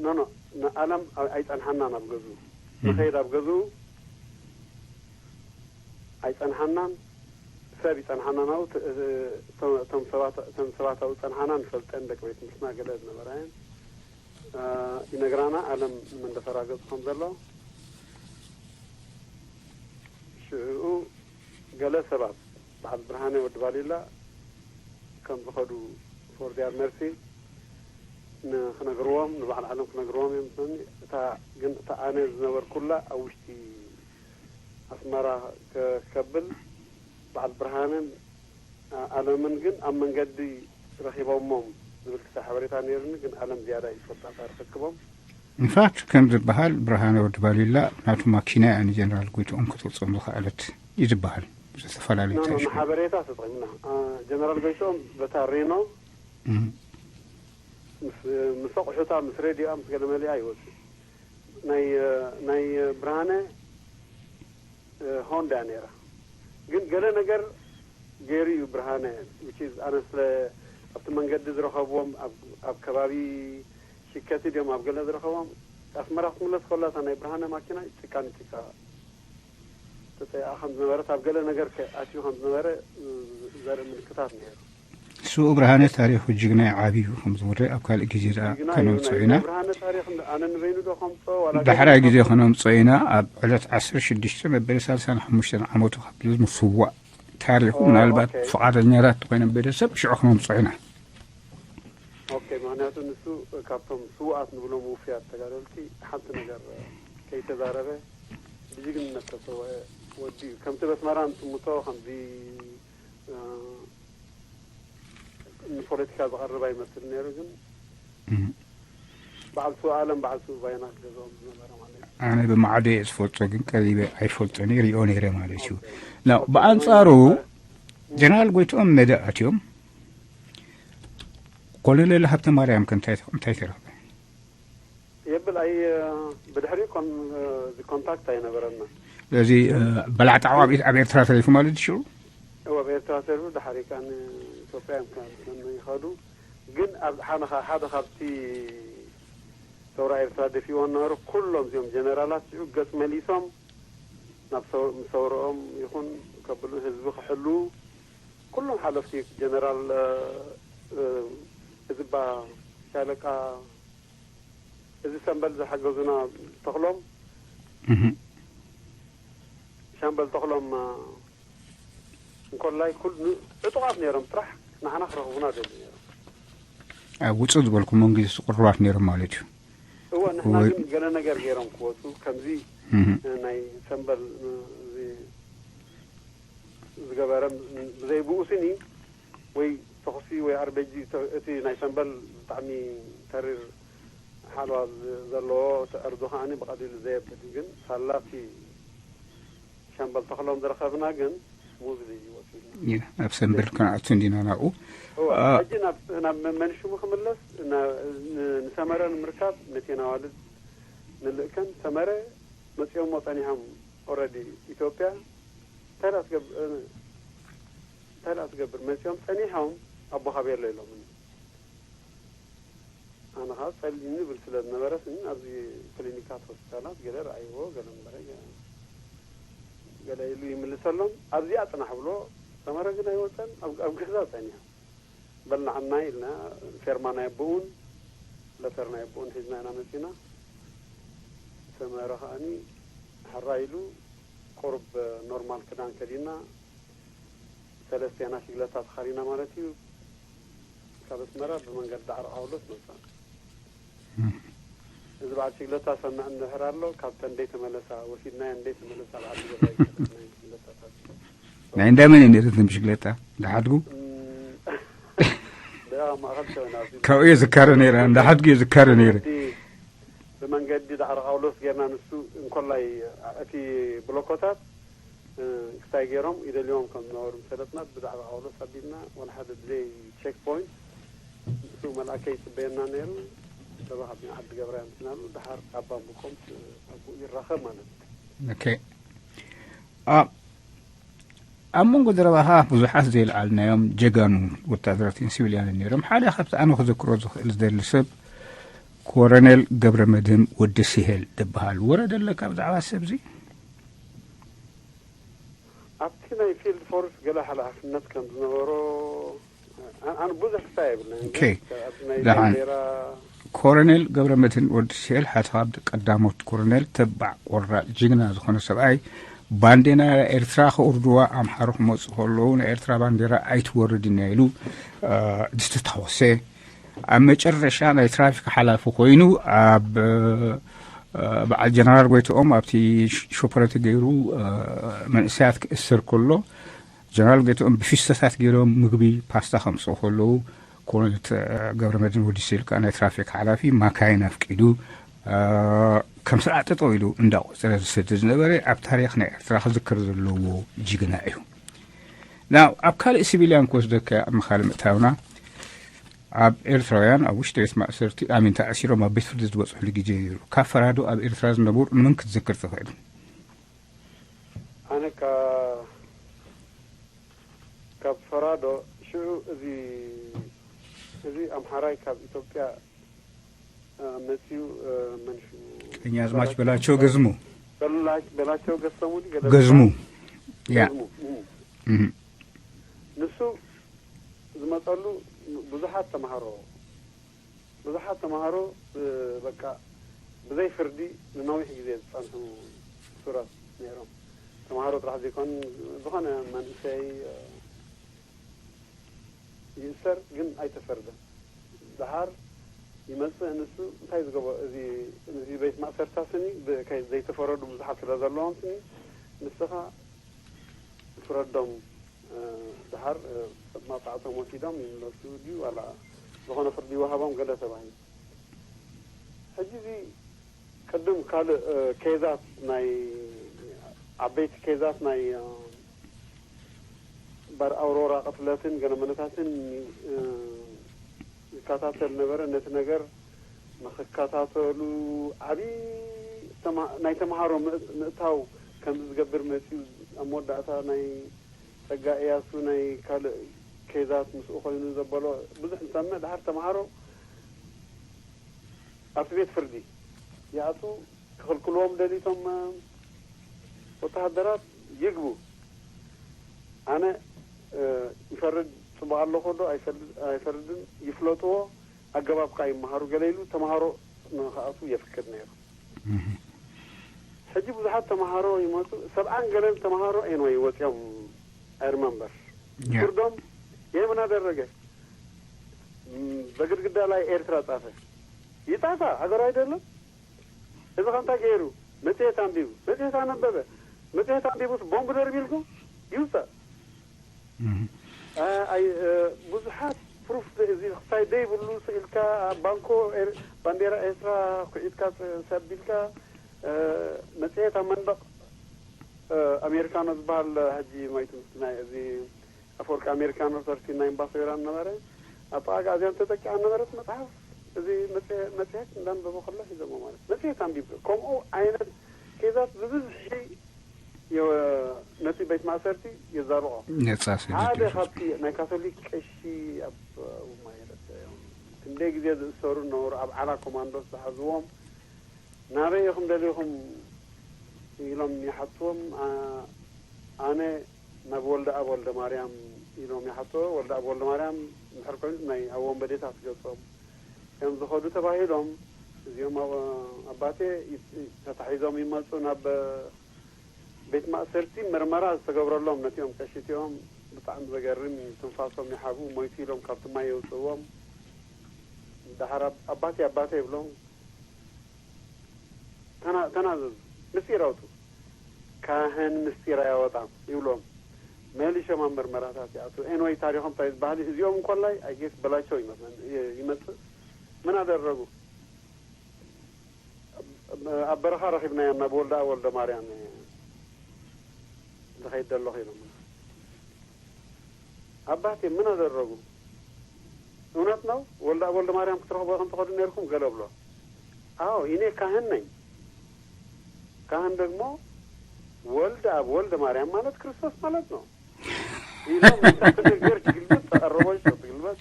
ኖ ኖ ንኣለም ኣይፀንሓናን ኣብ ገዝኡ ንኸይድ ኣብ ገዝኡ ኣይፀንሓናን ሰብ ይፀንሓና ናው እቶም ሰባት ኣብኡ ፀንሓና ንፈልጠን ደቂ ቤት ትምህርትና ገለ ዝነበራ እየን ይነግራና ኣለም ንመንደፈራ ገፁ ከም ዘሎ ሽዑ ገለ ሰባት በዓል ብርሃነ ወዲ ባሊላ ከም ዝኸዱ for their mercy ንክነግርዎም ንበዓል ዓለም ክነግርዎም እዮም ዝብለኒ እታ ግን እታ ኣነ ዝነበርኩላ ኣብ ውሽጢ ኣስመራ ከብል በዓል ብርሃንን ኣለምን ግን ኣብ መንገዲ ረኺቦሞም ዝብል ክሳብ ሓበሬታ ነይሩኒ ግን ኣለም ዝያዳ እዩ ዝፈልጣ እታ ርክክቦም In fact ከም ዝበሃል ብርሃነ ወዲ ባሊላ ናቱ ማኪና እያ ንጀነራል ጎይትኦም ከተውፅኦም ዝኸኣለት እዩ ዝበሃል ብዝተፈላለዩ ኖ ኖ ተሽ ንሓበሬታ ተጠቒምና ጀነራል ጎይትኦም በታ ሬኖ ምስ ኣቑሑታ ምስ ሬድዮኣ ምስ ገለ መሊኣ ይወፅእ ናይ ናይ ብርሃነ ሆንዳ ነይራ ግን ገለ ነገር ገይሩ እዩ ብርሃነ which is ኣነ ስለ ኣብቲ መንገዲ ዝረኸብዎም ኣብ ከባቢ ሽከቲ ድዮም ኣብ ገለ ዝረኸቦም ኣስመራ ክትምለስ ከላ እታ ናይ ብርሃነ ማኪና ጭቃ ንጭቃ ተጠይኣ ከም ዝነበረት፣ ኣብ ገለ ነገር ከ-፣ ኣትዩ ከም ዝነበረ፣ እ፣ ዘርኢ ምልክታት ነይሩ። ስዉእ ብርሃነ ታሪኹ ጅግና እዩ፣ ዓቢ እዩ። ከም ዝወረ ኣብ ካልእ ግዜ ደኣ ጅግና እዩ። ከነምጽኦ ናይ ኢና። ብርሃነ ታሪኽ እንደ-፣ ኣነ ንበይኑ ዶ ከምጽኦ ዋላ ዳሕራይ ገለ ግዜ ከምጽኦ? ከነምጽኦ ኢና። ኣብ ዕለት ዓሰርተ ሽዱሽተ መበል ሰላሳን ሓሙሽተን ዓመቱ ካብ ምስዋእ ታሪኹ ኦ፣ ምናልባት ኦኬ። ፍቓደኛታት ኮይኖም ቤተሰብ ሽዑ ከነምጽኦ ኢና። ኦኬ፣ ምኽንያቱ ንሱ ካብቶም ስዉኣት ንብሎም ውፉያት ተጋደልቲ ሓንቲ ነገር ከይተዛረበ ብጅግንነት ተሰወአ ወዲ እዩ። ከምቲ በስመራ ንጥምቶ ከምዚ፣ እ፣ ንፖለቲካ ዝቐርብ ኣይመስል ነይሩ፣ ግን እም። በዓል ስውእ ኣለም በዓል ስውእ ባይና ክገዝኦም ዝነበረ ማለት እዩ። ኣነ ብማዕዶ እየ ዝፈልጦ፣ ግን ቀሪበ ኣይፈልጦን እየ፣ ሪኦ ነይረ ማለት እዩ። ኦኬ። ና ኦኬ፣ ብኣንጻሩ ወይ ጀነራል ጎይትኦም መደ ኣትዮም ኮሎኔል ሃብተ ማርያም ከ እንታይ እንታይ ተረኽበ? የብል ኣይ፣ ብድሕሪኡ ኮን-፣ እዚ ኮንታክት ኣይነበረና። ስለዚ፣ እ፣ በላዕቲ ዓዋቢት ኣብ ኤርትራ ተሪፉ ማለት እዩ ሽዑ? እወ፣ ኣብ ኤርትራ ተሪፉ፣ ድሓር ከኣ ንኢትዮጵያ እዮም ከ-፣ ይኸዱ። ግን ኣብ ሓደ ካ-፣ ሓደ ካብቲ ሰውራ ኤርትራ ደፊእዎ ነበሩ። ኩሎም እዚኦም ጀነራላት ሽዑ ገጽ መሊሶም ናብ ሰው-፣ ሰውርኦም ይኹን ከብሉ ህዝቢ ክሕልዉ ኩሎም ሓለፍቲ ጀነራል፣ እ፣ እ፣ እዝባ ሻለቃ እዚ ሰምበል ዝሓገዙና ተኽሎም፣ እህ። ሻምበል ተኽሎም፣ እ፣ እንኮላይ ኩል-፣ ን-፣ ዕጡቓት ነይሮም ጥራሕ ንዓና ክረኽቡና ደልዩ ነይሮም። ኣብ ውጹእ ዝበልኩ መንግስቲ ቅሩባት ነይሮም ማለት እዩ። እወ፣ ንሕና ወይ ግን ገለ ነገር ገይሮም ክወጹ፣ ከምዚ እህ። ናይ ሰምበል፣ እ፣ እዚ ዝገበረ ብዘይ ብኡ ስኒ ወይ ተኹሲ ወይ ኣርበጂ ተ-፣ እቲ ናይ ሰምበል ብጣዕሚ ተሪር ሓለዋ ዝ-፣ ዘለዎ እቲ ዕርዱ ከኣኒ ብቐሊሉ ዘየብል እዩ። ግን ሳላ እቲ ሻምበል ተኽሎም ዝረኸብና ግን ሙዝሊ እዩ ወሲድና። ያ፣ ኣብ ሰምበል ክንኣቱ እንዲና ናብኡ። እወ፣ አ- ሕጂ ናብ፣ ናብ መ-፣ መንሽሙ ክምለስ፣ ና-፣ ን-፣ ንሰመረ ንምርካብ ነቴን ኣዋልድ ንልእከን። ሰመረ መጺኦሞ ጸኒሖም ኦረዲ ኢትዮጵያ እንታይ ደኣ ትገብ-፣ እንታይ ደኣ ትገብር? መጺኦም ጸኒሖም ኣቦኻ ቤሎ ኢሎምኒ። ኣነ ኸኣ ጸሊኒ ይብል ስለ ዝነበረ ስኒ ኣብዚ ክሊኒካት ሆስፒታላት ገለ ረኣይዎ፣ ገለ እምበረ ገ-፣ ገለ ኢሉ ይምልሰሎም። ኣብዚኣ ጽናሕ ብሎ፣ ሰመረ ግን ኣይወጸን፣ ኣብ፣ ኣብ ገዛ ጸኒሑ። በል ንዓና ኢልና ፌርማ ናይ ኣቦኡን ለተር ናይ ኣቦኡን ሒዝና ኢና መጺና። ሰመረ ከኣኒ ሕራይ ኢሉ ቁሩብ ኖርማል ክዳን ከዲና ሰለስቴና ሽግለታ ተኻሪና ማለት እዩ። ካብ ኣስመራ ብመንገዲ ዳዕሮ ጳውሎስ መጻ። እም። እዚ በዓል ሽግለታ ሰምዕ እንድሕር ኣሎ፣ ካብተን ደይ ተመለሳ፣ ወሲድናየን ደይ ተመለሳ በዓል ሽግለታ ይገለጽ ናይ ሽግለታታት። ናይ እንዳ መን እየን ነይረን ብሽግለታ? እንዳ ሓድጉ? እም፣ ደኣ ማእኸል ሸወና ኣብዚ ካብኡ እየ ዝካረ ነይረ፣ እንዳ ሓድጉ እየ ዝካረ ነይረ። እቲ ብመንገዲ ዳዕሮ ጳውሎስ ጌርና ንሱ እንኮላይ እቲ ብሎኮታት፣ እ፣ ክስታይ ገይሮም ይደልይዎም ከም ዝነበሩ ምስ ፈለጥና ብዳዕሮ ጳውሎስ ኣቢልና ዋላ ሓደ ብዘይ ቼክ ፖይንት ንሱ መልኣከ ይጽበየና ነይሩ። ሰባ ካብ ዓዲ ገብረ ኣምጺናሉ። ድሓር ኣብ ባምቡቆም ኣብኡ ይራኸብ ማለት እዩ። ኦኬ። ኣብ ኣብ መንጎ ዘረባኻ ብዙሓት ዘይለዓልናዮም ጀጋኑ ወታደራትን ሲቪልያንን ነይሮም። ሓደ ካብቲ ኣነ ክዘክሮ ዝኽእል ዝደሊ ሰብ ኮረኔል ገብረ መድህን ወዲ ሲሄል ዝበሃል ወረደ ኣለካ ብዛዕባ እዚ ሰብዚ? ኣብቲ ናይ ፊልድ ፎርስ ገለ ሓላፍነት ከም ዝነበሮ፣ ኣነ፣ ኣነ ብዙሕ ክሳይ የብለይን፣ ኦኬ። ግን ኣብቲ ናይ ደሓን። ባንዴራ ኮረኔል ገብረ መድህን ወዲ ሲሄል ሓደ ካብ ቀዳሞት ኮረኔል ተባዕ ቆራጥ ጅግና ዝኾነ ሰብኣይ፣ ባንዴራ ኤርትራ ከውርድዋ ኣምሓሩ ክመጹ ከለዉ ናይ ኤርትራ ባንዴራ ኣይትወርድን እያ ኢሉ፣ እ፣ ዝተታወሰ፣ ኣብ መጨረሻ ናይ ትራፊክ ሓላፊ ኮይኑ ኣብ፣ እ፣ በዓል ጀነራል ጎይትኦም ኣብቲ ሽ-፣ ሾፐረቲ ገይሩ፣ እ፣ መንእሰያት ክእስር ከሎ፣ ጀነራል ጎይትኦም ብፊስተታት ገይሮም ምግቢ ፓስታ ከምጽኡ ከለዉ፣ ኮሎኔል ተ-፣ ገብረመድህን ወዲ ሲሄል ከኣ ናይ ትራፊክ ሓላፊ ማካይን ኣፍቂዱ፣ እ፣ ከም ስርዓት ጠጠው ኢሉ እንዳቆጸረ ዝሰድድ ዝነበረ ኣብ ታሪኽ ናይ ኤርትራ ክዝከር ዘለዎ ጅግና እዩ። ናው ኣብ ካልእ ሲቪልያን ክወስደካ ኣብ ምኻል ምእታውና፣ ኣብ ኤርትራውያን ኣብ ውሽጢ ቤት ማእሰርቲ ኣሚን ተኣሲሮም ኣብ ቤት ፍርዲ ዝበጽሕሉ ግዜ ነይሩ። ካብ ፈራዶ ኣብ ኤርትራ ዝነበሩ ንመን ክትዝክር ትኽእል? ኣነ ካ-፣ ካብ ፈራዶ ሽዑ እዚ፣ እዚ ኣምሓራይ ካብ ኢትዮጵያ፣ እ፣ መጺኡ፣ እ፣ መን ሽሙ? ቀኛዝማች በላቸው ገዝሙ። በላቸው ገሰሙ ገለ ገዝሙ ያ ገዝሙ። እም። ንሱ ዝመጸሉ ብዙሓት ተማሃሮ ብዙሓት ተማሃሮ በቃ ብዘይ ፍርዲ ንነዊሕ ግዜ ዝጸንሑ እሱራት ነይሮም። ተማሃሮ ጥራሕ ዘይኮን ዝኾነ መንእሰይ ይእሰር ግን ኣይተፈርደን። ደሓር ይመጽእ ንሱ እንታይ ዝገበ እዚ እዚ ቤት ማእሰርታ ስኒ ዘይተፈረዱ ብዙሓት ስለ ዘለዎም ስኒ ንስኻ ፍረዶም። ደሓር መቕፃዕቶም ወሲዶም ይምለሱ ድዩ ዋላ ዝኾነ ፍርዲ ይወሃቦም ገለ ተባሂሉ። ሕጂ እዚ ቅድም ካልእ ኬዛት ናይ ዓበይቲ ኬዛት ናይ ባር ኣውሮራ ቅትለትን ገለመለታትን ይከታተል ነበረ። ነቲ ነገር ንክከታተሉ ዓብዪ ናይ ተምሃሮ ምእታው ከምዚ ዝገብር መፂኡ ኣብ መወዳእታ ናይ ጸጋ እያሱ ናይ ካልእ ኬዛት ምስኡ ኮይኑ ዘበሎ ብዙሕ ንሰምዕ። ድሓር ተምሃሮ ኣብቲ ቤት ፍርዲ ይኣቱ ክኽልክልዎም ደሊቶም ወተሃደራት ይግቡ። ኣነ ይፈርድ ጽቡቕ ኣለኹ ዶ ኣይፈርድን ይፍለጥዎ ኣገባብ ከኣ ይመሃሩ ገለ ኢሉ ተምሃሮ ንኽኣትዉ የፍቅድ ነይሩ። ሕጂ ብዙሓት ተምሃሮ ይመጹ ሰብዓን ገለን ተምሃሮ ኤንወይ ወጺኦም ኣይርመምበር ፍርዶም ይህ ምን አደረገ በግድግዳ ላይ ኤርትራ ጻፈ ይጻፋ ሀገሩ አይደለም እዚህ ከንታ ገይሩ መጽሔት አንቢቡ መጽሔት አነበበ መጽሔት አንቢቡስ ቦምብ ደርቢልኩም ይውጻ ብዙሓት ፕሩፍ እዚ ክሳይ ዘይብሉ ስኢልካ ባንኮ ባንዴራ ኤርትራ ኩዒትካ ሰቢልካ መጽሔት ኣብ መንደቕ ኣሜሪካኖ ዝበሃል ሕጂ ማይቱ ናይ እዚ ኣፈወርቂ ኣሜሪካኖ ሰርቲን ናይ ኤምባሶ ኢራን ነበረ ኣብ ኣጋዚያን ተጠቂዓ ነበረት መጽሓፍ እዚ መጽሔት እንዳንበበ ከሎ ሒዘሞ ማለት መጽሔት ኣንቢብ ከምኡ ዓይነት ኬዛት ብብዝሒ ነቲ ቤት ማእሰርቲ የዛርዖ። ነጻ ስለ ሓደ ካብቲ ናይ ካቶሊክ ቀሺ ኣብ ማይረት እዮም ክንደይ ግዜ ዝእሰሩ ነበሩ። ኣብ ዓላ ኮማንዶስ ዝሓዝዎም ናበይ ኢኹም ደሊኹም ኢሎም ይሓትዎም። ኣነ ናብ ወልደ ኣብ ወልደ ማርያም ኢሎም ይሓትዎ። ወልደ ኣብ ወልደ ማርያም እንድሕር ኮይኑ ናይ ኣብ ወንበዴታት ገጾም እዮም ዝኸዱ ተባሂሎም እዚኦም ኣባቴ ተታሒዞም ይመፁ ናብ ቤት ማእሰርቲ ምርመራ ዝተገብረሎም ነቲኦም ቀሺ እቲኦም ብጣዕሚ ዘገርም እዩ። ትንፋሶም ይሓቡ ሞይቱ ኢሎም ካብቲ ማይ የውፅእዎም። ደሓር ኣባቴ ኣባቴ ይብሎም ተናዘዙ ምስጢር ኣውፅኡ። ካህን ምስጢር ኣያወጣም ይብሎም። መሊሾም ኣብ ምርመራታት ይኣትዉ። ኤንወይ ታሪኾም እንታይ ዝበሃል እዚኦም እንኮላይ ኣይ ጌስ በላቸው ይመስለን ይመፅእ ምን ኣደረጉ ኣብ በረኻ ረኺብናዮ ናብ ወልደ ወልደ ማርያም ዝኸይድ ዘለኹ ኢሎም ኣባቴ ምን ኣደረጉ እውነት ነው ወልደ ወልደ ማርያም ክትረኽቦ ከም ትኸዱ ነርኩም ገለ ብሎ አዎ እኔ ካህን ነኝ ካህን ደግሞ ወልደ ኣብ ወልደ ማርያም ማለት ክርስቶስ ማለት ነው ኢሎም ነገር ትግልበጥ ተቐረቦች ነው ትግልበጥ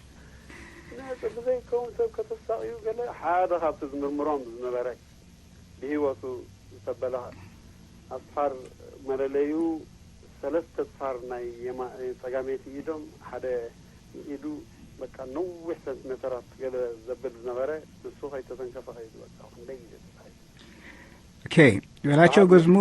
ብዘይከውን ሰብ ከተሳቕዩ ገለ ሓደ ካብቲ ዝምርምሮም ዝነበረ ብህይወቱ ዝተበለ ኣጽፋር መለለዩ ሰለስተ ኣጽፋር ናይ ጸጋመይቲ ኢዶም ሓደ ኢዱ በቃ ነዊሕ ሰንቲሜተራት ገለ ዘብል ዝነበረ ንሱ ከይተተንከፈ ከይዱ በቃ ክንደይ ግዜ ተሳሒቱ። ኦኬ ገላቸው ገዝሙ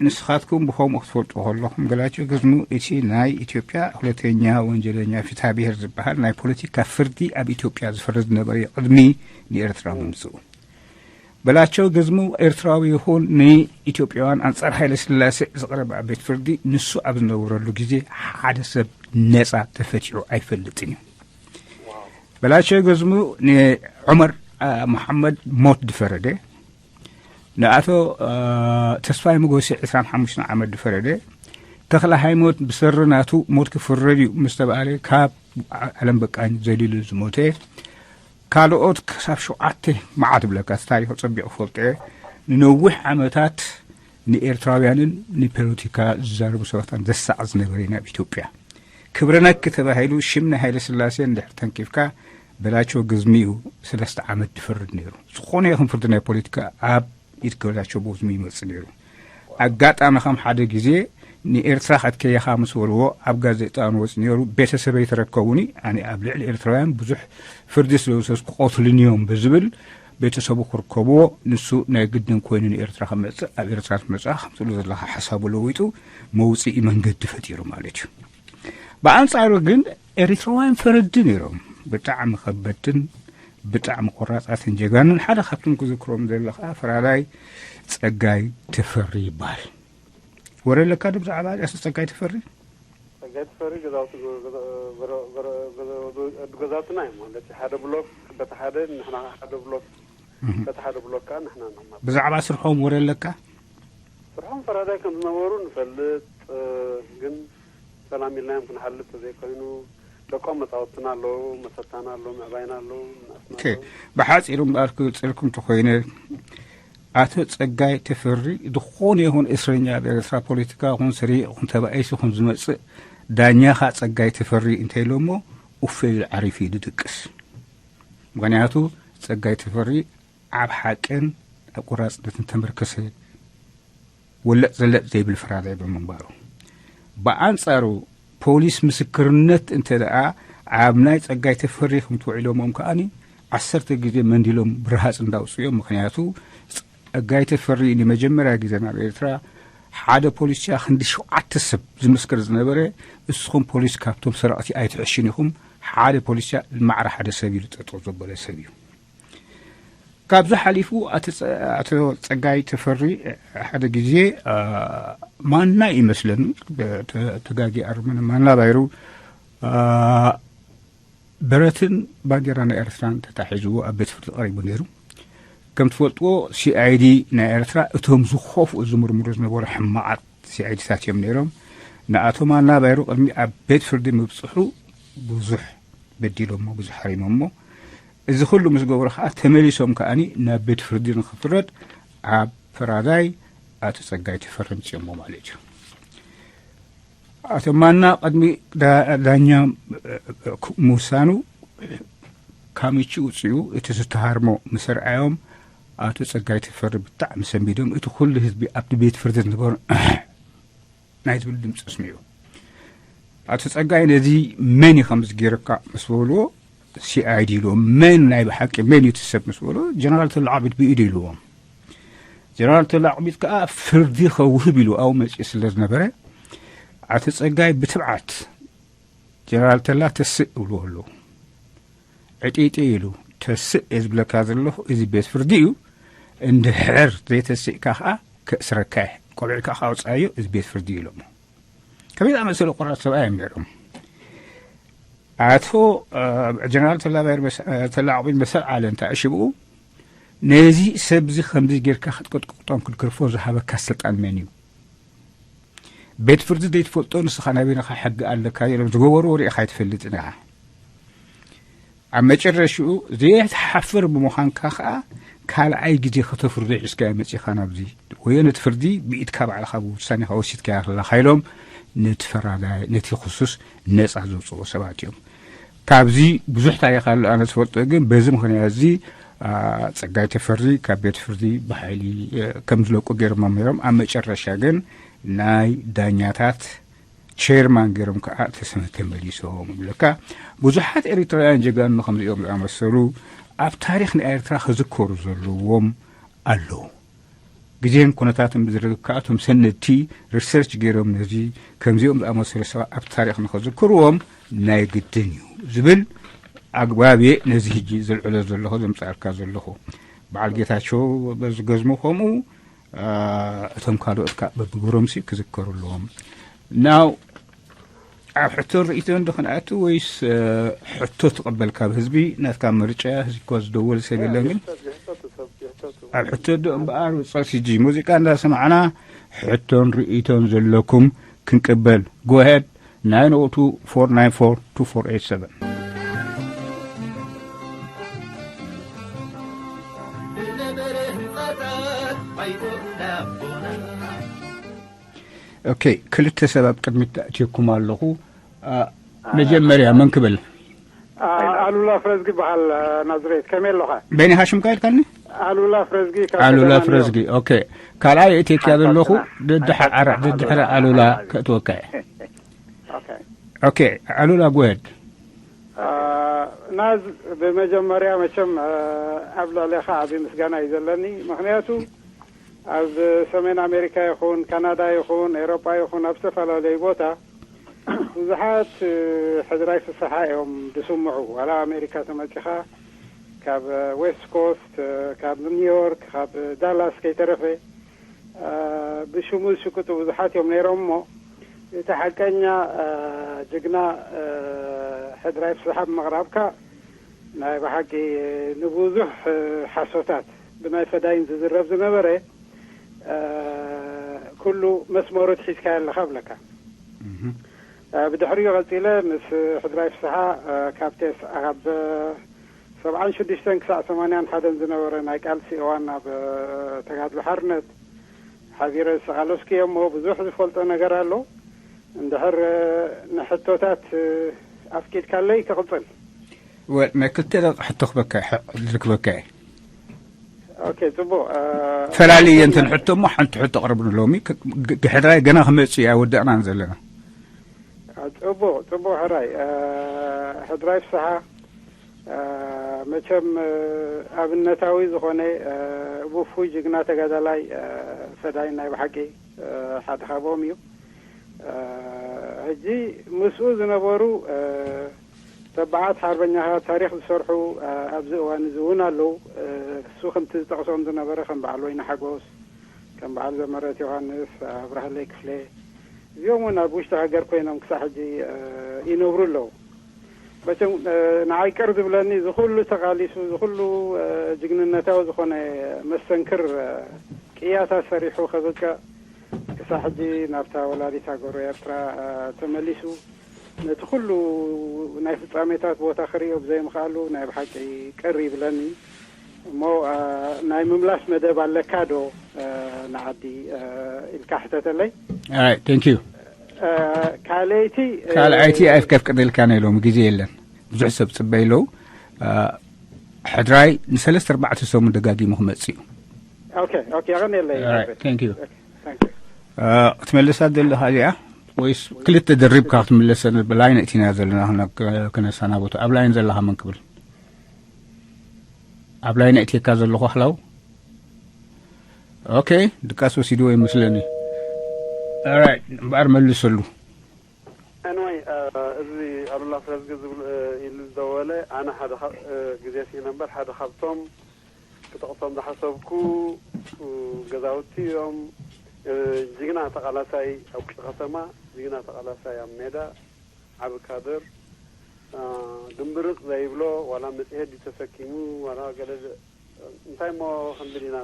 ንስኻትኩም ብኸምኡ ክትፈልጡ ከለኹም ገላቸው ገዝሙ እቲ ናይ ኢትዮጵያ ሁለተኛ ወንጀለኛ ፍትሐ ብሔር ዝበሃል ናይ ፖለቲካ ፍርዲ ኣብ ኢትዮጵያ ዝፈርድ ዝነበረ ቅድሚ ንኤርትራ ምምፅኡ በላቸው ገዝሙ ኤርትራዊ ይኹን ንኢትዮጵያውያን ኣንጻር ሃይለ ስላሴ ዝቐረበ ኣብ ቤት ፍርዲ ንሱ ኣብ ዝነበረሉ ግዜ ሓደ ሰብ ነጻ ተፈቲሑ ኣይፈልጥን እዩ። በላቸው ገዝሙ ንዑመር መሓመድ ሞት ዝፈረደ፣ ንኣቶ ተስፋይ መጎሲ ዕስራን ሓሙሽተን ዓመት ዝፈረደ፣ ተኽለ ሃይሞት ብሰሪ ናቱ ሞት ክፍረድ እዩ ምስ ተባሃለ ካብ ዓለም በቃኝ ዘሊሉ ዝሞተ፣ ካልኦት ክሳብ ሸውዓተ መዓት ብለካ እቲ ታሪኹ ጸቢቑ ፈልጦ እየ ንነዊሕ ዓመታት ንኤርትራውያንን ንፖለቲካ ዝዛረቡ ሰባትን ዘሳዕ ዝነበረ ኢና ኣብ ኢትዮጵያ። ክብረ ነክ ተባሂሉ ሽም ናይ ሃይለ ስላሴ እንድሕር ተንኪፍካ በላቸው ግዝሚ እዩ ሰለስተ ዓመት ዝፈርድ ነይሩ። ዝኾነ ይኹን ፍርዲ ናይ ፖለቲካ ኣብ ኢድ በላቸው ግዝሚ ይመጽእ ነይሩ። ኣጋጣሚ ከም ሓደ ግዜ ንኤርትራ ከትከየኻ ምስ በልዎ ኣብ ጋዜጣ ንወጽእ ነይሩ። ቤተሰበይ ተረከቡኒ፣ ኣነ ኣብ ልዕሊ ኤርትራውያን ብዙሕ ፍርዲ ስለ ዝወሰድኩ ክቐትሉኒ እዮም ብዝብል ቤተሰቡ ክርከብዎ፣ ንሱ ናይ ግድን ኮይኑ ንኤርትራ ክመጽእ፣ ኣብ ኤርትራ ትመጽኣ ከምትብሎ ዘለኻ ሓሳቡ ለዊጡ መውጽኢ መንገዲ ፈጢሩ ማለት እዩ። ብኣንጻሩ ግን ኤሪትራውያን ፈረድቲ ነይሮም፣ ብጣዕሚ ከበድትን ብጣዕሚ ቆራጻትን ጀጋንን። ሓደ ካብቶም ክዝክሮም ዘለኻ ፈራዳይ ጸጋይ ተፈሪ ይበሃል። ወረ ኣለካ ዶ ብዛዕባ ጸጋይ ተፈሪ? ጸጋይ ተፈሪ ገዛውቲ ገዛውትና እዮም ማለት ሓደ ብሎክ በቲ ሓደ ንሕና ሓደ ብሎክ በቲ ሓደ ብሎክ ከዓ ንሕና ንቕመጥ። ብዛዕባ ስርሖም ወረ ኣለካ? ስርሖም ፈራዳይ ከም ዝነበሩ ንፈልጥ፣ ግን ሰላም ኢልናዮም ክንሓልፍ ተዘይኮይኑ ደቆም መጻወትና ኣለዉ፣ መሰታና ኣለዉ፣ ምዕባይና ኣለዉ፣ ንኣስና ኦኬ፣ ኣለዉ። ብሓጺሩ እምበኣር ክገልጸልኩም ተኾይነ፣ ኣቶ ጸጋይ ተፈሪ ዝኾነ ይኹን እስረኛ ኣብ ኤርትራ ፖለቲካ ይኹን ስርቂ ይኹን ተባኢሱ ይኹን ዝመጽእ ዳኛ ኸኣ ጸጋይ ተፈሪ እንተኢሎሞ ኡፍ ኢሉ ዓሪፉ እዩ ዝድቅስ። ምኽንያቱ ጸጋይ ተፈሪ ኣብ ሓቅን ኣብ ቆራጽነትን ተመርከሰ ወለጥ ዘለጥ ዘይብል ፈራዳይ ብምንባሩ። ብኣንጻሩ ፖሊስ ምስክርነት እንተ ደኣ ኣብ ናይ ጸጋይ ተፈሪ ከም ትውዕሎሞም ከኣኒ ዓሰርተ ግዜ መንዲሎም ብርሃጽ እንዳውጽኡ እዮም። ምኽንያቱ ጸጋይ ተፈሪ ንመጀመርያ ግዜ ናብ ኤርትራ ሓደ ፖሊስያ ክንዲ ሸውዓተ ሰብ ዝምስክር ዝነበረ፣ ንስኹም ፖሊስ ካብቶም ሰረቕቲ ኣይትሕሽን ኢኹም፣ ሓደ ፖሊስያ ማዕረ ሓደ ሰብ ኢሉ ጠጠው ዘበለ ሰብ እዩ። ካብዚ ሓሊፉ ኣቶ ጸ- ኣቶ ጸጋይ ተፈሪ ሓደ ግዜ አ፣ ማና ይመስለኒ ተ- ተጋጊ ኣርመን ማና ባይሩ አ፣ ብረትን ባንዴራ ናይ ኤርትራን ተታሒዝዎ ኣብ ቤት ፍርዲ ቀሪቡ ነይሩ። ከም ትፈልጥዎ ሲኣይዲ ናይ ኤርትራ እቶም ዝኸፍኡ ዝምርምሩ ዝነበሩ ሕማቓት ሲኣይዲታት እዮም ነይሮም። ንኣቶ ማና ባይሩ ቅድሚ ኣብ ቤት ፍርዲ ምብፅሑ ብዙሕ በዲሎሞ ብዙሕ ሓሪሞሞ። እዚ ኩሉ ምስ ገበሩ ከዓ ተመሊሶም ከኣኒ ናብ ቤት ፍርዲ ንክፍረድ ኣብ ፈራዳይ ኣቶ ጸጋይ ተፈሪ ምፅኦሞ ማለት እዩ። ኣቶ ማና ቅድሚ ዳ- ዳኛ ምውሳኑ ካሚቺ ውፅኡ እቲ ዝተሃርሞ ምስ ኣርኣዮም ኣቶ ጸጋይ ተፈሪ ብጣዕሚ ሰንቢዶም። እቲ ኩሉ ህዝቢ ኣብቲ ቤት ፍርዲ ዝነበሩ ናይ ዝብል ድምፂ ኣስሚዑ። ኣቶ ጸጋይ ነዚ መን እዩ ከምዚ ገይሩካ ምስ በልዎ ሲኣይዲ ኢልዎ መን ናይ ብሓቂ መን እዩ እቲ ሰብ ምስ በልዎ ጀነራል ተላዓቢት ብኢዱ ኢልዎም። ጀነራል ተላዕቢት ከኣ ፍርዲ ከውህብ ኢሉ ኣብኡ መጺኡ ስለ ዝነበረ ኣቲ ጸጋይ ብትብዓት ጀነራል ተላ ተስእ እብልዎ ኣለዉ። ዕጢጢ ኢሉ ተስእ እየ ዝብለካ ዘለኹ፣ እዚ ቤት ፍርዲ እዩ፣ እንድሕር ዘይተስእካ ከኣ ከእስረካ እየ፣ ቆቢዕካ ከኣ ኣውጽኣዮ፣ እዚ ቤት ፍርዲ እዩ ኢሎሞ። ከመይ ዝኣመሰለ ቆራጽ ሰብኣይ እዮም ነይሮም። ኣቶ ጀነራል ተላባይር ተላዕቢን መሰል ዓለ እንተ ሽብኡ ነዚ ሰብዚ ከምዚ ጌርካ ክትቀጥቅጦን ክትገርፎ ዝሃበካ ስልጣን መን እዩ? ቤት ፍርዲ ዘይትፈልጦ ንስኻ ናበይንኻ ሕጊ ኣለካ ኢሎም ዝገበርዎ ርኢኻ ኣይትፈልጥን ኢኻ። ኣብ መጨረሽኡ ዘይትሓፍር ብምዃንካ ኸኣ ካልኣይ ግዜ ከተፍርዶ ሒዝካዮ መጺኻ ናብዚ ወዮ ነቲ ፍርዲ ብኢድካ ባዕልኻ ብውሳኔኻ ወሲድካዮ ኣለኻ ኢሎም ነቲ ፈራዳይ ነቲ ክሱስ ነጻ ዘውጽእዎ ሰባት እዮም። ካብዚ ብዙሕ ታሪኽ ኣሎ ኣነ ዝፈልጦ፣ ግን በዚ ምኽንያት እዚ ጸጋይ ተፈሪ ካብ ቤት ፍርዲ ብሓይሊ ከም ዝለቁ ገይሮም ነይሮም። ኣብ መጨረሻ ግን ናይ ዳኛታት ቸርማን ገይሮም ከዓ ተሰመ ተመሊሶም ይብለካ። ብዙሓት ኤሪትራውያን ጀጋኑ ከምዚኦም ዝኣመሰሉ ኣብ ታሪኽ ንኤርትራ ክዝከሩ ዘለዎም ኣለዉ። ግዜን ኩነታትን ብዝርግብ ከዓ እቶም ሰነድቲ ሪሰርች ገይሮም ነዚ ከምዚኦም ዝኣመሰሉ ሰባት ኣብቲ ታሪኽ ንኸዝክርዎም ናይ ግድን እዩ ዝብል ኣግባብ እየ ነዚ ሕጂ ዘልዕሎ ዘለኹ ዘምፅኣልካ ዘለኹ። በዓል ጌታቸው በዚ ገዝሙ ከምኡ እቶም ካልኦት ከዓ በብግብሮምሲ ክዝከሩ ኣለዎም። ናው ኣብ ሕቶን ርእይቶን ዶ ክንኣቱ ወይስ ሕቶ ትቕበል ካብ ህዝቢ? ናትካ ምርጫ። ህዝቢ እኳ ዝደወል ሰብ የለን፣ ግን ኣብ ሕቶ ዶ እምበኣር ውፅእ ሲጂ ሙዚቃ እንዳሰማዕና ሕቶን ርእይቶን ዘለኩም ክንቅበል። ጎሄድ ናይን ኦ ቱ ፎር ናይን ፎር ቱ ፎር ኤይት ሰቨን። ኦኬ፣ ክልተ ሰብ ኣብ ቅድሚት ኣእትየኩም ኣለኹ። መጀመርያ መን ክብል? ኣሉላ ፍረዝጊ ይበሃል። ናዝሬት ከመይ ኣለኻ? በይንኻ ሽምካ ኢልካኒ? ኣሉላ ፍረዝጊ ካብ ኣሉላ ከተማ ኒውዮርክ። ፍረዝጊ። ኦኬ፣ ካልኣይ እቴክ እያ ዘለኹ። ደድሓ ዓራ ደድሕሪ ኣሉላ ከእትወካ እየ። ኦኬ። ኦኬ፣ ኣሉላ ጎየድ። ናዝ፣ ብመጀመርያ መቸም ኣብ ልዕሌኻ ዓብዪ ምስጋና እዩ ዘለኒ። ምኽንያቱ ኣብ ሰሜን ኣሜሪካ ይኹን፣ ካናዳ ይኹን፣ ኤሮጳ ይኹን፣ ኣብ ዝተፈላለዩ ቦታ ብዙሓት ሕድራይ ፍስሓ እዮም ዝስምዑ። ዋላ ኣሜሪካ ተመፂኻ፣ ካብ ዌስት ኮስት፣ ካብ ኒውዮርክ፣ ካብ ዳላስ ከይተረፈ ብሽሙ ዝሽቅጡ ብዙሓት እዮም ነይሮም። እሞ እቲ ሓቀኛ ጅግና ሕድራይ ፍስሓ ብምቕራብካ፣ ናይ ብሓቂ ንብዙሕ ሓሶታት ብናይ ፈዳይን ዝዝረብ ዝነበረ ኩሉ መስመሩ ትሒዝካዮ ኣለኻ ብለካ። ብድሕሪኡ ቀፂለ ምስ ሕድራይ ፍስሓ ካብ ቴስ ካብ ሰብዓን ሽዱሽተን ክሳዕ ሰማንያን ሓደን ዝነበረ ናይ ቃልሲ እዋን ኣብ ተጋድሎ ሓርነት ሓቢረ ዝተቓለስኩ እየ። እሞ ብዙሕ ዝፈልጦ ነገር ኣሎ። እንድሕር ንሕቶታት ኣፍቂድካለይ ክቕፅል። ወ ናይ ክልተ ደቂ ሕቶ ክበካ ዝርክበካ እየ። ኦኬ፣ ፅቡቅ። ፈላልየ እንተን ሕቶ እሞ ሓንቲ ሕቶ ቅርብ ንሎሚ ሕድራይ ገና ክመፅእ እዩ፣ ኣይወዳእናን ዘለና። ፅቡቅ፣ ፅቡቅ ሕራይ። ሕድራይ ፍስሓ መቸም ኣብነታዊ ዝኾነ ውፉይ ጅግና ተጋዳላይ ፈዳይ ናይ ብሓቂ ሓደ ካብኦም እዩ። ሕጂ ምስኡ ዝነበሩ ተባዓት ሓርበኛታት ታሪኽ ዝሰርሑ ኣብዚ እዋን እዚ እውን ኣለዉ። እሱ ከምቲ ዝጠቕሶም ዝነበረ ከም በዓል ወይኒ ሓጎስ፣ ከም በዓል ዘመረት ዮሃንስ፣ ኣብርሃለይ ክፍለ፣ እዚኦም እውን ኣብ ውሽጢ ሃገር ኮይኖም ክሳዕ ሕጂ ይነብሩ ኣለዉ። መቸም ንዓይ ቅር ዝብለኒ እዚ ኩሉ ተቓሊሱ፣ እዚ ኩሉ ጅግንነታዊ ዝኾነ መስተንክር ቅያታት ሰሪሑ ከብቅዕ፣ ክሳዕ ሕጂ ናብታ ወላዲት ሃገሩ ኤርትራ ተመሊሱ ነቲ ኩሉ ናይ ፍጻሜታት ቦታ ክርእዮ ብዘይምኽኣሉ ናይ ብሓቂ ቅር ይብለኒ። እሞ ናይ ምምላስ መደብ ኣለካ ዶ ንዓዲ ኢልካ ሕተተለይ። Thank you። ካልኣይቲ ካልኣይቲ ኣይፍከፍቅደልካ ናይ ሎሚ ግዜ የለን። ብዙሕ ሰብ ጽበይ ኣለዉ። ሕድራይ ንሰለስተ ኣርባዕተ ሰሙን ደጋጊሙ ክመጽእ እዩ። ኦኬ፣ ኦኬ፣ ኣቐንየለይ። Thank you። ክትመልሳ ዘለኻ እዚኣ ወይስ ክልተ ደሪብካ ክትምለሰ? ብላይ ነእቲና ዘለና ክነሳናቦቱ ኣብ ላይን ዘለኻ መን ክብል? ኣብ ላይን እትየካ ዘለኹ ኣሕላው። ኦኬ፣ ድቃስ ወሲድዎ ይመስለኒ። ኦራይት፣ እምበኣር መልሰሉ። Anyway፣ እዚ ኣሉላ ፍረዝጊ ዝብል ኢሉ ዝደወለ፣ ኣነ ሓደ ግዜ ስኢነ እምበር ሓደ ካብቶም ክጠቕሶም ዝሓሰብኩ ገዛውቲ እዮም። ጅግና ተቓላሳይ ኣብ ውሽጢ ከተማ፣ ጅግና ተቓላሳይ ኣብ ሜዳ፣ ዓቢ ካድር፣ ድምብርቕ ዘይብሎ፣ ዋላ መጽሔት ድዩ ተሰኪሙ፣ ዋላ ገለ እንታይ እሞ ክንብል ኢና።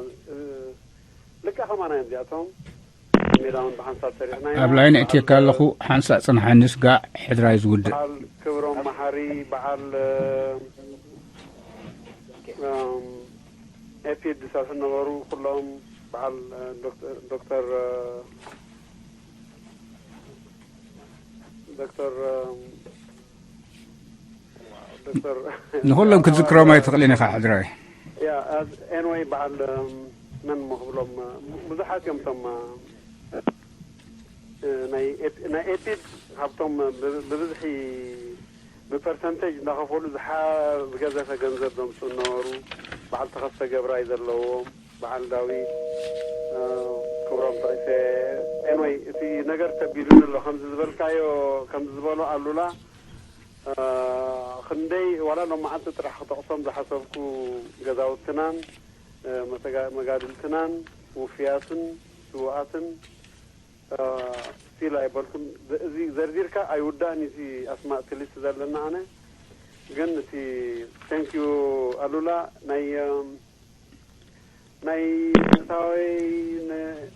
ልክዕ ከማና እዮም እዚኣቶም። ሜዳ እውን ብሓንሳብ ሰሪሕና ኢና። ኣብ ላይን እትየካ ኣለኹ፣ ሓንሳእ ጽንሓኒ ስጋዕ ሕድራይ ዝውድእ። በዓል ክብሮም መሓሪ፣ በዓል ኤፒድ ዝሰርሑ ነበሩ ኩሎም፣ በዓል ዶክተር ዶክተር ዶክተር ንኹሎም ክትዝክሮም ኣይትኽእልን ኢኻ ሕድራይ። ያ፣ ኤንወይ በዓል መን እሞ ክብሎም፣ ብዙሓት እዮም እቶም ናይ ኤፒድ ካብቶም ብብዝሒ ብፐርሰንቴጅ እናኸፈሉ ዝሓ ዝገዘፈ ገንዘብ ዘምፅኡ ነበሩ። በዓል ተኸስተ ገብራይ ዘለዎም፣ በዓል ዳዊት ክብሮም ጥሪሰ። ኤንወይ እቲ ነገር ተቢሉኒ ኣሎ። ከምዚ ዝበልካዮ፣ ከምዚ ዝበሎ ኣሉላ ክንደይ ዋላ ሎም መዓልቲ ጥራሕ ክጠቕሶም ዝሓሰብኩ ገዛውትናን መጋድልትናን ውፍያትን ስውኣትን ስቲል ኣይበልኩን። እዚ ዘርዚርካ ኣይውዳእን እዩ። ኣስማእቲ ሊስት ዘለና ኣነ ግን እቲ ቴንኪዩ ኣሉላ ናይ ናይ ምእታወይ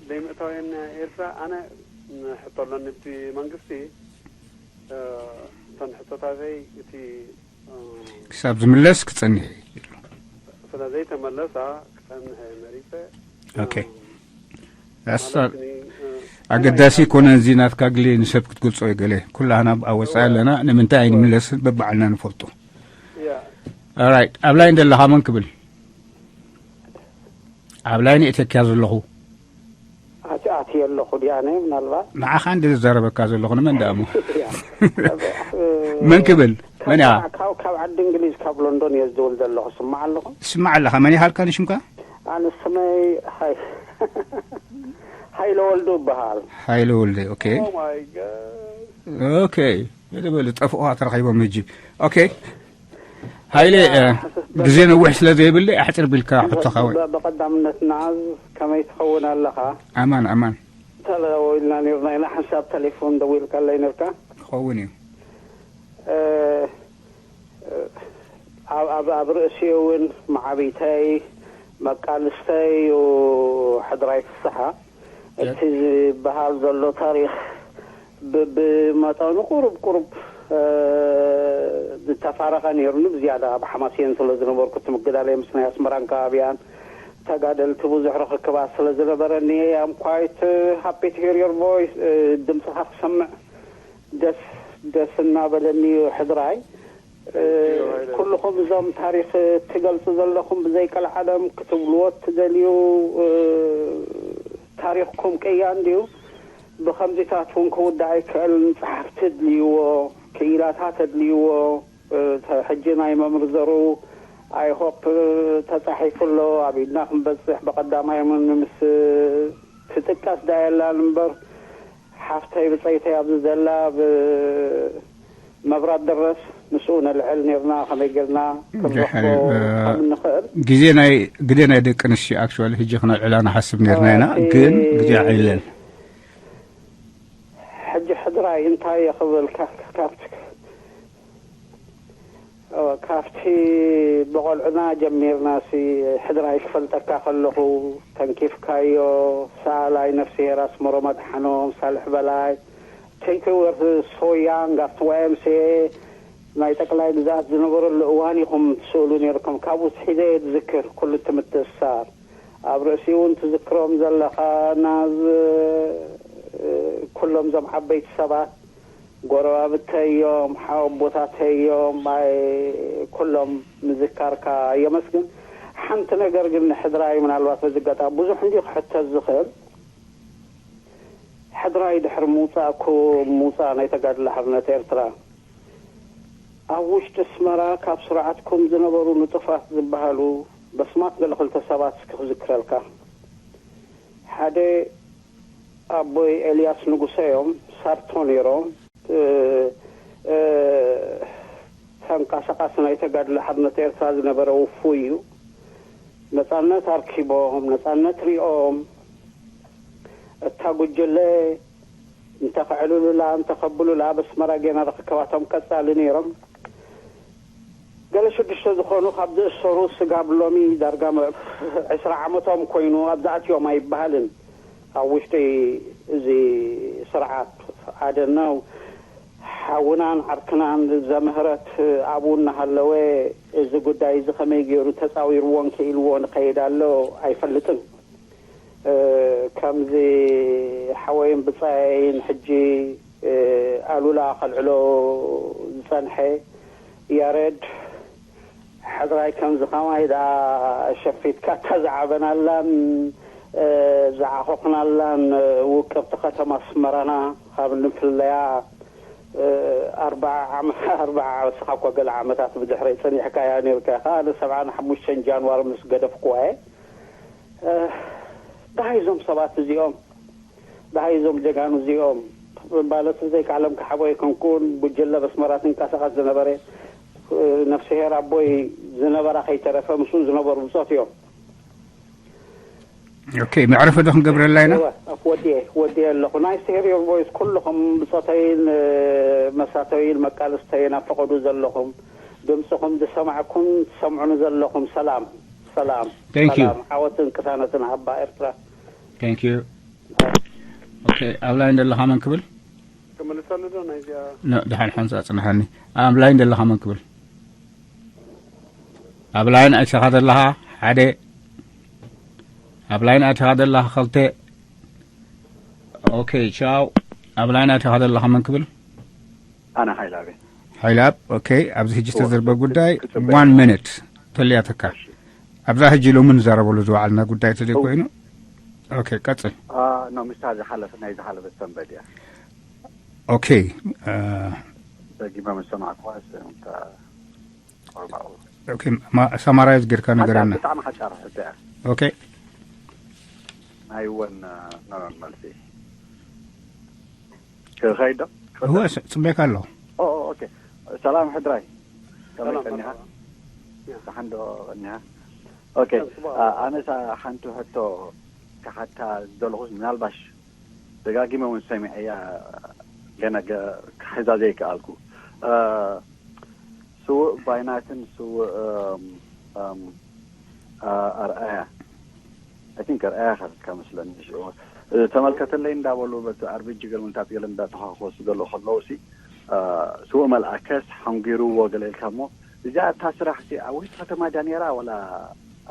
ዘይምእታወይ ኤርትራ ኣነ ሕቶ ኣለኒ እቲ መንግስቲ እተን ሕቶታተይ እቲ ክሳብ ዝምለስ ክጸንሕ እዩ። ስለ ዘይተመለሳ ክጸንሕ መሪጸ። ኦኬ። ኣገዳሲ ይኮነ እዚ ናትካ ግሊ ንሰብ ክትገልጾ ይገለ ኩላህና ኣብ ወጻኢ ኣለና ንምንታይ ኣይንምለስን በባዕልና ንፈልጦ። ኦራይት ኣብ ላይን ዘለኻ መን ክብል? ኣብ ላይን እተኪያ ዘለኹ። ኣቲ ኣቲ ኣለኹ ድያነ ምናልባት ንዓኻ እንደ ዝዛረበካ ዘለኹ ንመን ደኣ እሞ? እያ። መን ክብል? መን እያ? ካብ ካብ ዓዲ እንግሊዝ ካብ ሎንዶን እየ ዝድውል ዘለኹ። ስማዕ ኣለኹ። ትስማዕ ኣለኻ? መን ይሃልካ ንሽምካ? ኣነ ስመይ ሃይ ሃይለ ወልዱ እበሃል። ሃይለ ወልደ። ኦኬ። ኦኬ። በለ በለ፣ ጠፍኦኻ ተረኺቦም ሕጂ። ኦኬ። ሃይለ፣ እ፣ ግዜ ነዊሕ ስለ ዘይብለይ ኣሕጽር ቢልካ ሕቶኻ ወይ? በ- በቐዳምነት ናዝ ከመይ ትኸውን ኣለኻ? ኣማን፣ ኣማን። ተደዋዊልና ነርና ኢና። ሓንሳብ ቴሌፎን ደዊልካለይ ነርካ። ክኸውን እዩ። እ፣ እ፣ ኣብ ኣብ ኣብ ርእሲኡ እውን መዓቢተይ መቃልስተይ እዩ ሕድራይ ፍስሓ። እቲ ዝበሃል ዘሎ ታሪኽ ብ- ብመጠኑ ቁሩብ ቁሩብ እ፣ ዝተፋረቐ ነይሩኒ። ብዝያዳ ኣብ ሓማሴን ስለ ዝነበርኩ እቲ ምግዳለይ ምስ ናይ ኣስመራን ከባቢኣን ተጋደልቲ ብዙሕ ርኽክባት ስለ ዝነበረኒ፣ I'm quite happy to hear your voice፣ እ፣ ድምፅኻ ክሰምዕ ደስ ደስ እናበለኒ እዩ ሕድራይ። እ፣ ኩልኹም እዞም ታሪኽ ትገልፁ ዘለኹም ብዘይ ቀልዓለም ክትብልዎ እትደልዩ፣ እ፣ ታሪኽኩም ቅያ እንድዩ። ብኸምዚታት እውን ክውዳእ ኣይክእልን። ጸሓፍቲ ኣድልይዎ፣ ክኢላታት ኣድልይዎ። እ፣ ተ- ሕጂ ናይ መምህር ዘሩ I hope፣ እ፣ ተጻሒፉ ኣሎ። ኣብ ኢድና ክንበጽሕ ብቐዳማይ እውን ምስ ትጥቀስ ዳ የላን እምበር፣ ሓፍተይ ብጸይተይ ኣብዚ ዘላ ብ- መብራት ደረስ ምስኡ ነልዕል ነርና። ከመይ ጌርና ክንረኽቦ ደሓን፣ እ፣ ከም እንኽእል ግዜ ናይ ግዜ ናይ ደቂ ኣንስትዮ ኣክቹዋሊ ሕጂ ክነልዕላ ንሓስብ ነርና ኢና፣ ግን ግዜ ኣይለን። ሕጂ ሕድራይ እንታይ እየ ክብል? ካ- ካብቲ ካብቲ ብቆልዑና ጀሚርና ሲ ሕድራይ ክፈልጠካ ከለኹ ተንኪፍካዮ። ሰኣላይ ነፍስሄር ኣስመሮም ኣድሓኖም፣ ሳልሕ በላይ፣ take you were so young ኣብቲ ዋይ ኤም ሲ ኤ ናይ ጠቅላይ ግዝኣት ዝነበረሉ እዋን ኢኹም ትስእሉ ነርኩም። ካብኡ ትሒዘ እየ ዝዝክር ኩሉ እቲ ምትእስሳር። ኣብ ርእሲኡ እውን ትዝክሮም ዘለኻ ናዝ ኩሎም እዞም ዓበይቲ ሰባት ጎረባብተይ እዮም፣ ሓወቦታተይ እዮም። ኣይ ኩሎም ምዝካርካ የመስግን። ሓንቲ ነገር ግን ንሕድራይ ምናልባት በዚ ኣጋጣሚ ብዙሕ እንዲ ክሕተት ዝኽእል፣ ሕድራይ ድሕሪ ምውፃእኩ ምውፃእ ናይ ተጋድሎ ሓርነት ኤርትራ ኣብ ውሽጢ ኣስመራ ካብ ስርዓትኩም ዝነበሩ ንጡፋት ዝበሃሉ በስማት ገለ ክልተ ሰባት እስኪ ክዝክረልካ። ሓደ ኣቦይ ኤልያስ ንጉሰ እዮም፣ ሳርቶ ነይሮም። እ፣ እ፣ ተንቀሳቃሲ ናይ ተጋድሎ ሓርነት ኤርትራ ዝነበረ ውፉይ እዩ። ነጻነት ኣርኪቦም፣ ነጻነት ሪኦም፣ እታ ጉጅለ እንተ ከዕልሉላ፣ እንተ ከብሉላ፣ ኣብ ኣስመራ ጌና ርኽክባቶም ቀጻሊ ነይሮም። ገለ ሽዱሽተ ዝኾኑ ካብ ዝእሰሩ ስጋብ ሎሚ ዳርጋ መ-፣ ዕስራ ዓመቶም ኮይኑ ኣብዛ ኣትዮም ኣይበሃልን። ኣብ ውሽጢ እዚ ስርዓት ኣደነው ሓውናን ዓርክናን ዘምህረት ኣብኡ እናሃለወ እዚ ጉዳይ እዚ ከመይ ገይሩ ተጻዊርዎን ክኢልዎ ንኸይድ ኣሎ ኣይፈልጥን። እ፣ ከምዚ ሓወይን ብጻየይን ሕጂ፣ እ፣ ኣሉላ ከልዕሎ ዝጸንሐ ያሬድ ሕድራይ ከምዚ ከማይ ደኣ ሸፊትካ እታ ዝዓበናላን፣ እ፣ ዝዓኾኽናላን፣ እ፣ ውቅብቲ ከተማ ኣስመራና ካብ ንፍለያ፣ እ፣ ኣርብዓ ዓመ-፣ ኣርብዓ፣ እስኻ እኮ ገለ ዓመታት ብድሕረይ ጸኒሕካያ ነይርካ ኢኻ። ኣነ ሰብዓን ሓሙሽተን ጃንዋሪ ምስ ገደፍኩዋ እየ። እ፣ ደሃይ እዞም ሰባት እዚኦም፣ ደሃይ እዞም ጀጋኑ እዚኦም፣ ማለት ዘይከኣሎም ክሓቦ ኣይኮንኩን። ጉጅለ በስመራ ትንቀሳቐስ ዝነበረ፣ እ፣ ነፍስሄር ኣቦይ ዝነበራ ከይተረፈ ምስኡ ዝነበሩ ብጾት እዮም። ኦኬ፣ መዕረፊ ዶ ክንገብረላ ኢና? እወ፣ ወዲኤ፣ ወዲኤ ኣለኹ። ናይስ ቱ ሄር ዮር ቮይስ፣ ኩልኹም ብጾተይን፣ እ፣ መሳተይን መቃልስተይን ኣብ ፈቐዱ ዘለኹም፣ ድምፅኹም ዝሰማዕኩም ትሰምዑኒ ዘለኹም፣ ሰላም፣ ሰላም፣ Thank you። ሰላም፣ ዓወትን ቅሳነትን ኣባ ኤርትራ። Thank you። ኦኬ፣ ኣብ ላይን ዘለኻ መን ክብል? ክምልሰሉ ዶ ናይዚኣ? ኖ፣ ድሓን ሓንሳ ጽንሓኒ። ኣብ ላይን ዘለኻ መን ክብል? ኣብ ላይን ኣቲኻ ዘለኻ ሓደ። ኣብ ላይን ኣቲኻ ዘለኻ ክልተ። ኦኬ፣ ቻው። ኣብ ላይን ኣቲኻ ዘለኻ መን ክብል? ኣነ ሓይላቤ። ሓይላብ። ኦኬ፣ ኣብዚ ሕጂ ዝተዘርበ ጉዳይ ክጽበ። ዋን ሚኒት ተልያተካ። ኣብዛ ሕጂ ሎሚ ንዛረበሉ ዝወዓልና ጉዳይ ተዘይኮይኑ። ኦኬ፣ ቀጽል። ኖ፣ ምስታ ዝሓለፈ፣ ናይ ዝሓለፈ ሰንበት እያ። ኦኬ። ደጊመ ምስ ሰማዕኩዋስ እታ ቆርባኡ ኦኬ፣ ሳማራይዝ ጌርካ ነገረና። ብጣዕሚ ሓጫር ሕቶ እያ። ኦኬ። ናይ ወን ነሮን መልሲ ክኸይድ ዶ? እወ፣ ጽበየካ ኣለኹ። ኦኬ። ሰላም ሕድራይ፣ ከመይ ቀኒኻ? ደሓን ዶ ቀኒኻ? ኦኬ። ኣነሳ ሓንቲ ሕቶ ክሓታ ዝደለኹስ፣ ምናልባሽ ደጋጊመ እውን ሰሚዐያ፣ ገና ክሕዛ ዘይከኣልኩ። ስውእ ባይናትን ስውእ ኣርኣያ፣ I think ኣርኣያ ከ መስለኒ፣ ሽዑ ተመልከተለይ እንዳበሉ በቲ ኣርቢጂ ገርምንታት ገለ እንዳተኻኸሱ ገለ ከለውሲ፣ ስውእ መልኣከስ ሓንጊርዎ ገለ ኢልካ እሞ፣ እዚኣ እታ ስራሕ ሲ ኣብ ውሽጢ ከተማ ድያ ነይራ ወላ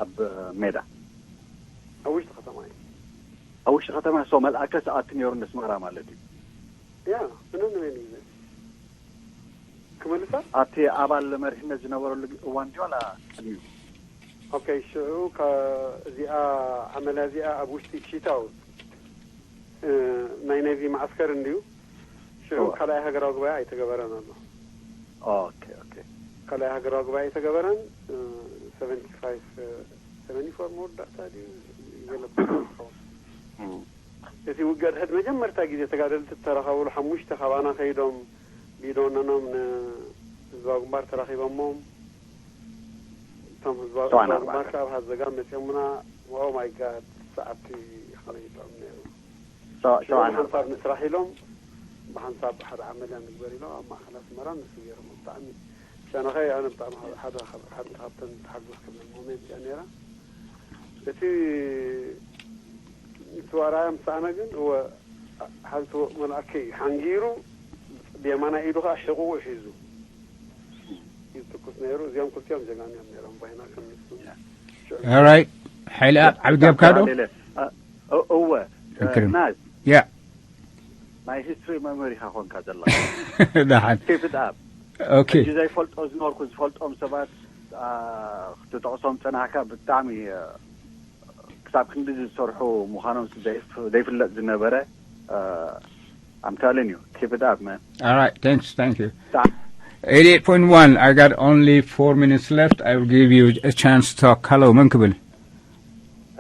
ኣብ ሜዳ? ኣብ ውሽጢ ከተማ እዩ። ኣብ ውሽጢ ከተማ። ሶ መልኣከስ ኣቲ ነይሩ ንስማራ ማለት እዩ። ያ ምንም ምን ጊዜ ክመልሳ ኣቲ ኣባል መሪሕነት ዝነበረሉ እዋን ድዩ ዋላ ቅድሚኡ? ኦኬ። ሽዑ እዚኣ ዓመላ እዚኣ ኣብ ውሽጢ ቺታው ናይ ነዚ ማዓስከር እንድዩ። ሽዑ ካልኣይ ሃገራዊ ጉባኤ ኣይተገበረን ኣሎ። ኦኬ ኦኬ። ካልኣይ ሃገራዊ ጉባኤ ኣይተገበረን። ሰቨንቲ ፋይቭ ሰቨንቲ ፎር መወዳእታ ድዩ ገለ ክኸውን። እቲ ውግእ ድሕድ መጀመርታ ግዜ ተጋደልቲ እተረኸብሉ ሓሙሽተ ካባና ከይዶም ቢዶነኖም ንህዝባዊ ግንባር ተራኺቦሞም። እቶም ህዝባዊ ሰብዓን ህዝባዊ ኣርባዕተ። ግንባር ካብ ሃዘጋ መፅኦምና። ኦ ማይ ጋድ፣ ሰዓብቲ ከመይ ይጥዕም ነይሩ። ሰው- ሰው ሽዑ ኣነ- ብሓንሳብ ንስራሕ ኢሎም ብሓንሳብ ሓደ ዓመልያ ንግበር ኢሎም ኣብ ማእኸል ኣስመራ ንሱ ገይሮም። ብጣዕሚ ሸነኸይ ኣነ ብጣዕሚ ሓደ ሓደ ካብተን ተሓጉስ ክብለን ሞሜንት እያ ነይራ። እቲ እቲ ዋርኣያ ምሳኣና ግን እወ ሓንቲ መልኣከይ ሓንጊሩ ብየማናይ ኢዱ ከዓ ሕቑኡ ሒዙ ይትኩስ ነይሩ። እዚኦም ክልቲኦም ጀጋኑ እዮም ነይሮም። ባይና ከም ንሱ ኦራይት። ሓይሊ ኣብ ዓቢ ገብካ ዶ? እወ። ናዝ ያ ናይ ሂስትሪ መምህር ኢኻ ኮንካ ዘላ። ደሓን። ኬፕ ኢት ኣፕ። ኦኬ። ዘይፈልጦ ዝነበርኩ ዝፈልጦም ሰባት ክትጠቕሶም ጸናሕካ። ብጣዕሚ ክሳብ ክንዲ ዝሰርሑ ምዃኖም ዘይፍለጥ ዝነበረ። ኣምታልን እዩ። ኬፕ ኢት ኣፕ መን። All right, thanks, thank you. Eighty-eight point one, I got only four minutes left. I will give you a chance to talk. Hello, መን ክብል?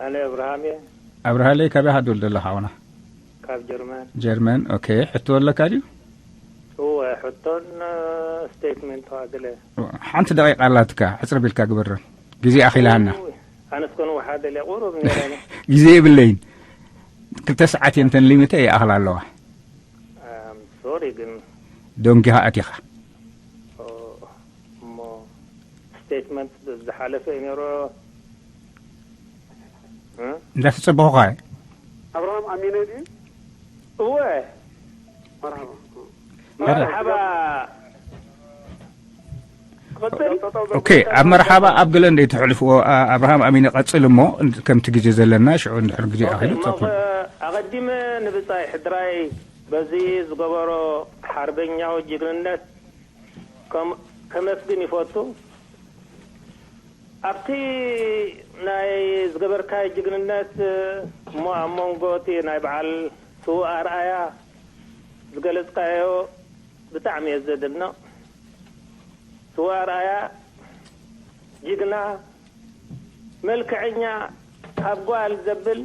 ኣነ ኣብርሃም እየ። ኣብርሃለይ፣ ካበይ ሃዱል ዘለኻ ሓውና? ካብ ጀርመን። ጀርመን። ኦኬ፣ ሕቶ ኣለካ ድዩ? እወ፣ ሕቶን ስቴትመንት ዋግለ። ሓንቲ ደቂቃ ኣላትካ፣ ሕጽር ቢልካ ግበረን። ግዜ ኣኺላሃና። ኣነስ ኮን ወሓደ ሊያ ቁሩብ ነይረ። ግዜ የብለይን። ክልተ ሰዓት እየን ተን ሊሚተ ይኣኽላ ኣለዋ። ሶሪ ግን ደንጊኻ ኣቲኻ። እሞ ስቴትመንት ዝሓለፈ እዩ ነይሩ። እንዳተጸበኹኻ እየ። ኣብርሃም ኣሚነ ድዩ? እወ። መርሓባ። መርሓባ። ክቕጽል? ኦኬ፣ ኣብ መርሓባ ኣብ ገለ እንደ ትሕልፍዎ፣ ኣ-፣ ኣብርሃም ኣሚነ ቀጽል እሞ፣ ከምቲ ግዜ ዘለና፣ ሽዑ እንድሕር ግዜ ኣኺሉ፣ ኦኬ፣ ጸኩ። ኣቐዲመ ንብጻይ ሕድራይ በዚ ዝገበሮ ሓርበኛዊ ጅግንነት ከም-፣ ከመስግን ይፈቱ። ኣብቲ ናይ ዝገበርካይ ጅግንነት እሞ ኣብ መንጎ እቲ ናይ በዓል ስዉእ ኣርኣያ ዝገለጽካዮ ብጣዕሚ እየ ዘድንቕ። ስዉእ ኣርኣያ ጅግና፣ መልክዐኛ፣ ካብ ጓል ዘብል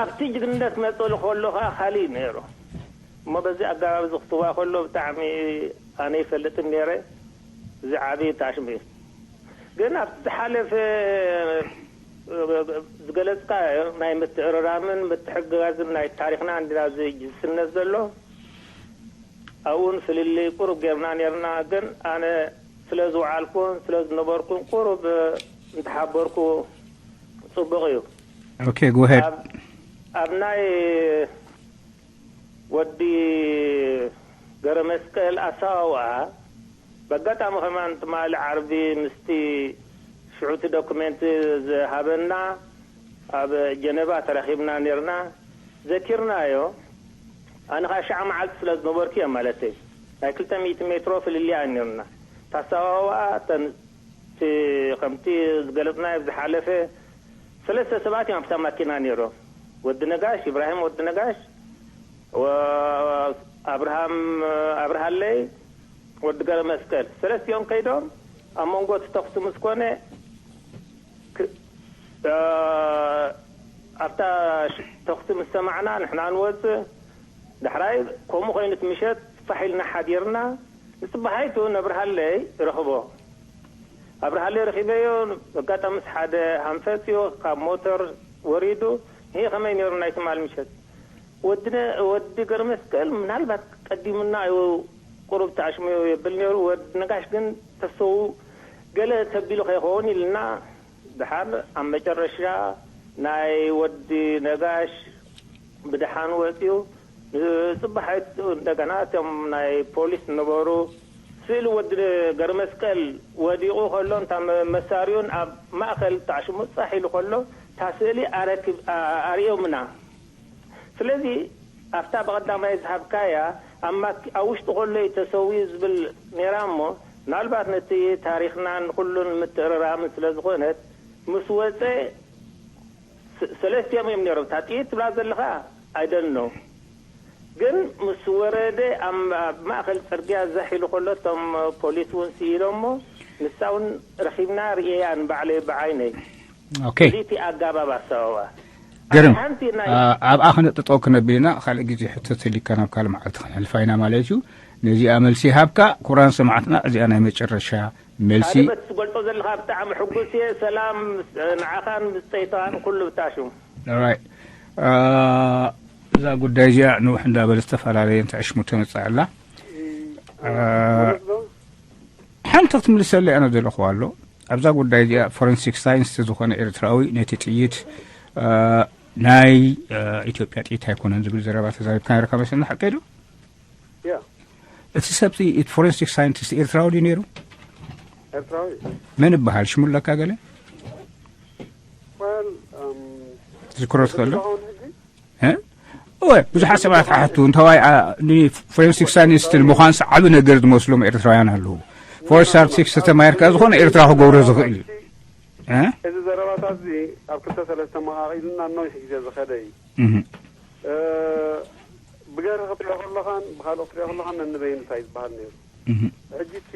ኣብቲ ጅግንነት መጸሉ ከሎ ከኣ ካልእ እዩ ነይሩ። እሞ በዚ ኣገባብ እዚ ክትዋ ከሎ ብጣዕሚ ኣነ ይፈልጥን ነይረ። እዚ ዓቢ ታሽም እዩ። ግን ኣብቲ ዝሓለፈ ዝገለጽካዮ ናይ ምትእርራምን ምትሕግጋዝን ናይ ታሪኽና እንዲና ዝስነድ ዘሎ ኣብኡን ፍልልይ ቁሩብ ጌርና ኔርና። ግን ኣነ ስለ ዝወዓልኩን ስለ ዝነበርኩን ቁሩብ እንተሓበርኩ ጽቡቕ እዩ። ኦኬ፣ go ahead። ኣብ፣ ኣብ ናይ ወዲ ገረመስቀል ኣሰዋውኣ በጋጣሚ ከማን ትማሊ ዓርቢ ምስቲ ሽዑቲ ዶኩሜንት ዝሃበና ኣብ ጀነቫ ተራኺብና ኔርና። ዘኪርናዮ። ኣነ ኸዓ ሸዓ መዓልቲ ስለ ዝነበርኩ እየ ማለተይ። ናይ ክልተ ሚእቲ ሜትሮ ፍልልይ ኣኒርና። ታሰዋውኣ ተን-፣ እቲ ከምቲ ዝገለጽናዮ ኣብ ዝሓለፈ ሰለስተ ሰባት እዮም ኣብታ ማኪና ነይሮም። ወዲ ነጋሽ፣ ኢብራሂም ወዲ ነጋሽ፣ ወ-፣ ኣብርሃም ኣብርሃለይ፣ ወዲ ገረ መስቀል። ሰለስቲኦም ከይዶም ኣብ መንጎ እቲ ተኹሲ ምስ ኮነ ክ-፣ እ፣ ኣብታ ሽ-፣ ተኹሲ ምስ ሰማዕና ንሕና ንወጽእ። ዳሕራይ ከምኡ ኮይኑ እቲ ምሸት ፋሕ ኢልና ሓዲርና። ንጽባሒቱ ነብርሃለይ ረኽቦ። ኣብርሃለይ ረኺበዮ፣ ኣጋጣሚ ምስ ሓደ ሃንፈጽዮ ካብ ሞተር ወሪዱ። ይሄ ከመይ ነይሩ ናይ ትማል ምሸት? ወዲ ነ-፣ ወዲ ገርመስቀል ምናልባት ቀዲሙና እዩ ቁሩብ ተኣሽሙዮ የብል ነይሩ። ወዲ ነጋሽ ግን ተሰው ገለ ተቢሉ ከይኸውን ኢልና፣ ድሓር ኣብ መጨረሻ ናይ ወዲ ነጋሽ ብድሓን ወጺኡ። ንጽባሒቱ እንደገና እቶም ናይ ፖሊስ ዝነበሩ ስእሊ ወዲ ገርመስቀል ወዲቑ ከሎ፣ እንታ መ-፣ መሳርዩን ኣብ ማእከል ተኣሽሙ ጻሕ ኢሉ ከሎ፣ እታ ስእሊ ኣረክብ-፣ ኣ-፣ ኣርእዮምና። ስለዚ ኣብታ ብቐዳማይ ዝሃብካያ ኣብ ማክ-፣ ኣብ ውሽጢ ከሎ እዩ ተሰውዩ ዝብል ነይራ እሞ፣ ምናልባት ነቲ ታሪኽናን ኩሉን ምትእርራምን ስለ ዝኾነት፣ ምስ ወጸ ስ-፣ ሰለስቲኦም እዮም ነይሮም። እታ ጥይት ትብላ ዘለኻ ኣይደኖ። ግን ምስ ወረደ ኣብ፣ ኣብ ማእከል ጽርግያ ዘሕ ኢሉ ከሎ፣ እቶም ፖሊስ እውን ስኢሎሞ፣ ንሳ እውን ረኺብና ርእየያ ንባዕለይ ብዓይነይ። ኦኬ። እዚ እቲ ኣጋባብ ኣሰዋዋ። ግርም። ሓንቲ ናይ ኣ-፣ ኣብኣ ክነጥጠው ክነብልና ካልእ ግዜ ሕቶ ተሊካ ናብ ካልእ መዓልቲ ክንሕልፋ ኢና ማለት እዩ። ነዚኣ መልሲ ሃብካ፣ ኩራን ሰማዕትና፣ እዚኣ ናይ መጨረሻ መልሲ። ካሊበት ትገልጾ ዘለኻ ብጣዕሚ ሕጉስ እየ። ሰላም፣ እ፣ ንዓኻን ምስ ጸይታን ኩሉ ብታሹ። ኦራይት። እ፣ እዛ ጉዳይ እዚኣ ንውሕ እንዳበለ ዝተፈላለየ እንታይ ኣሽሙ ተመጽእ ኣላ። እ፣ ሓንቲ ክትምልሰለይ ኣነ ዘለኹዋ ኣሎ። ኣብዛ ጉዳይ እዚኣ ፎረንሲክ ሳይንስ ዝኾነ ኤርትራዊ ነቲ ጥይት፣ እ፣ ናይ፣ እ፣ ኢትዮጵያ ጥይት ኣይኮነን ዝብል ዘረባ ተዛሪብካ ነርካ መሰለና፣ ሓቀይ ዶ? ያ። እቲ ሰብ እቲ ፎረንሲክ ሳይንቲስት ኤርትራዊ ድዩ ነይሩ? ኤርትራዊ። መን ይበሃል? ሽሙ ኣለካ ገለ? Well, um፣ ትዝክሮ ትኽእል ዶ? ዝኸውን ሕጂ? እ? እወ፣ ብዙሓት ሰባት ሓቱ፣ እንተዋይ፣ ኣ፣ ንፎረንሲክ ሳይንቲስት ንምዃን ሰዓቢ ነገር ዝመስሎም ኤርትራውያን ኣለዉ። ፎረንሲክ ሳይንቲስት ተማሂርካ ዝኾነ ኤርትራ ክገብሮ ዝኽእል እዩ። እ? እዚ ዘረባታት እዚ ኣብ ክልተ ሰለስተ መቓቒልና ነዊሕ ግዜ ዝኸደ እዩ። እህ። እ፣ ብገርህ ክትሪኦ ከለኻን ብኻልኦ ክትሪኦ ከለኻን ነንበይኑ እንታይ ዝበሃል ነይሩ። እህ። ሕጂ እቲ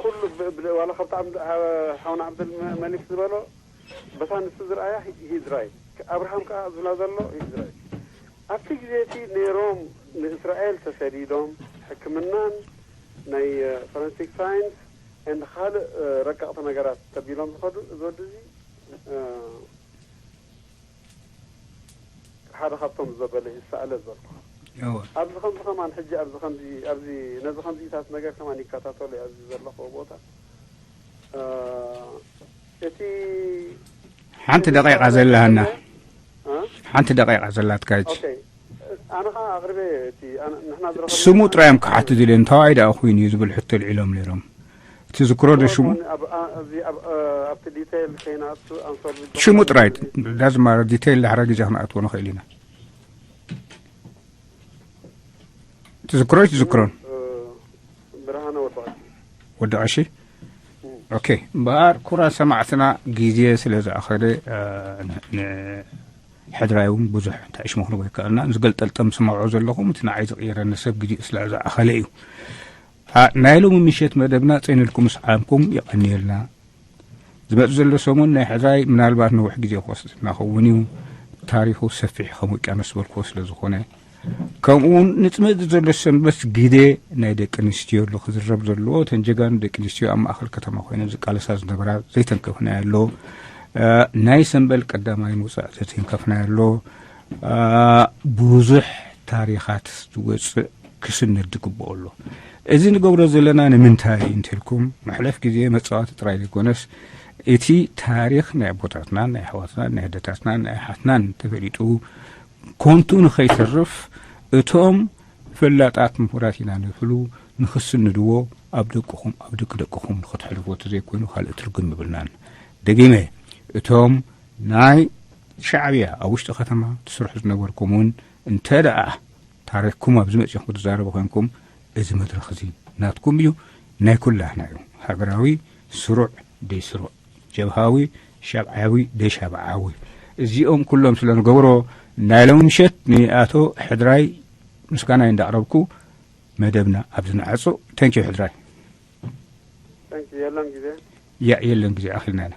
ኩሉ ብ-፣ ብ-፣ ዋላ ካብቲ ዓብድ-፣ ዓ-፣ ሓውና ዓብደል መ-፣ መሊክ ዝበሎ፣ በታ ንሱ ዝረኣያ ሂ-፣ he's right። ከ-፣ ኣብርሃም ከኣ ዝብላ ዘሎ he's right። ኣብቲ ግዜ እቲ ነይሮም ንእስራኤል ተሰዲዶም ሕክምናን ናይ፣ እ፣ ፎረንሲክ ሳይንስ and ካልእ፣ እ፣ ረቀቕቲ ነገራት ተቢሎም ዝኸዱ፣ እዚ ወዲ እዚ፣ እ፣ ሓደ ካብቶም ዘበለ ይሰኣለ ዝበልኩኻ። እወ። ኣብዚ ከምዚ ከማን ሕጂ ኣብዚ ከምዚ፣ ኣብዚ ነዚ ከምዚታት ነገር ከማን ይከታተሉ እዩ ኣብዚ ዘለኽዎ ቦታ። እ፣ እቲ ሓንቲ ደቂቃ ዘለሃና። እ? ሓንቲ ደቂቃ ዘላትካ ሕጂ። ኦኬ። ኣነ ኸዓ ኣቕርቤ እቲ ኣነ፣ ንሕና ዝረኸብና ስሙ ጥራይ እዮም ክሓቱ ዝደልዩ፣ እንታዋይ ደኣ ኮይኑ እዩ ዝብል ሕቶ ኣልዒሎም ነይሮም። ትዝክሮ ዶ ሽሙ? ኣብ፣ ኣ-፣ ኣብዚ ኣብ፣ እ፣ ኣብቲ ዲቴይል ከይንኣቱ ኣንሶር ዝበሃል ሽሙ ጥራይ፣ ዳዝማረ ዲቴይል ዳሕራ ግዜ ክንኣትዎ ንኽእል ኢና። ትዝክሮ ትዝክሮን? እ፣ ብርሃነ ወዲ ቀሺ። ወዲ ቀሺ? እ። ኦኬ። እምበኣር ኩራ ሰማዕትና ግዜ ስለ ዝኣኸለ፣ እ፣ ን-፣ ን-፣ ሕድራይ እውን ብዙሕ እንታይ ሽሙ ክንብሎ ኣይከኣልና። ዝገልጠልጠም ስማዖ ዘለኹም፣ እቲ ንዓይ ዝቕየረኒ ሰብ ግዜ ስለ ዝኣኸለ እዩ። ኣ፣ ናይ ሎሚ ምሸት መደብና ጸኒልኩም ምስዓምኩም የቐንየልና። ዝመጽእ ዘሎ ሰሙን ናይ ሕድራይ ምናልባት ነዊሕ ግዜ ክወስድ እናኸውን እዩ። ታሪኹ ሰፊሕ ከም ውቅያኖስ ዝበልክዎ ስለ ዝኾነ፣ ከምኡ እውን ንጽምእ ዘሎ ሰንበት ግዜ ናይ ደቂ ኣንስትዮ ኣሎ ክዝረብ ዘለዎ። እተን ጀጋኑ ደቂ ኣንስትዮ ኣብ ማእከል ከተማ ኮይነን ዝቃለሳ ዝነበራ ዘይተንከፍናዮ ኣሎ። እ፣ ናይ ሰንበል ቀዳማይ ምውጻእ ዘይተንከፍናዮ ኣሎ። እ፣ ብዙሕ ታሪኻት ዝወጽእ ክስነድ ዝግብኦ ኣሎ። እዚ ንገብሮ ዘለና ንምንታይ እንተልኩም፣ መሕለፍ ግዜ መጻወቲ ጥራይ ዘይኮነስ፣ እቲ ታሪኽ ናይ ኣቦታትናን ናይ ኣሕዋትናን ናይ ኣደታትናን ናይ ኣሓትናን ተፈሊጡ ኮንቱ ንኸይተርፍ፣ እቶም ፈላጣት ምሁራት ኢና ንብሉ ንኽስንድዎ ኣብ ደቅኹም፣ ኣብ ደቂ ደቅኹም ንኽትሕልፍዎ ተዘይኮይኑ ካልእ ትርጉም የብልናን። ደጊመ፣ እቶም ናይ ሻዕብያ ኣብ ውሽጢ ከተማ ትስርሑ ዝነበርኩም እውን እንተ ደኣ ታሪኽኩም ኣብዚ መጺኹም ክትዛረቡ ኮንኩም፣ እዚ መድረኽ እዚ ናትኩም እዩ። ናይ ኩላህና እዩ። ሃገራዊ ስሩዕ ደይስሩዕ፣ ጀብሃዊ ሻብዓዊ ደይሻብዓዊ፣ እዚኦም ኩሎም ስለ ንገብሮ ናይ ሎሚ ምሸት ንኣቶ ሕድራይ ምስጋናይ እንዳቕረብኩ መደብና ኣብዚ ንዓጹ። ተንኪዩ ሕድራይ። Thank you. የለን ጊዜ ያ የለን ጊዜ ኣኺልና ኢና።